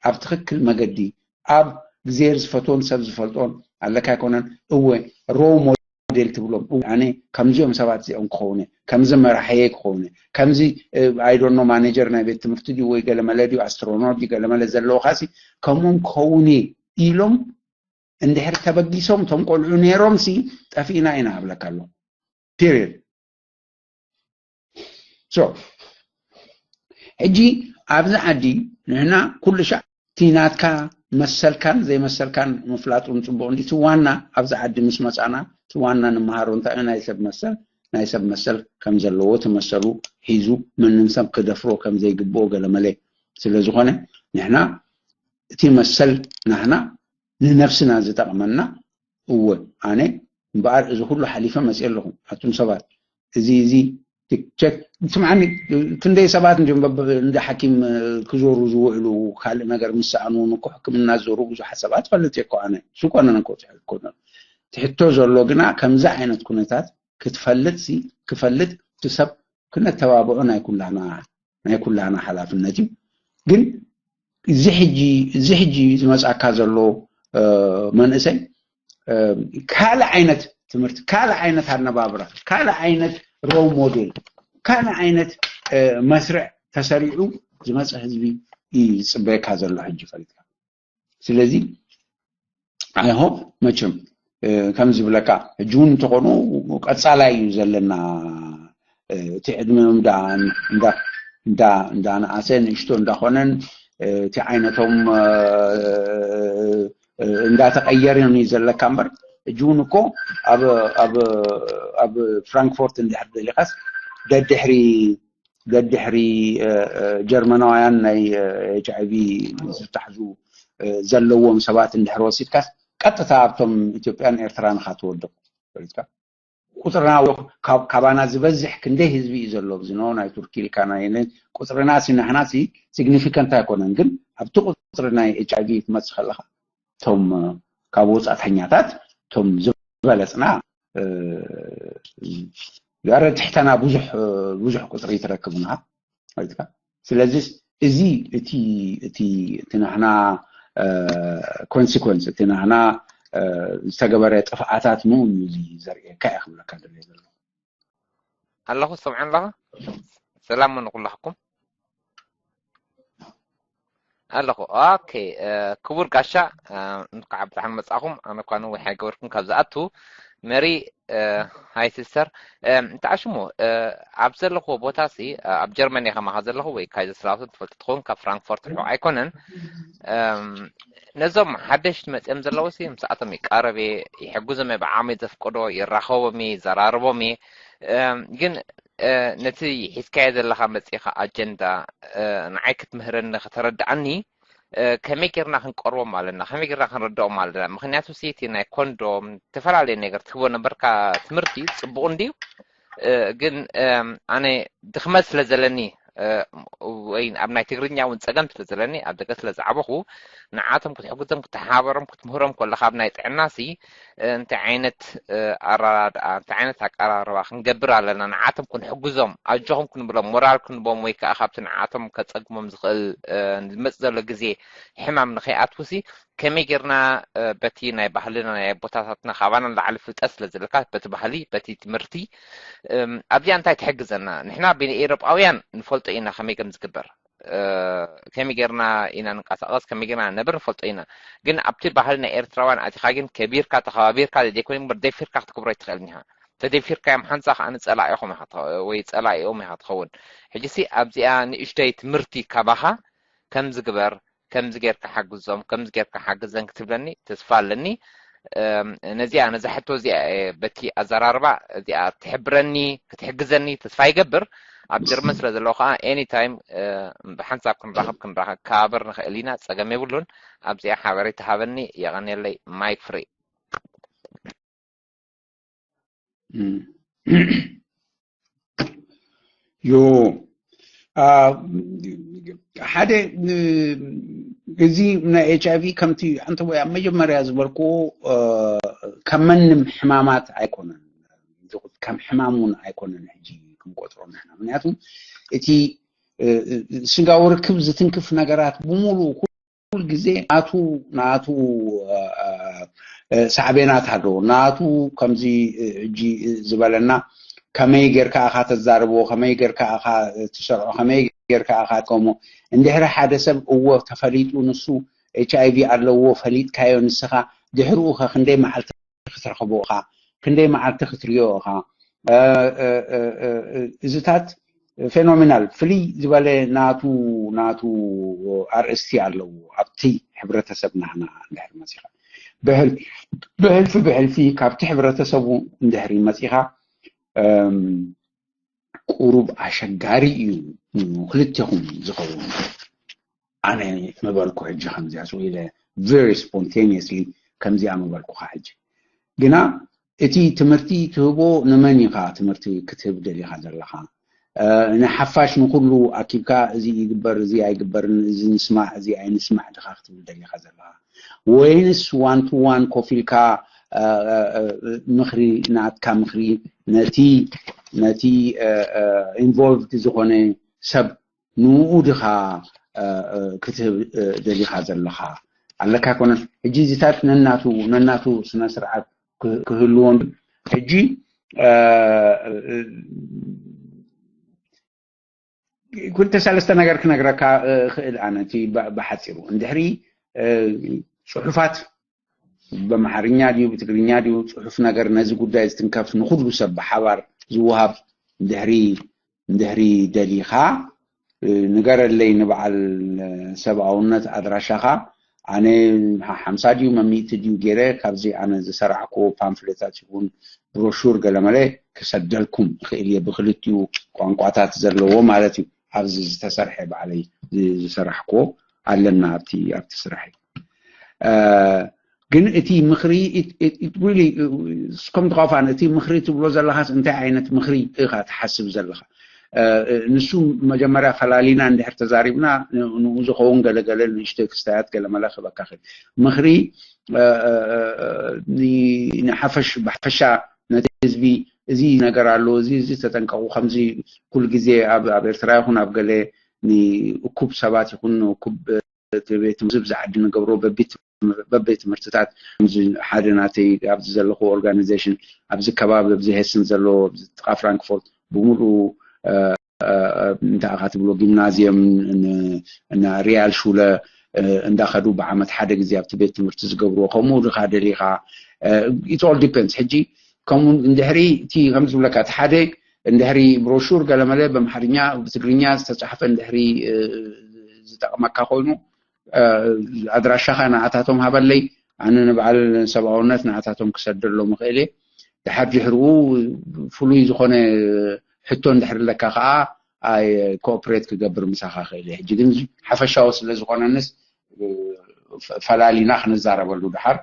ኣብ ትክክል መገዲ ኣብ እግዚኣብሔር ዝፈትዎን ሰብ ዝፈልጦን ኣለካ ኣይኮነን እወ ሮ ሞዴል ትብሎም ኣነ ከምዚኦም ሰባት እዚኦም ክኸውን ከምዚ መራሕየ ክኸውን ከምዚ ኣይዶኖ ማኔጀር ናይ ቤት ትምህርቲ ድዩ ወይ ገለመለ ድዩ ኣስትሮኖት ድዩ ገለመለ ዘለውካ ሲ ከምኡም ክኸውን ኢሎም እንድሕር ተበጊሶም እቶም ቆልዑ ነይሮም ሲ ጠፊእና ኢና ኣብለካ ኣሎ ፔሪድ ሕጂ ኣብዚ ዓዲ ንሕና ኩሉ ሻዕ እቲ ናትካ መሰልካን ዘይመሰልካን ምፍላጡ ንፅቡቅ እንዲ እቲ ዋና ኣብዚ ዓዲ ምስ መፃና እቲ ዋና ንምሃሮ እንታይ ናይ ሰብ መሰል ናይ ሰብ መሰል ከም ዘለዎ እቲ መሰሉ ሒዙ መንም ሰብ ክደፍሮ ከም ዘይግብኦ ገለመለ ስለ ዝኾነ ንሕና እቲ መሰል ናህና ንነብስና ዝጠቕመና እወ ኣነ እምበኣር እዚ ኩሉ ሓሊፈ መፅእ ኣለኹ ኣቱም ሰባት እዚ እዚ ቸክ ትስምዓኒ ክንደይ ሰባት እንድዮም በብ- እንደ ሓኪም እ፣ ክዞሩ ዝውዕሉ ካልእ ነገር ምስ ሰኣኑ እውን እኮ ሕክምና ዝዞሩ ብዙሓት ሰባት ፈልጥ እየ እኮ ኣነ እሱ ኮነ እኮ ትሕል እኮ ትሕቶ ዘሎ ግና ከምዚ ዓይነት ኩነታት ክትፈልጥ ሲ ክፈልጥ እቲ ሰብ ክነተባብዖ ናይ ኩላና ናይ ኩላና ሓላፍነት እዩ ግን እዚ ሕጂ እዚ ሕጂ ዝመፃካ ዘሎ እ፣ መንእሰይ ካልእ ዓይነት ትምህርቲ ካልእ ዓይነት ኣነባብራ ካልእ ዓይነት ሮል ሞዴል ካልእ ዓይነት መስርዕ ተሰሪዑ ዝመፀ ህዝቢ እዩ ዝፅበየካ ዘሎ ሕጂ ፈሊጥካ ስለዚ ኣይሆፕ መቸም ከም ዝብለካ ሕጂ እውን እንተኾኑ ቀፃላይ እዩ ዘለና እቲ ዕድመኦም እንዳንኣሰ ንእሽቶ እንዳኾነን እቲ ዓይነቶም እንዳተቀየረን እዩ ዘለካ እምበር ሕጂ እውን እኮ ኣብ ፍራንክፎርት እንድሕር ደሊኻስ ደድሕሪ ደድሕሪ ጀርመናውያን ናይ ኤች ኣይቪ ዝተታሕዙ ዘለዎም ሰባት እንድሕር ወሲድካስ ቀጥታ ኣብቶም ኢትዮጵያን ኤርትራን ኢኻ ትወድቕ ቁፅርና ካባና ዝበዝሕ ክንደይ ህዝቢ እዩ ዘሎ እዚ ናይ ቱርኪ ኢልካ ናይ ቁፅርና ሲ ንሕና ሲ ሲግኒፊካንት ኣይኮነን ግን ኣብቲ ቁፅሪ ናይ ኤች ኣይቪ ትመፅእ ከለካ እቶም ካብ ወፃእተኛታት እቶም ዝበለፅና ረ ትሕተና ብዙሕ ብዙሕ ቁፅሪ ትረክብ ንኻ ስለዚ እዚ እቲ እቲ እቲ ናህና ኮንሲኮንስ እቲ ናህና ዝተገበረ ጥፍኣታት ምኡ እዩ እዚ ዘርእየካ እየ ክብለካ ደለ ዘሎ ኣለኹ ሰምዐን ኣለኻ ሰላም ንኩላኩም ኣለኹ ኦኬ ክቡር ጋሻ እንኳዕ ብድሓን መጻኹም ኣነ እኳ ነዊሕ ኣይገበርኩም ካብ ዝኣቱ መሪ፣ ሃይ ሲስተር። እንተዓሽሞ ኣብ ዘለኹዎ ቦታ ሲ ኣብ ጀርመን እየ ከማኻ ዘለኹ፣ ወይ ካይዘርላውተርን ትፈልጥ ትኸውን፣ ካብ ፍራንክፎርት ርሑቕ ኣይኮነን። ነዞም ሓደሽቲ መፅኦም ዘለዉ ሲ ምስኣቶም ይቃረብ እየ፣ ይሕግዞም እየ፣ ብዓቕመይ ዘፍቅዶ ይራኸቦም እየ፣ ይዘራርቦም እየ። ግን ነቲ ሒዝካዮ ዘለኻ መፂእኻ ኣጀንዳ ንዓይ ክትምህረኒ ከተረድኣኒ ከመይ ጌርና ክንቀርቦም ኣለና? ከመይ ጌርና ክንረድኦም ኣለና? ምኽንያቱ ሲ እቲ ናይ ኮንዶም ዝተፈላለየ ነገር ትህቦ ነበርካ ትምህርቲ ጽቡቕ እንድዩ። ግን ኣነ ድኽመት ስለ ዘለኒ ወይ ኣብ ናይ ትግርኛ እውን ጸገም ስለ ዘለኒ ኣብ ደገ ስለ ዝዓበኹ ንዓቶም ክትሕግዞም፣ ክትሓባበሮም፣ ክትምህሮም ከለኻ ኣብ ናይ ጥዕና ሲ እንታይ ዓይነት ኣራዳድኣ እንታይ ዓይነት ኣቀራርባ ክንገብር ኣለና? ንዓቶም ክንሕግዞም ኣጆኹም ክንብሎም ሞራል ክንቦም ወይ ከዓ ካብቲ ንዓቶም ከፀግሞም ዝኽእል ዝመፅ ዘሎ ግዜ ሕማም ንኸይኣትውሲ ከመይ ጌርና በቲ ናይ ባህልና ናይ ኣቦታታትና ካባና ንላዕሊ ፍልጠት ስለ ዘለካ በቲ ባህሊ በቲ ትምህርቲ ኣብዚኣ እንታይ ትሕግዘና? ንሕና ብኤውሮጳውያን ንፈልጦ ኢና ከመይ ከም ዝግበር ከመይ ጌርና ኢና ንንቀሳቐስ ከመይ ጌርና ንነብር ንፈልጦ ኢና። ግን ኣብቲ ባህሊ ናይ ኤርትራውያን ኣቲኻ ግን ከቢርካ ተኸባቢርካ ዘይኮነ እምበር ደፊርካ ክትገብሮ ኣይትኽእልን ኢኻ። ተደፊርካዮም ሓንሳ ከዓ ንፀላኢኹም ኢኻ ወይ ፀላኢኦም ኢኻ ትኸውን። ሕጂ ሲ ኣብዚኣ ንእሽተይ ትምህርቲ ካባኻ ከምዚ ግበር ከምዚ ጌርካ ሓግዞም ከምዚ ጌርካ ሓግዘን ክትብለኒ ተስፋ ኣለኒ። ነዚኣ ነዛ ሕቶ እዚኣ በቲ ኣዘራርባ እዚኣ ትሕብረኒ ክትሕግዘኒ ተስፋ ይገብር። ኣብ ጀርመን ስለ ዘለኹ ከዓ ኤኒ ታይም ብሓንሳብ ክንራኸብ ክንራኸብ ከባበር ንኽእል ኢና፣ ፀገም የብሉን። ኣብዚኣ ሓበሬታ ሃበኒ። የቐንየለይ። ማይክ ፍሪ። ዩ ሓደ እዚ ናይ ኤች ኣይቪ ከምቲ ኣንተ ወይ ኣብ መጀመርያ ዝበልኩ ከም መንም ሕማማት ኣይኮነን፣ ከም ሕማም እውን ኣይኮነን ሕጂ ክንቆጥሮ ንሕና። ምክንያቱ እቲ ስጋዊ ርክብ ዝትንክፍ ነገራት ብምሉኡ ኩል ግዜ ናቱ ናቱ ሳዕቤናት ኣለዎ። ናቱ ከምዚ ሕጂ ዝበለና ከመይ ጌርካ ኢኻ ተዛርቦ፣ ከመይ ጌርካ ኢኻ ትሰርዖ፣ ከመይ ጌርካ ኢኻ ትቀሞ። እንድሕሪ ሓደ ሰብ እዎ ተፈሊጡ ንሱ ኤች ኣይ ቪ ኣለዎ ፈሊጥካዮ ንስኻ ድሕርኡ ኸ ክንደይ መዓልቲ ክትረኽቦ ኢኻ፣ ክንደይ መዓልቲ ክትሪኦ ኢኻ። እዚታት ፌኖሚናል ፍልይ ዝበለ ናቱ ናቱ ኣርእስቲ ኣለዎ ኣብቲ ሕብረተሰብ ናህና እንድሕር መፂኻ ብሕልፊ ብሕልፊ ካብቲ ሕብረተሰቡ እንድሕር መፂኻ ቁሩብ ኣሸጋሪ እዩ ክልቴኹም ዝኸውን። ኣነ ምበልኩ ሕጂ ከምዚኣ ስኡ ኢለ very spontaneously ከምዚኣ ምበልኩኻ ሕጂ ግና እቲ ትምህርቲ ትህቦ ንመን ኢኻ ትምህርቲ ክትህብ ደሊኻ ዘለኻ ንሓፋሽ ንኩሉ ኣኪብካ እዚ ይግበር እዚ ኣይግበርን እዚ ንስማዕ እዚ ኣይንስማዕ ድኻ ክትብል ደሊኻ ዘለኻ ወይንስ one to one ኮፍ ኢልካ ምኽሪ ናትካ ምኽሪ ነቲ ነቲ involved ዝኾነ ሰብ ንኡ ድኻ ክትህብ ደሊኻ ዘለኻ ኣለካ ኣይኮነን ሕጂ እዚታት ነናቱ ነናቱ ስነ ስርዓት ክህልዎን ሕጂ ክልተ ሰለስተ ነገር ክነግረካ ክእል ኣነ እቲ ብሓፂሩ እንድሕሪ ፅሑፋት በምሓርኛ ድዩ ብትግርኛ ድዩ ፅሑፍ ነገር ነዚ ጉዳይ ዝትንከፍ ንኩሉ ሰብ ብሓባር ዝወሃብ እንድሕሪ እንድሕሪ ደሊኻ ንገረለይ ንበዓል ሰብኣውነት ኣድራሻኻ ኣነ ሓምሳ ድዩ መሚእቲ ድዩ ገይረ ካብዚ ኣነ ዝሰራሕክዎ ፓምፍሌታት ይኹን ብሮሹር ገለመለ ክሰደልኩም ይኽእል እየ ብክልቲኡ ቋንቋታት ዘለዎ ማለት እዩ ኣብዚ ዝተሰርሐ ባዕለይ ዝሰራሕክዎ ኣለና ኣብቲ ኣብቲ ስራሕ ግን እቲ ምኽሪ እስከም ትኸፋን እቲ ምኽሪ ትብሎ ዘለኻስ እንታይ ዓይነት ምኽሪ ኢኻ ትሓስብ ዘለኻ ንሱ መጀመርያ ፈላሊና እንድሕር ተዛሪብና ንኡ ዝኸውን ገለገለ ንእሽተይ ክስታያት ገለመለ ክበካ ክእል ምኽሪ ንሓፈሽ ብሓፈሻ ነቲ ህዝቢ እዚ ነገር ኣሎ እዚ እዚ ተጠንቀቁ ከምዚ ኩሉ ግዜ ኣብ ኤርትራ ይኹን ኣብ ገለ ንእኩብ ሰባት ይኹን ንእኩብ ቤት ዝብዛ ዓዲ ንገብሮ በቤት ትምህርትታት ሓደ ናተይ ኣብዚ ዘለኹ ኦርጋናይዜሽን ኣብዚ ከባቢ ኣብዚ ሄስን ዘሎ ጥቃ ፍራንክፎርት ብምሉኡ እንታይ ኢኻ ትብሎ ጊምናዝየም እና ሪያል ሹለ እንዳኸዱ ብዓመት ሓደ ግዜ ኣብቲ ቤት ትምህርቲ ዝገብርዎ ከምኡ ድኻ ደሊኻ it all depends ሕጂ ከምኡ እንድሕሪ እቲ ከም ዝብለካ እቲ ሓደ እንድሕሪ ብሮሹር ገለመለ ብኣምሓርኛ ብትግርኛ ዝተፃሕፈ እንድሕሪ ዝጠቕመካ ኮይኑ ኣድራሻኻ ንዓታቶም ሃበለይ። ኣነ ንበዓል ሰብኣውነት ንዓታቶም ክሰደሎም እኽእል እየ። ድሓር ድሕርኡ ፍሉይ ዝኾነ ሕቶ እንድሕር ኣለካ ከዓ ኣይ ኮኦፕሬት ክገብር ምሳኻ እኽእል እየ። ሕጂ ግን ሓፈሻዊ ስለ ዝኾነንስ ፈላሊና ክንዛረበሉ ድሓር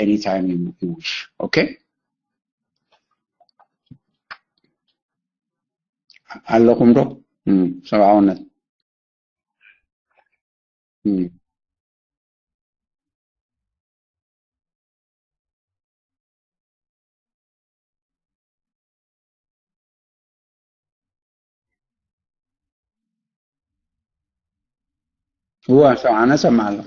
ኤኒታይም ይውሽ። ኦኬ ኣለኹም ዶ? ሰብኣውነት እዋ ሰው ኣነ ሰማለሁ።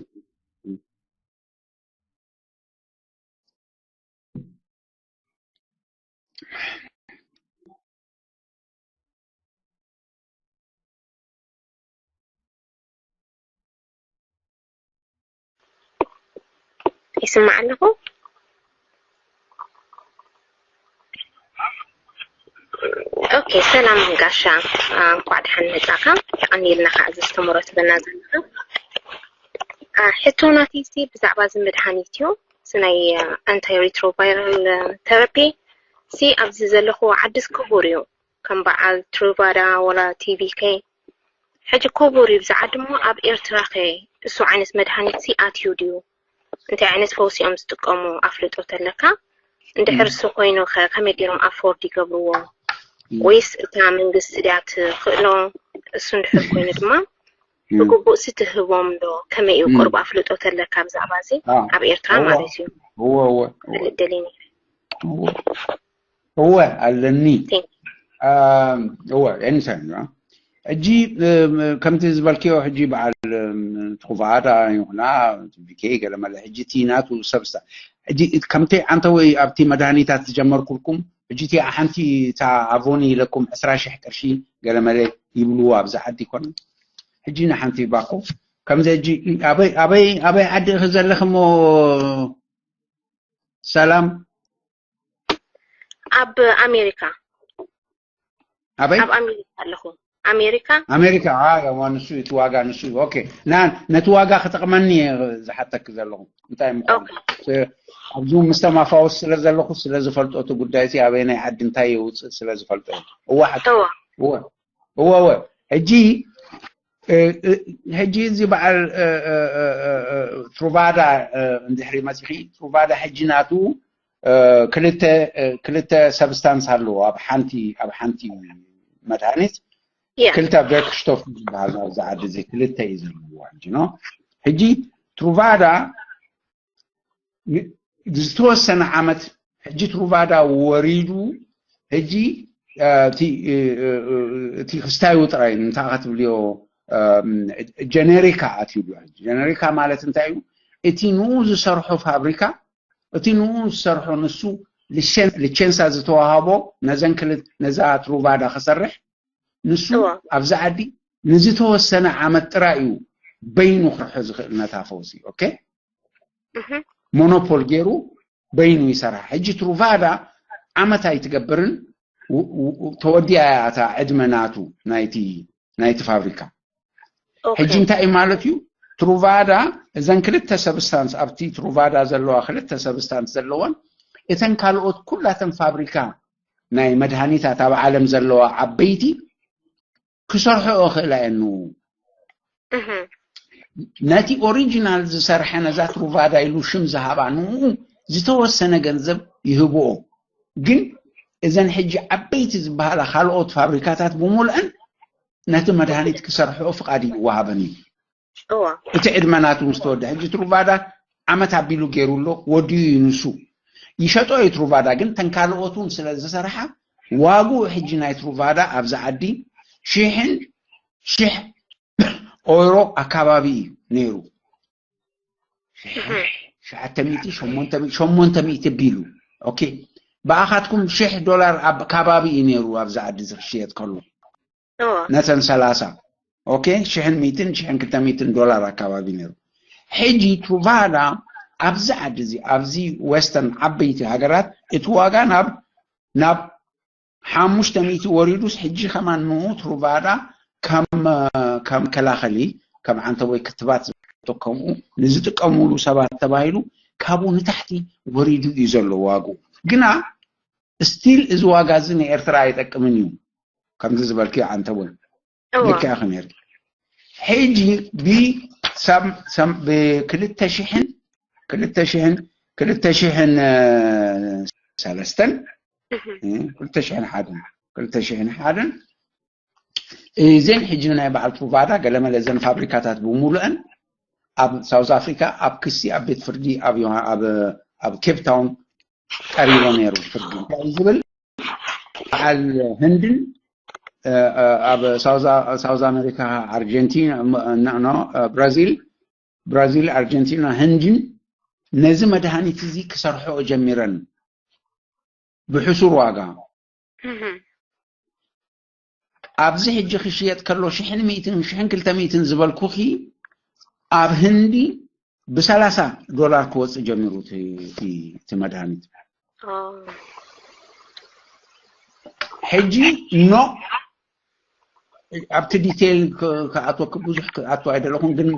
ይስማዕ ኣለኹ። ኦኬ፣ ሰላም ጋሻ፣ እንኳዕ ደሓን መጻኻ። የቐንየልና ከዓ እዚ ዝተመረትበና ዘለኻ። ሕቶ ናተይሲ ብዛዕባ እዚ መድሃኒት እዩ። እዚ ናይ ኣንታይ ሪትሮቫይራል ተራፒ ሲ ኣብዚ ዘለኹዎ ዓድስ ክቡር እዩ። ከም በዓል ትሩቫዳ ወላ ቲቪ ከ ሕጂ ኮቦር ይብዛዓ ድሞ ኣብ ኤርትራ ከ እሱ ዓይነት መድሃኒት ሲ ኣትዩ ድዩ? እንታይ ዓይነት ፈውሲ እዮም ዝጥቀሙ ኣፍልጦ ተለካ? እንድሕር እሱ ኮይኑ ከ ከመይ ገይሮም ኣፎርድ ይገብርዎ? ወይስ እታ መንግስቲ ድያ ትኽእሎ? እሱ እንድሕር ኮይኑ ድማ ብግቡእ ሲ ትህቦም ዶ? ከመይ እዩ ቅርብ ኣፍልጦ ተለካ ብዛዕባ እዚ ኣብ ኤርትራ ማለት እዩ? እወ እወ እወ። ፈልጥ ደሊኒ። እወ። እወ ኣለኒ። እወ ኤኒታይም ሕጂ ከምቲ ዝበልክዮ ሕጂ በዓል ትኹፋኣዳ ይኹና ቢኬ ገለመለ ሕጂ እቲ ናቱ ሰብስታ ሕጂ ከምቲ ኣንተ ወይ ኣብቲ መድሃኒታት ዝጀመርኩልኩም ሕጂ እቲ ሓንቲ እታ ኣቮኒ ኢለኩም ዕስራ ሽሕ ቅርሺ ገለመለ ይብልዎ ኣብዚ ዓዲ ይኮነ ሕጂ ንሓንቲ ባኮ ከምዚ ሕጂ ኣበይ ኣበይ ኣበይ ዓዲ ዘለኽሞ ሰላም ኣብ ኣሜሪካ ኣበይ ኣብ ኣሜሪካ ኣለኹ ኣሜሪካ ኣሜሪካ ኣዋ ንሱ እቲ ዋጋ ንሱ ኦኬ ና ነቲ ዋጋ ክጠቕመኒ ዝሓተክ ዘለኹ እንታይ ምኳኑ ኣብዚ ምስ ተማፋወስ ስለ ዘለኹ ስለ ዝፈልጦ እቲ ጉዳይ ሲ ኣበይ ናይ ዓዲ እንታይ የውፅእ ስለ ዝፈልጦ እዋ ሓቂ እዋ እዋ እዋ ሕጂ ሕጂ እዚ በዓል ትሩቫዳ እንድሕሪ መፂኺ ትሩቫዳ ሕጂ ናቱ ክልተ ክልተ ሰብስታንስ ኣለዎ ኣብ ሓንቲ ኣብ ሓንቲ መድሃኒት ክልተ ቨክሽቶፍ ዝበሃል ኣብዚ ዓዲ እዚ ክልተ እዩ ዘለዎ ሕጂ ኖ ሕጂ ትሩቫዳ ዝተወሰነ ዓመት ሕጂ ትሩቫዳ ወሪዱ ሕጂ እቲ ክስታዩ ጥራይ እንታይ ክትብልዮ ጀነሪካ ኣትዩ ጀነሪካ ማለት እንታይ እዩ እቲ ንኡ ዝሰርሖ ፋብሪካ እቲ ንኡ ዝሰርሖ ንሱ ሊቸንሳ ዝተዋሃቦ ነዘን ክልተ ነዛ ትሩቫዳ ክሰርሕ ንሱ ኣብዚ ዓዲ ንዝተወሰነ ዓመት ጥራይ እዩ በይኑ ክርሖ ዝኽእል ነታ ፈውሲ ኦኬ ሞኖፖል ገይሩ በይኑ ይሰርሓ ሕጂ ትሩቫዳ ዓመት ኣይትገብርን ተወዲኣ እያ እታ ዕድመ ናቱ ናይቲ ናይቲ ፋብሪካ ሕጂ እንታይ እዩ ማለት እዩ ትሩቫዳ እዘን ክልተ ሰብስታንስ ኣብቲ ትሩቫዳ ዘለዋ ክልተ ሰብስታንስ ዘለወን እተን ካልኦት ኩላተን ፋብሪካ ናይ መድሃኒታት ኣብ ዓለም ዘለዋ ዓበይቲ ክሰርሖኦ ክእላ እየን ንኡ ነቲ ኦሪጂናል ዝሰርሐ ነዛ ትሩቫዳ ኢሉ ሽም ዝሃባ ንኡ ዝተወሰነ ገንዘብ ይህብኦ ግን እዘን ሕጂ ዓበይቲ ዝበሃላ ካልኦት ፋብሪካታት ብምሉአን ነቲ መድሃኒት ክሰርሕኦ ፍቓድ ይወሃበን እዩ እቲ ዕድመ ናቱ ምስ ተወደ ሕጂ ትሩቫዳ ዓመት ኣቢሉ ገይሩ ኣሎ ወዲኡ እዩ ንሱ ይሸጦ እዩ ትሩቫዳ ግን ተንካልኦት እውን ስለ ዝሰርሓ ዋግኡ ሕጂ ናይ ትሩቫዳ ኣብዚ ዓዲ ሽሕን ሽሕ ኦይሮ ኣካባቢ እዩ ነይሩ ሸሞንተ ሚእቲ ሸሞንተ ሚእቲ ቢሉ ኦኬ ብኣኻትኩም ሽሕ ዶላር ኣብ ከባቢ እዩ ነይሩ ኣብዚ ዓዲ ዝክሽየጥ ከሎ ነተን ሰላሳ ኦኬ ሽሕን ሚእትን ሽሕን ክልተ ሚእትን ዶላር ኣካባቢ ነይሩ ሕጂ ትሩቫዳ ኣብዚ ዓዲ እዚ ኣብዚ ዌስተርን ዓበይቲ ሃገራት እቲ ዋጋ ናብ ናብ ሓሙሽተ ሚእቲ ወሪዱስ፣ ሕጂ ከማን ንኡ ትሩቫዳ ከም ከም ከላኸሊ፣ ከም ዓንተቦይ ክትባት ዝጠቀሙ ንዝጥቀሙሉ ሰባት ተባሂሉ ካብኡ ንታሕቲ ወሪዱ እዩ ዘሎ ዋግኡ። ግና ስቲል እዚ ዋጋ እዚ ንኤርትራ ኣይጠቅምን እዩ። ከምዚ ዝበልክዮ ዓንተቦይ፣ ልክዕ ኢኺ ነይርኪ። ሕጂ ብ ብክልተ ሽሕን ክልተ ሽሕን ክልተ ሽሕን ሰለስተን ክልተ ሽሕን ሓደን ክልተ ሽሕን ሓደን እዘን ሕጂ ናይ በዓል ትሩቫዳ ገለመለ እዘን ፋብሪካታት ብምሉአን ኣብ ሳውዝ ኣፍሪካ ኣብ ክሲ ኣብ ቤት ፍርዲ ኣብ ዮሃ- ኣብ ኣብ ኬፕ ታውን ቀሪቦ ነይሩ። ፍርዲ እንታይ እዩ ዝብል? በዓል ህንድን ኣብ ሳውዝ ኣሜሪካ ኣርጀንቲና፣ ኖ፣ ብራዚል፣ ብራዚል፣ ኣርጀንቲና፣ ህንድን ነዚ መድሃኒት እዚ ክሰርሖ ጀሚረን ብሕሱር ዋጋ። ኣብዚ ሕጂ ክሽየጥ ከሎ ሽሕን ሚእትን ሽሕን ክልተ ሚእትን ዝበልኩኺ ኣብ ህንዲ ብሰላሳ ዶላር ክወፅእ ጀሚሩ እቲ መድሃኒት። ሕጂ ኖ ኣብቲ ዲቴይል ክኣትወኪ ብዙሕ ክኣቱ ኣይደለኹን፣ ግን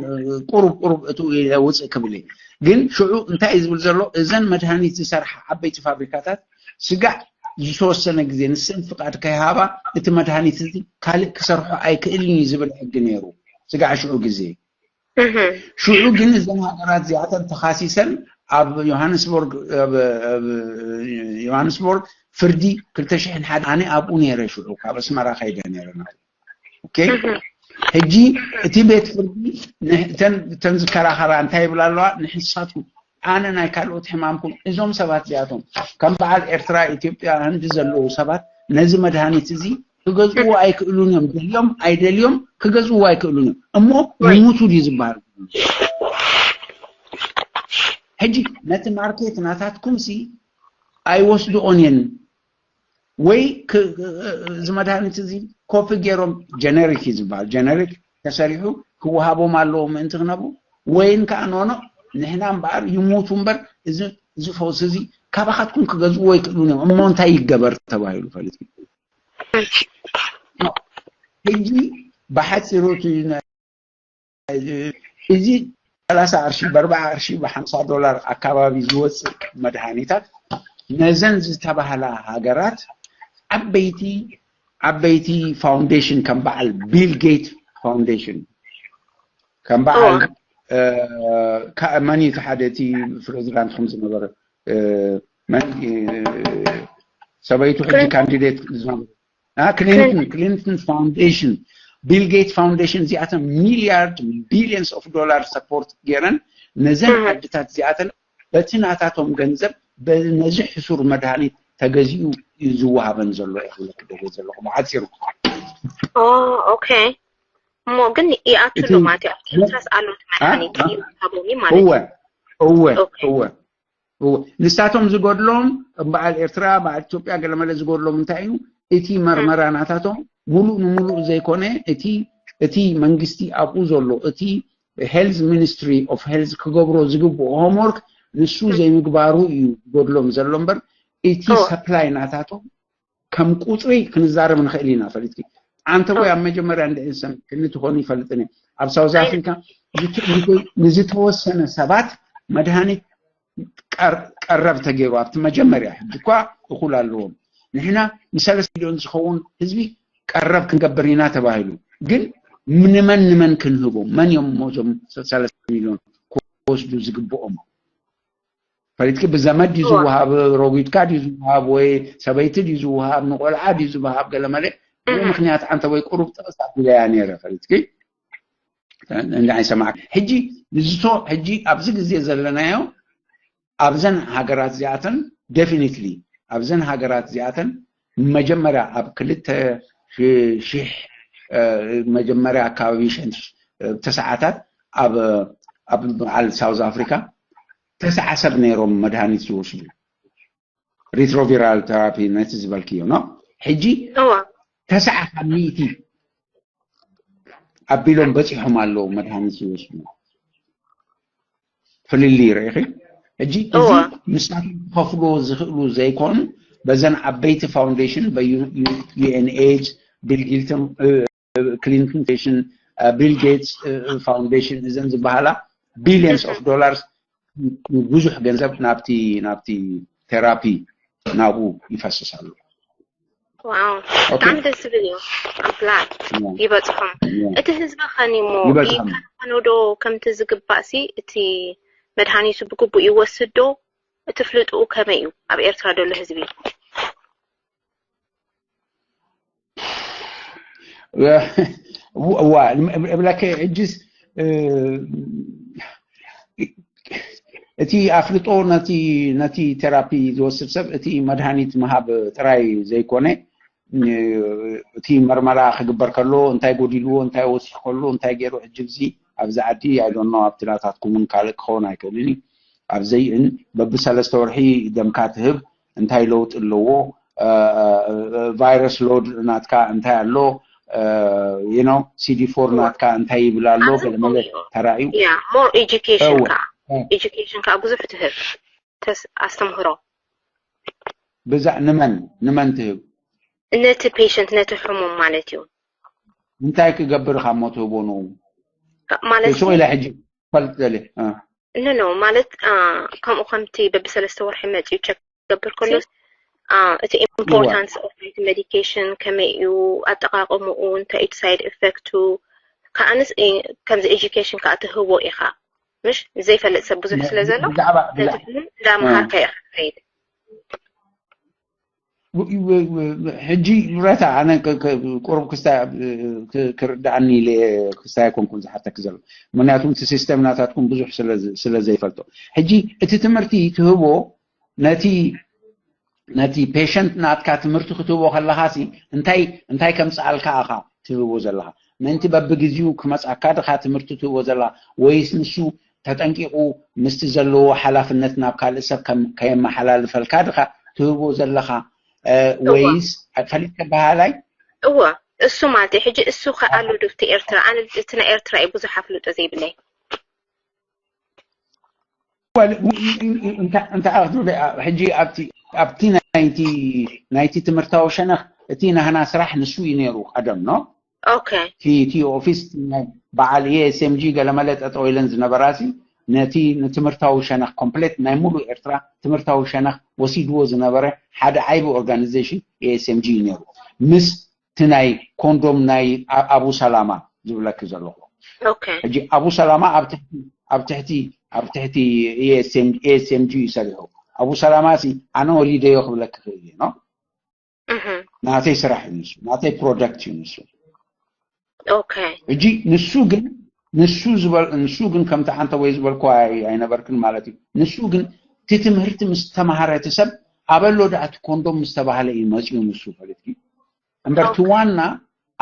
ቁሩብ ቁሩብ እቱ ውፅእ ክብል እየ። ግን ሽዑ እንታይ እዩ ዝብል ዘሎ? እዘን መድሃኒት ዝሰርሓ ዓበይቲ ፋብሪካታት ስጋዕ ዝተወሰነ ግዜ ንሰን ፍቃድ ከይሃባ እቲ መድሃኒት እዚ ካልእ ክሰርሖ ኣይክእልን እዩ ዝብል ሕጊ ነይሩ ስጋዕ ሽዑ ግዜ። ሽዑ ግን እዘን ሃገራት እዚኣተን ተኻሲሰን ኣብ ዮሃንስቦርግ ዮሃንስቦርግ ፍርዲ ክልተ ሽሕን ሓደ ኣነ ኣብኡ ነይረ ሽዑ ካብ ኣስመራ ከይደ ነይረ ናብኡ። ኦኬ ሕጂ እቲ ቤት ፍርዲ እተን ዝከራኸራ እንታይ ይብላ ኣለዋ? ንሕሳትኩም ኣነ ናይ ካልኦት ሕማምኩም እዞም ሰባት እዚኣቶም ከም በዓል ኤርትራ፣ ኢትዮጵያ፣ ህንዲ ዘለዉ ሰባት ነዚ መድሃኒት እዚ ክገዝእዎ ኣይክእሉን እዮም። ደልዮም ኣይደልዮም ክገዝእዎ ኣይክእሉን እዮም። እሞ ይሙቱ ድዩ ዝበሃል? ሕጂ ነቲ ማርኬት ናታትኩም ሲ ኣይወስድኦን እየን ወይ እዚ መድሃኒት እዚ ኮፒ ገይሮም ጀነሪክ እዩ ዝበሃል ጀነሪክ ተሰሪሑ ክወሃቦም ኣለዎ ምእንቲ ክነቡ ወይን ከዓ ኖኖ ንሕና እምበኣር ይሙቱ እምበር እዚ ፈውሲ እዚ ካባኻትኩም ክገዝእዎ ኣይክእሉን እዮም እሞ እንታይ ይገበር ተባሂሉ ፈሊጥ ሕጂ ብሓፂሩ እዚ ሰላሳ ቅርሺ ብኣርባዓ ቅርሺ ብሓምሳ ዶላር ኣካባቢ ዝወፅእ መድሃኒታት ነዘን ዝተባህላ ሃገራት ዓበይቲ ዓበይቲ ፋውንዴሽን ከም በዓል ቢል ጌት ፋውንዴሽን ከም በዓል መን እዩ ሓደ እቲ ፕሬዚዳንት ከም ዝነበረ ሰበይቱ ሕጂ ካንዲዴት ዝነበረ ክሊንተን ክሊንተን ፋውንዴሽን ቢል ጌት ፋውንዴሽን እዚኣተን ሚሊያርድ ቢሊየንስ ኦፍ ዶላር ሰፖርት ገይረን ነዘን ዓድታት እዚኣተን በቲ ናታቶም ገንዘብ ነዚ ሕሱር መድሃኒት ተገዚኡ እዩ ዝወሃበን ዘሎ እየ ክብለክ ደልየ ዘለኹ ብሓፂሩ። ኦኬ እሞ ግን ይኣትሉ ማለት እዩ ኣብቲ ኤርትራስ ኣሎ እቲ መድሃኒት ይወሃቦም እዩ ማለት እዩ። እወ እወ እወ ንሳቶም ዝጎድሎም በዓል ኤርትራ በዓል ኢትዮጵያ ገለመለ ዝጎድሎም እንታይ እዩ? እቲ መርመራ ናታቶም ሙሉእ ንሙሉእ ዘይኮነ እቲ እቲ መንግስቲ ኣብኡ ዘሎ እቲ ሄልዝ ሚኒስትሪ ኦፍ ሄልዝ ክገብሮ ዝግብኦ ሆምወርክ ንሱ ዘይምግባሩ እዩ ዝጎድሎም ዘሎ እምበር እቲ ሰፕላይ ናታቶም ከም ቁፅሪ ክንዛረብ ንኽእል ኢና ፈሊጥኪ። ኣንተ ወይ ኣብ መጀመርያ እንደ ሰምዕክኒ ትኾኑ ይፈልጥን እየ ኣብ ሳውዝ ኣፍሪካ ንዝተወሰነ ሰባት መድሃኒት ቀረብ ተገይሩ ኣብቲ መጀመርያ ሕጂ እኳ እኹል ኣለዎም ንሕና ንሰለስተ ሚሊዮን ዝኸውን ህዝቢ ቀረብ ክንገብር ኢና ተባሂሉ ግን ንመን ንመን ክንህቦም መን እዮም እዞም ሰለስተ ሚሊዮን ክወስዱ ዝግብኦም ፈሊጥኪ ብዘመድ ድዩ ዝወሃብ ረጒድካ ድዩ ዝወሃብ ወይ ሰበይቲ ድዩ ዝወሃብ ንቆልዓ ድዩ ዝወሃብ ገለመለ ብኡ ምክንያት ኣንተ ወይ ቁሩብ ጥቕስ ኣቢለያ ነይረ ፈሊጥኪ እንዳ ኣይሰማዕ ሕጂ ንዝቶ ሕጂ ኣብዚ ግዜ ዘለናዮ ኣብዘን ሃገራት እዚኣተን ዴፊኒትሊ ኣብዘን ሃገራት እዚኣተን መጀመርያ ኣብ ክልተ ሽሕ መጀመርያ ኣካባቢ ተሰዓታት ኣብ በዓል ሳውዝ ኣፍሪካ ተስዓ ሰብ ነይሮም መድሃኒት ዝወስዱ ሪትሮቪራል ተራፒ ነቲ ዝበልክዮ ኖ ሕጂ ተስዓ ካብ ሚእቲ ኣቢሎም በፂሖም ኣለዉ መድሃኒት ዝወስዱ ፍልልይ ርኢኺ ሕጂ እዚ ንሳቶም ክኸፍልዎ ዝኽእሉ ዘይኮኑ በዘን ዓበይቲ foundation በ UNAIDS፣ ቢል ጊልትን ክሊንተን ቢል ጌትስ foundation እዘን ዝበሃላ billions of dollars ብዙሕ ገንዘብ ናብቲ ናብቲ ቴራፒ ናብኡ ይፈስስ ኣሎ። ዋው ብጣዕሚ ደስ ዝብል እዩ። I'm glad ይበፅሖም። እቲ ህዝቢ ኸኒሞ ይበፅሖም። ይከናኸኖ ዶ ከምቲ ዝግባእ ሲ እቲ መድሃኒቱ ብግቡእ ይወስድ ዶ? እቲ ፍልጥኡ ከመይ እዩ ኣብ ኤርትራ ዘሎ ህዝቢ? እዋ እብለከ ሕጅስ እቲ ኣፍልጦ ነቲ ነቲ ቴራፒ ዝወስድ ሰብ እቲ መድሃኒት ምሃብ ጥራይ ዘይኮነ እቲ መርመራ ክግበር ከሎ እንታይ ጎዲልዎ እንታይ ወሲኽ ከሎ እንታይ ገይሩ ሕጂ እዚ ኣብዚ ዓዲ ኣይዶኖ ኣብቲ ናታትኩምን ካልእ ክኸውን ኣይክእልን እዩ ኣብዘይእን በብሰለስተ ወርሒ ደምካ ትህብ እንታይ ለውጢ ኣለዎ ቫይረስ ሎድ ናትካ እንታይ ኣሎ you know CD four ናትካ እንታይ ይብል ኣሎ ገለመለ ተራእዩ yeah more education ካ education ካ ብዙሕ ትህብ ተስ ኣስተምህሮ ብዛዕ ንመን ንመን ትህብ ነቲ patient ነቲ ሕሙም ማለት እዩ እንታይ ክገብር ካብ ሞ ትህቦ ንኡ ማለት ስቕ ኢለ ሕጂ ፈልጥ ዘለ no no ማለት ከምኡ ከምቲ በብሰለስተ ወርሒ መፅኡ check ክገብር ከሎ እቲ importance of ናይቲ medication ከመይ እዩ ኣጠቃቀምኡ እንታይ እዩ side effect ኡ ከዓንስ ከምዚ education ከዓ ትህቦ ኢኻ ምሽ ዘይፈልጥ ሰብ ብዙሕ ስለ ዘሎ እንዳምሃርካ ኢኻ ትኸይድ ሕጂ ረታ ኣነ ቁሩብ ክርዳእኒ ኢለ ክስታይ ኣይኮንኩን ዝሓተክ ዘሎ ምክንያቱ እቲ ሲስተም ናታትኩም ብዙሕ ስለ ዘይፈልጦ ሕጂ እቲ ትምህርቲ ትህቦ ነቲ ነቲ patient ናትካ ትምህርቲ ክትህቦ ከለኻ ሲ እንታይ እንታይ ከምፅኣልካ ኣኻ ትህቦ ዘለኻ ምእንቲ በብግዜኡ ክመፅኣካ ድኻ ትምህርቲ ትህቦ ዘለኻ ወይስ ንሱ ተጠንቂቑ ምስቲ ዘለዎ ሓላፍነት ናብ ካልእ ሰብ ከየመሓላልፈልካ ድኻ ትህቦ ዘለኻ ወይስ ፈሊጥካ በሃላይ እወ እሱ ማለት እዩ ሕጂ እሱ ከኣሉ ዶ እቲ ኤርትራ ኣነ እቲ ናይ ኤርትራ እዩ ብዙሕ ኣፍልጦ ዘይብለይ እንታይ ክትብል ሕጂ ኣብቲ ናይቲ ትምህርታዊ ሸነኽ እቲ ናህና ስራሕ ንሱ እዩ ነይሩ ቀደም ኖ እቲ ኦፊስ በዓል ESMG ገለመለ ጠጠው ኢለን ዝነበራሲ ነቲ ንትምህርታዊ ሸነኽ ኮምፕሌት ናይ ሙሉእ ኤርትራ ትምህርታዊ ሸነኽ ወሲድዎ ዝነበረ ሓደ ዓይቢ organization ESMG እዩ ነይሩ ምስ እቲ ናይ ኮንዶም ናይ ኣቡ ሰላማ ዝብለኪ ዘለኹ ሕጂ ኣቡ ሰላማ ኣብ ትሕቲ ኣብ ትሕቲ ESMG እዩ ሰሪሑ ኣቡ ሰላማ ሲ ኣነ ወሊደዮ ክብለኪ ክእል እየ ኖ ናተይ ስራሕ እዩ ንሱ ናተይ product እዩ ንሱ ሕጂ ንሱ ግን ንሱ ዝበል ንሱ ግን ከምቲ ዓንተ ወይ ዝበልኩ ኣይነበርክን ማለት እዩ ንሱ ግን እቲ ትምህርቲ ምስ ተማሃረ እቲ ሰብ ኣበሎ ደኣ እቲ ኮንዶም ምስ ተባሃለ እዩ መፅኡ ንሱ ፈለጥኪ እምበር እቲ ዋና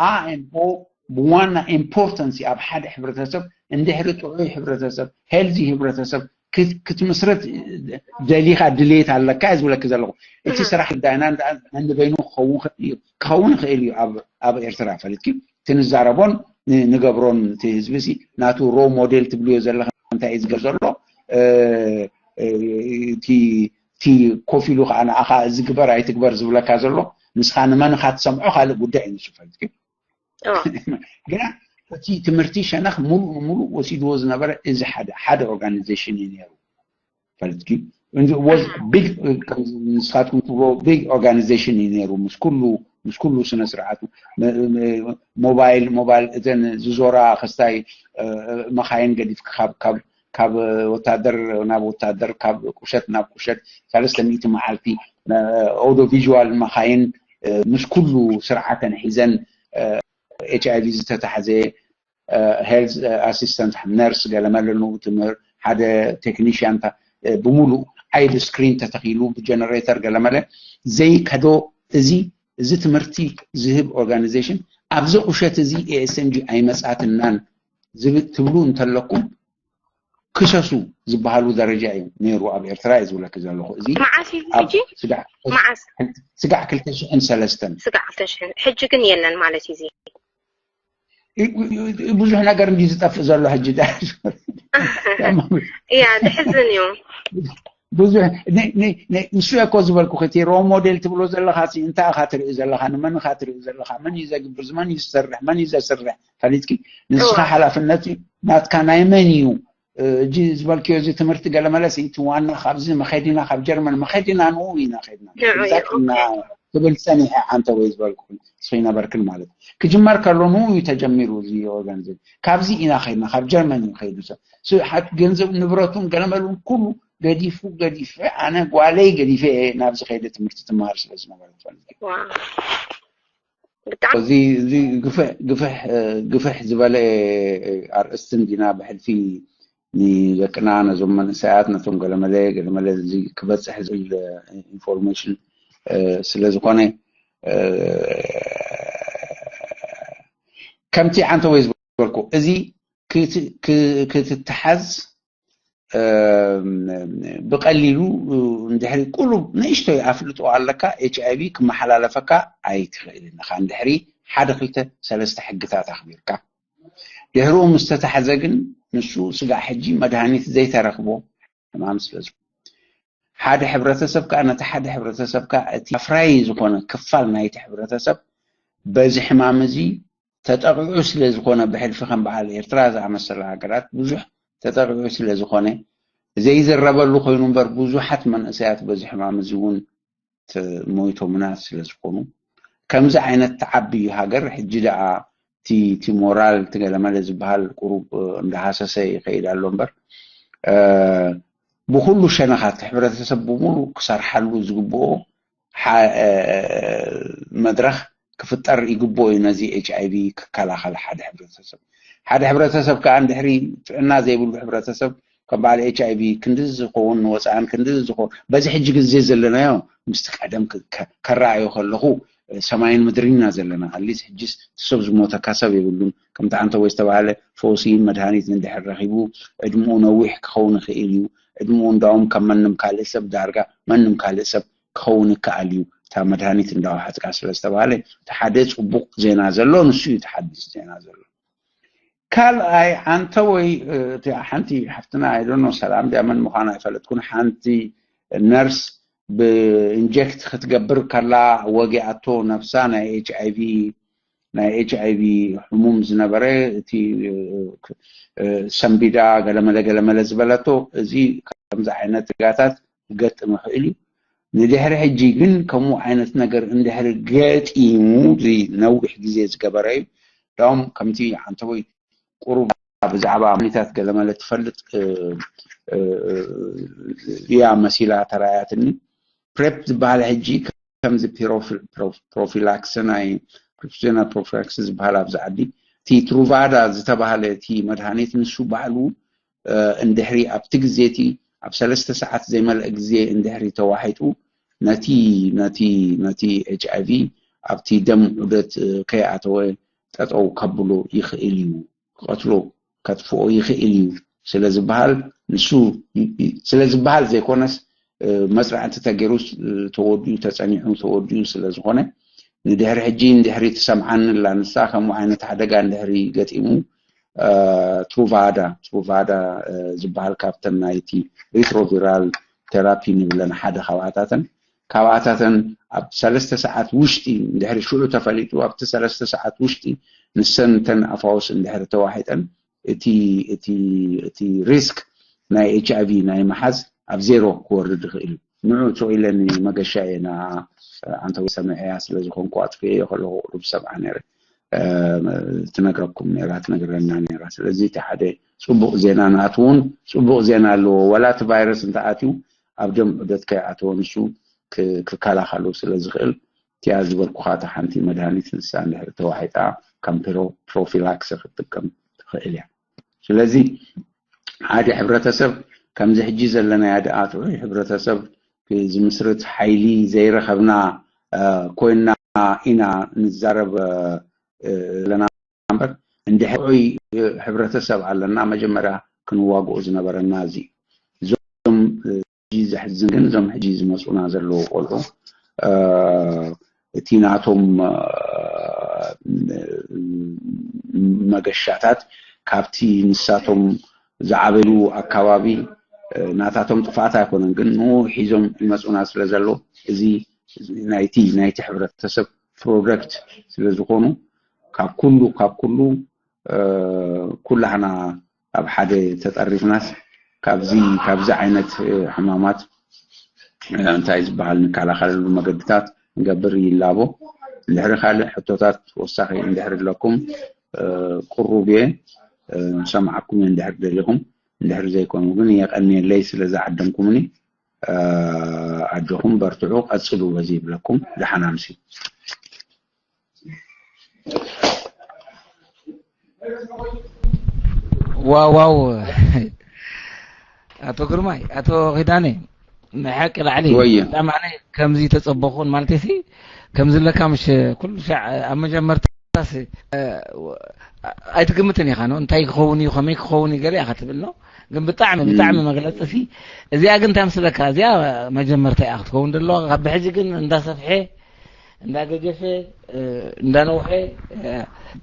A and O ብዋና importance ኣብ ሓደ ሕብረተሰብ እንድሕሪ ጥዑይ ሕብረተሰብ healthy ሕብረተሰብ ክትምስረት ደሊኻ ድሌት ኣለካ እየ ዝብለኪ ዘለኹ እቲ ስራሕ ዳይና ንበይኑ ክኸውን ይኽእል እዩ ኣብ ኤርትራ ፈሊጥኪ እቲ ንዛረቦን ንገብሮን እቲ ህዝቢ ሲ ናቱ role model ትብልዮ ዘለኻ እንታይ እዩ ዝገር ዘሎ እቲ ኮፍ ኢሉ ከዓ ንኣኻ እዚ ግበር ኣይትግበር ዝብለካ ዘሎ ንስኻ ንመንኻ ትሰምዖ ካልእ ጉዳይ እዩ ንሱ ፈሊጥኪ ግና እቲ ትምህርቲ ሸነኽ ሙሉእ ንሙሉእ ወሲድዎ ዝነበረ እዚ ሓደ ሓደ organization እዩ ነይሩ ፈልጥኪ was big ንስኻትኩም ትብሎ big organization እዩ ነይሩ ምስ ኩሉ ምስ ኩሉ ስነ ስርዓቱ mobile mobile እተን ዝዞራ ክስታይ መኻይን ገዲፍኪ ካብ ካብ ወታደር ናብ ወታደር ካብ ቁሸት ናብ ቁሸት ሰለስተ ሚእቲ መዓልቲ audio visual መኻይን ምስ ኩሉ ስርዓተን ሒዘን HIV ዝተታሕዘ health assistant nurse ገለመለ ንኡ ትምህር ሓደ technician ብምሉእ ዓይቢ screen ተተኺሉ ብ generator ገለመለ ዘይከዶ እዚ እዚ ትምህርቲ ዝህብ organization ኣብዚ ቁሸት እዚ ASMG ኣይመጻትናን ትብሉ እንተለኩም ክሰሱ ዝበሃሉ ደረጃ እዩ ነይሩ ኣብ ኤርትራ እዩ ዝብለኪ ዘለኹ እዚ መዓስ እዩ ሕጂ ስጋዕ ክልተ ሽሕን ሰለስተን ስጋዕ ክልተ ሽሕን ሕጂ ግን የለን ማለት እዩ ብዙሕ ነገር እንዲ ዝጠፍእ ዘሎ ሕጂ እያ ዝሕዝን እዩ ብዙሕ ንሱ እኮ ዝበልኩ እቲ ሮ ሞዴል ትብሎ ዘለኻ እንታይ ኢኻ ትርኢ ዘለኻ? ንመን ኢኻ ትርኢ ዘለኻ? መን እዩ ዘግብር? መን እዩ ዝሰርሕ? መን እዩ ዘስርሕ? ፈሊጥኪ ንስኻ ሓላፍነት ናትካ ናይ መን እዩ? እጂ ዝበልክዮ እዚ ትምህርቲ ገለመለስ እቲ ዋና ካብዚ መኸዲና ካብ ጀርመን መኸዲና ንኡ ኢና ኸድና ትብል ሰኒሐ ዓንተ ወይ ዝበልኩ ስኺ ነበርክን ማለት ክጅመር ከሎ ንኡ እዩ ተጀሚሩ። እዚ ኦርጋኒዝም ካብዚ ኢና ኸድና ካብ ጀርመን እዩ ኸይዱ ሰብ ገንዘብ ንብረቱን ገለመሉን ኩሉ ገዲፉ ገዲፈ ኣነ ጓለይ ገዲፈ ናብዚ ከይደ ትምህርቲ ትመሃር ስለ ዝነበረ ትፈልጥ እዚ ግፍሕ ዝበለ ኣርእስቲ እንዲና ብሕልፊ ንደቅና ነዞም መንእሰያት ነቶም ገለመለ ገለመለ ክበፅሕ ዝብል ኢንፎርሜሽን ስለ ዝኾነ ከምቲ ዓንተ ወይ ዝበልኩ እዚ ክትተሓዝ ብቀሊሉ እንድሕሪ ቁሩብ ንእሽቶይ ኣፍልጦ ኣለካ ኤች ኣይ ቪ ክመሓላለፈካ ኣይትኽእልን ኢኻ። እንድሕሪ ሓደ ክልተ ሰለስተ ሕግታት ኣኽቢርካ ድሕሪኡ ምስ ተታሕዘ ግን ንሱ ስጋዕ ሕጂ መድሃኒት ዘይተረኽቦ ሕማም ስለ ዝኾነ ሓደ ሕብረተሰብ ከዓ ነቲ ሓደ ሕብረተሰብ ከዓ እቲ ኣፍራዪ ዝኾነ ክፋል ናይቲ ሕብረተሰብ በዚ ሕማም እዚ ተጠቂዑ ስለ ዝኾነ ብሕልፊ ከም በዓል ኤርትራ ዝኣመሰላ ሃገራት ብዙሕ ተጠቂዑ ስለ ዝኾነ ዘይዝረበሉ ኮይኑ እምበር ብዙሓት መንእሰያት በዚ ሕማም እዚ እውን ሞይቶምና ስለ ዝኾኑ ከምዚ ዓይነት ተዓቢ ሃገር ሕጂ ደኣ እቲ ሞራል እቲ ገለመለ ዝበሃል ቁሩብ እንዳሃሰሰ ይኸይድ ኣሎ እምበር ብኩሉ ሸነኻት ሕብረተሰብ ብምሉ ክሰርሓሉ ዝግብኦ መድረኽ ክፍጠር ይግብኦ እዩ ነዚ ኤች ኣይ ቪ ክከላኸል ሓደ ሕብረተሰብ ሓደ ሕብረተሰብ ከዓ እንድሕሪ ጥዕና ዘይብሉ ሕብረተሰብ ከም በዓል ኤች ኣይ ቪ ክንዲ ዝኸውን ንወፃእን ክንዲ ዝኸውን በዚ ሕጂ ግዜ ዘለናዮ ምስቲ ቀደም ከረኣዮ ከለኹ ሰማይን ምድሪና ዘለና ኣሊስ ሕጂስ ሰብ ዝሞተካ ሰብ የብሉን ከምቲ ዓንተ ወይ ዝተባሃለ ፈውሲ መድሃኒት እንድሕር ረኺቡ ዕድምኡ ነዊሕ ክኸውን ይኽእል እዩ ዕድምኡ እንዳውም ከም መንም ካልእ ሰብ ዳርጋ መንም ካልእ ሰብ ክኸውን ይከኣል እዩ እታ መድሃኒት እንዳዋሓጥካ ስለ ዝተባሃለ እቲ ሓደ ፅቡቅ ዜና ዘሎ ንሱ እዩ እቲ ሓድሽ ዜና ዘሎ ካልኣይ ዓንተ ወይ ሓንቲ ሓፍትና ኣይደኖ ሰላም ድያ መን ምዃና ኣይፈለጥኩን ሓንቲ ነርስ ብኢንጀክት ክትገብር ከላ ወጊኣቶ ነብሳ ናይ ኤች ኣይ ቪ ናይ ኤች ኣይ ቪ ሕሙም ዝነበረ እቲ ሰንቢዳ ገለመለ ገለመለ ዝበለቶ እዚ ከምዚ ዓይነት ጋታት ክገጥም ይኽእል እዩ ንድሕሪ ሕጂ ግን ከምኡ ዓይነት ነገር እንድሕሪ ገጢሙ እዚ ነዊሕ ግዜ ዝገበረ እዩ ዳም ከምቲ ዓንተወይ ቁሩብ ብዛዕባ መኒታት ገለመለ ትፈልጥ እያ መሲላ ተራያትኒ ፕሬፕ ዝበሃል ሕጂ ከምዚ ፕሮፊላክስ ናይ ፕሪፕስና ፕሮፊላክስ ዝበሃል ኣብዚ ዓዲ እቲ ትሩቫዳ ዝተባሃለ እቲ መድሃኒት ንሱ ባዕሉ እንድሕሪ ኣብቲ ግዜ እቲ ኣብ ሰለስተ ሰዓት ዘይመልአ ግዜ እንድሕሪ ተዋሒጡ ነቲ ነቲ ነቲ ኤች ኣይ ቪ ኣብቲ ደም ዑደት ከይኣተወ ጠጠው ከብሎ ይኽእል እዩ ክቐትሎ ከጥፍኦ ይኽእል እዩ ስለ ዝበሃል ንሱ ስለ ዝበሃል ዘይኮነስ መፅናዕቲ ተገይሩ ተወዲኡ ተፀኒሑ ተወዲኡ ስለ ዝኾነ ንድሕሪ ሕጂ እንድሕሪ ትሰምዓኒ ኣላ ንሳ ከምኡ ዓይነት ሓደጋ እንድሕሪ ገጢሙ ትሩቫዳ ትሩቫዳ ዝበሃል ካብተን ናይቲ ሪትሮቪራል ቴራፒ ንብለን ሓደ ካብኣታተን ካብኣታተን ኣብ ሰለስተ ሰዓት ውሽጢ እንድሕሪ ሽዑ ተፈሊጡ ኣብቲ ሰለስተ ሰዓት ውሽጢ ንሰን ተን ኣፋውስ እንድሕሪ ተዋሒጠን እቲ እቲ እቲ ሪስክ ናይ ኤች ኣይ ቪ ናይ መሓዝ ኣብ ዜሮ ክወርድ ይኽእል እዩ ንዑ ቶ ኢለኒ መገሻ እየ ንኣ ኣንተ ሰምዐያ ስለ ዝኾንኩ ኣጥፍኤዮ ከለኹ ቁሩብ ሰብዓ ነይረ ትነግረኩም ነራ ትነግረና ነራ ስለዚ እቲ ሓደ ፅቡቅ ዜና ናቱ እውን ፅቡቅ ዜና ኣለዎ ወላ እቲ ቫይረስ እንተኣትዩ ኣብ ደም ዑደት ከይኣተወ ንሱ ክከላኸሉ ስለ ዝኽእል እቲኣ ዝበልኩኻ እታ ሓንቲ መድሃኒት ንሳ እንድሕር ተዋሒጣ ከም ፕሮፊላክስ ክትጥቀም ትኽእል እያ ስለዚ ሓደ ሕብረተሰብ ከምዚ ሕጂ ዘለናያ ደኣ ጥዑይ ሕብረተሰብ ዝምስርት ሓይሊ ዘይረኸብና ኮይና ኢና ንዛረብ ዘለና እምበር እንድሕር ጥዑይ ሕብረተሰብ ኣለና መጀመርያ ክንዋግኦ ዝነበረና እዚ እዞም ሕጂ ዘሕዝን ግን እዞም ሕጂ ዝመፁና ዘለዉ ቆልዑ እቲ ናቶም መገሻታት ካብቲ ንሳቶም ዝዓበሉ ኣካባቢ ናታቶም ጥፍኣት ኣይኮነን፣ ግን ንኡ ሒዞም ይመፁና ስለ ዘለዉ፣ እዚ ናይቲ ናይቲ ሕብረተሰብ ፕሮደክት ስለ ዝኾኑ፣ ካብ ኩሉ ካብ ኩሉ ኩላህና ኣብ ሓደ ተጠሪፍናስ ካብዚ ካብዚ ዓይነት ሕማማት እንታይ ዝበሃል ንከላኸለሉ መገድታት ንገብር ይላቦ። እንድሕሪ ካልእ ሕቶታት ወሳኺ እንድሕሪ ኣለኩም ቅሩብ እየ፣ ሰምዓኩም እየ። እንድሕር ደሊኹም፣ እንድሕር ዘይኮኑ ግን የቐንየለይ ስለ ዝዓደምኩምኒ። ኣጆኹም በርትዑ፣ ቀጽሉ በዚ ይብለኩም። ደሓን ኣምሲ። ዋው ዋው። ኣቶ ግርማይ፣ ኣቶ ኪዳነ፣ ናይ ሓቂ ላዕሊ ወየ። ብጣዕሚ ኣነ ከምዚ ተጸበኹን ማለት ሲ ከምዚ ለካ ምሽ ኩሉ ሻዕ ኣብ መጀመርታስ ኣይትግምትን ኢኻ ነው እንታይ ክኸውን እዩ ከመይ ክኸውን እዩ ገለ ኢኻ ትብል ነው። ግን ብጣዕሚ ብጣዕሚ መግለጺ ሲ እዚኣ ግን እንታይ ምስለካ እዚኣ መጀመርታ እያ ክትከውን ደለዋ ካብ ብሕጂ ግን እንዳሰፍሐ እንዳገገፈ እንዳነውሐ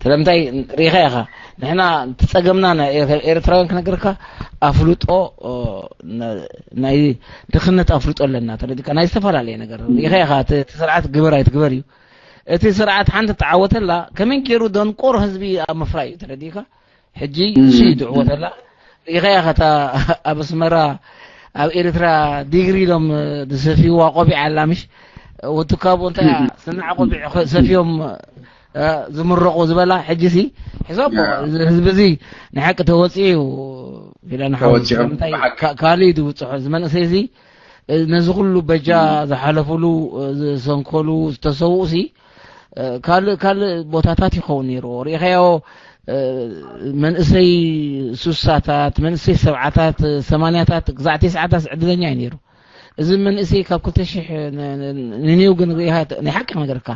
ስለምንታይ ሪኢኻ ኢኻ ንሕና ትጸገምና ኤርትራውያን ክነገርካ ኣፍልጦ ናይ ድኽነት ኣፍልጦ ኣለና ተረዲካ ናይ ዝተፈላለየ ነገር ሪኢኻ ኢኻ እቲ ስርዓት ግበር ኣይትግበር እዩ እቲ ስርዓት ሓንቲ ተዓወተላ ከመይ ገይሩ ደንቆር ህዝቢ ኣብ ምፍራይ እዩ ተረዲካ ሕጂ እሱ እዩ ድዕወተላ ሪኢኻ ኢኻ እታ ኣብ ኣስመራ ኣብ ኤርትራ ዲግሪ ኢሎም ዝሰፍይዋ ቆቢዕ ኣላ ምሽ ወትካቦ እንታይ ስናዕ ቆቢዕ ሰፍዮም ዝምረቑ ዝበላ ሕጂ ሲ ሕሳቦ ህዝቢ እዚ ንሓቂ ተወፂኡ ኢለ ንሓወፅምታይ ካልእ እዩ ዝውፅሖ እዚ መንእሰይ እዚ ነዚ ኩሉ በጃ ዝሓለፉሉ ዝሰንከሉ ዝተሰውኡ ሲ ካልእ ካልእ ቦታታት ይኸውን ነይርዎ ርኢኸዮ መንእሰይ ሱሳታት መንእሰይ ሰብዓታት ሰማንያታት ግዛዕ ተስዓታት ዕድለኛ እዩ ነይሩ እዚ መንእሰይ ካብ ክልተ ሽሕ ንኒው ግን ርኢኻ ናይ ሓቂ ክነገርካ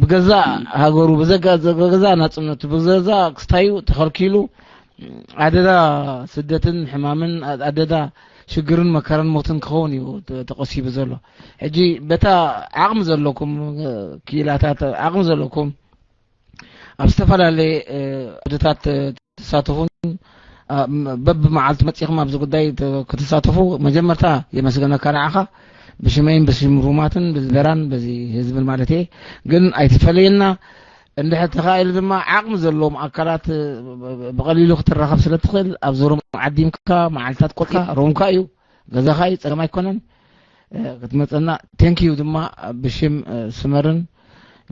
ብገዛ ሃገሩ ብገዛ ናፅነቱ ብገዛ ክስታዩ ተኸልኪሉ ኣደዳ ስደትን ሕማምን ኣደዳ ሽግርን መከራን ሞትን ክኸውን እዩ ተቐሲቡ ዘሎ ሕጂ በታ ዓቕሚ ዘለኩም ክኢላታት ዓቕሚ ዘለኩም ኣብ ዝተፈላለየ ዓድታት ትሳተፉን በብመዓልቲ መፂኹም ኣብዚ ጉዳይ ክትሳተፉ መጀመርታ የመስገነካ ንዓኻ ብሽመይን ብሽም ሩማትን ብዝበራን በዚ ህዝብን ማለት እየ ግን ኣይትፈለየና እንድሕር ተኻኢሉ ድማ ዓቕሚ ዘለዎም ኣካላት ብቐሊሉ ክትራኸብ ስለ ትኽእል ኣብዚ ሩም ዓዲምካ መዓልታት ቆልካ ሮምካ እዩ ገዛኻ እዩ ጸገም ኣይኮነን ክትመፀና ቴንኪዩ ድማ ብሽም ስመርን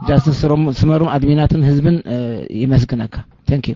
ጃስቲስ ስመሩም ኣድሚናትን ህዝብን ይመስግነካ ቴንኪዩ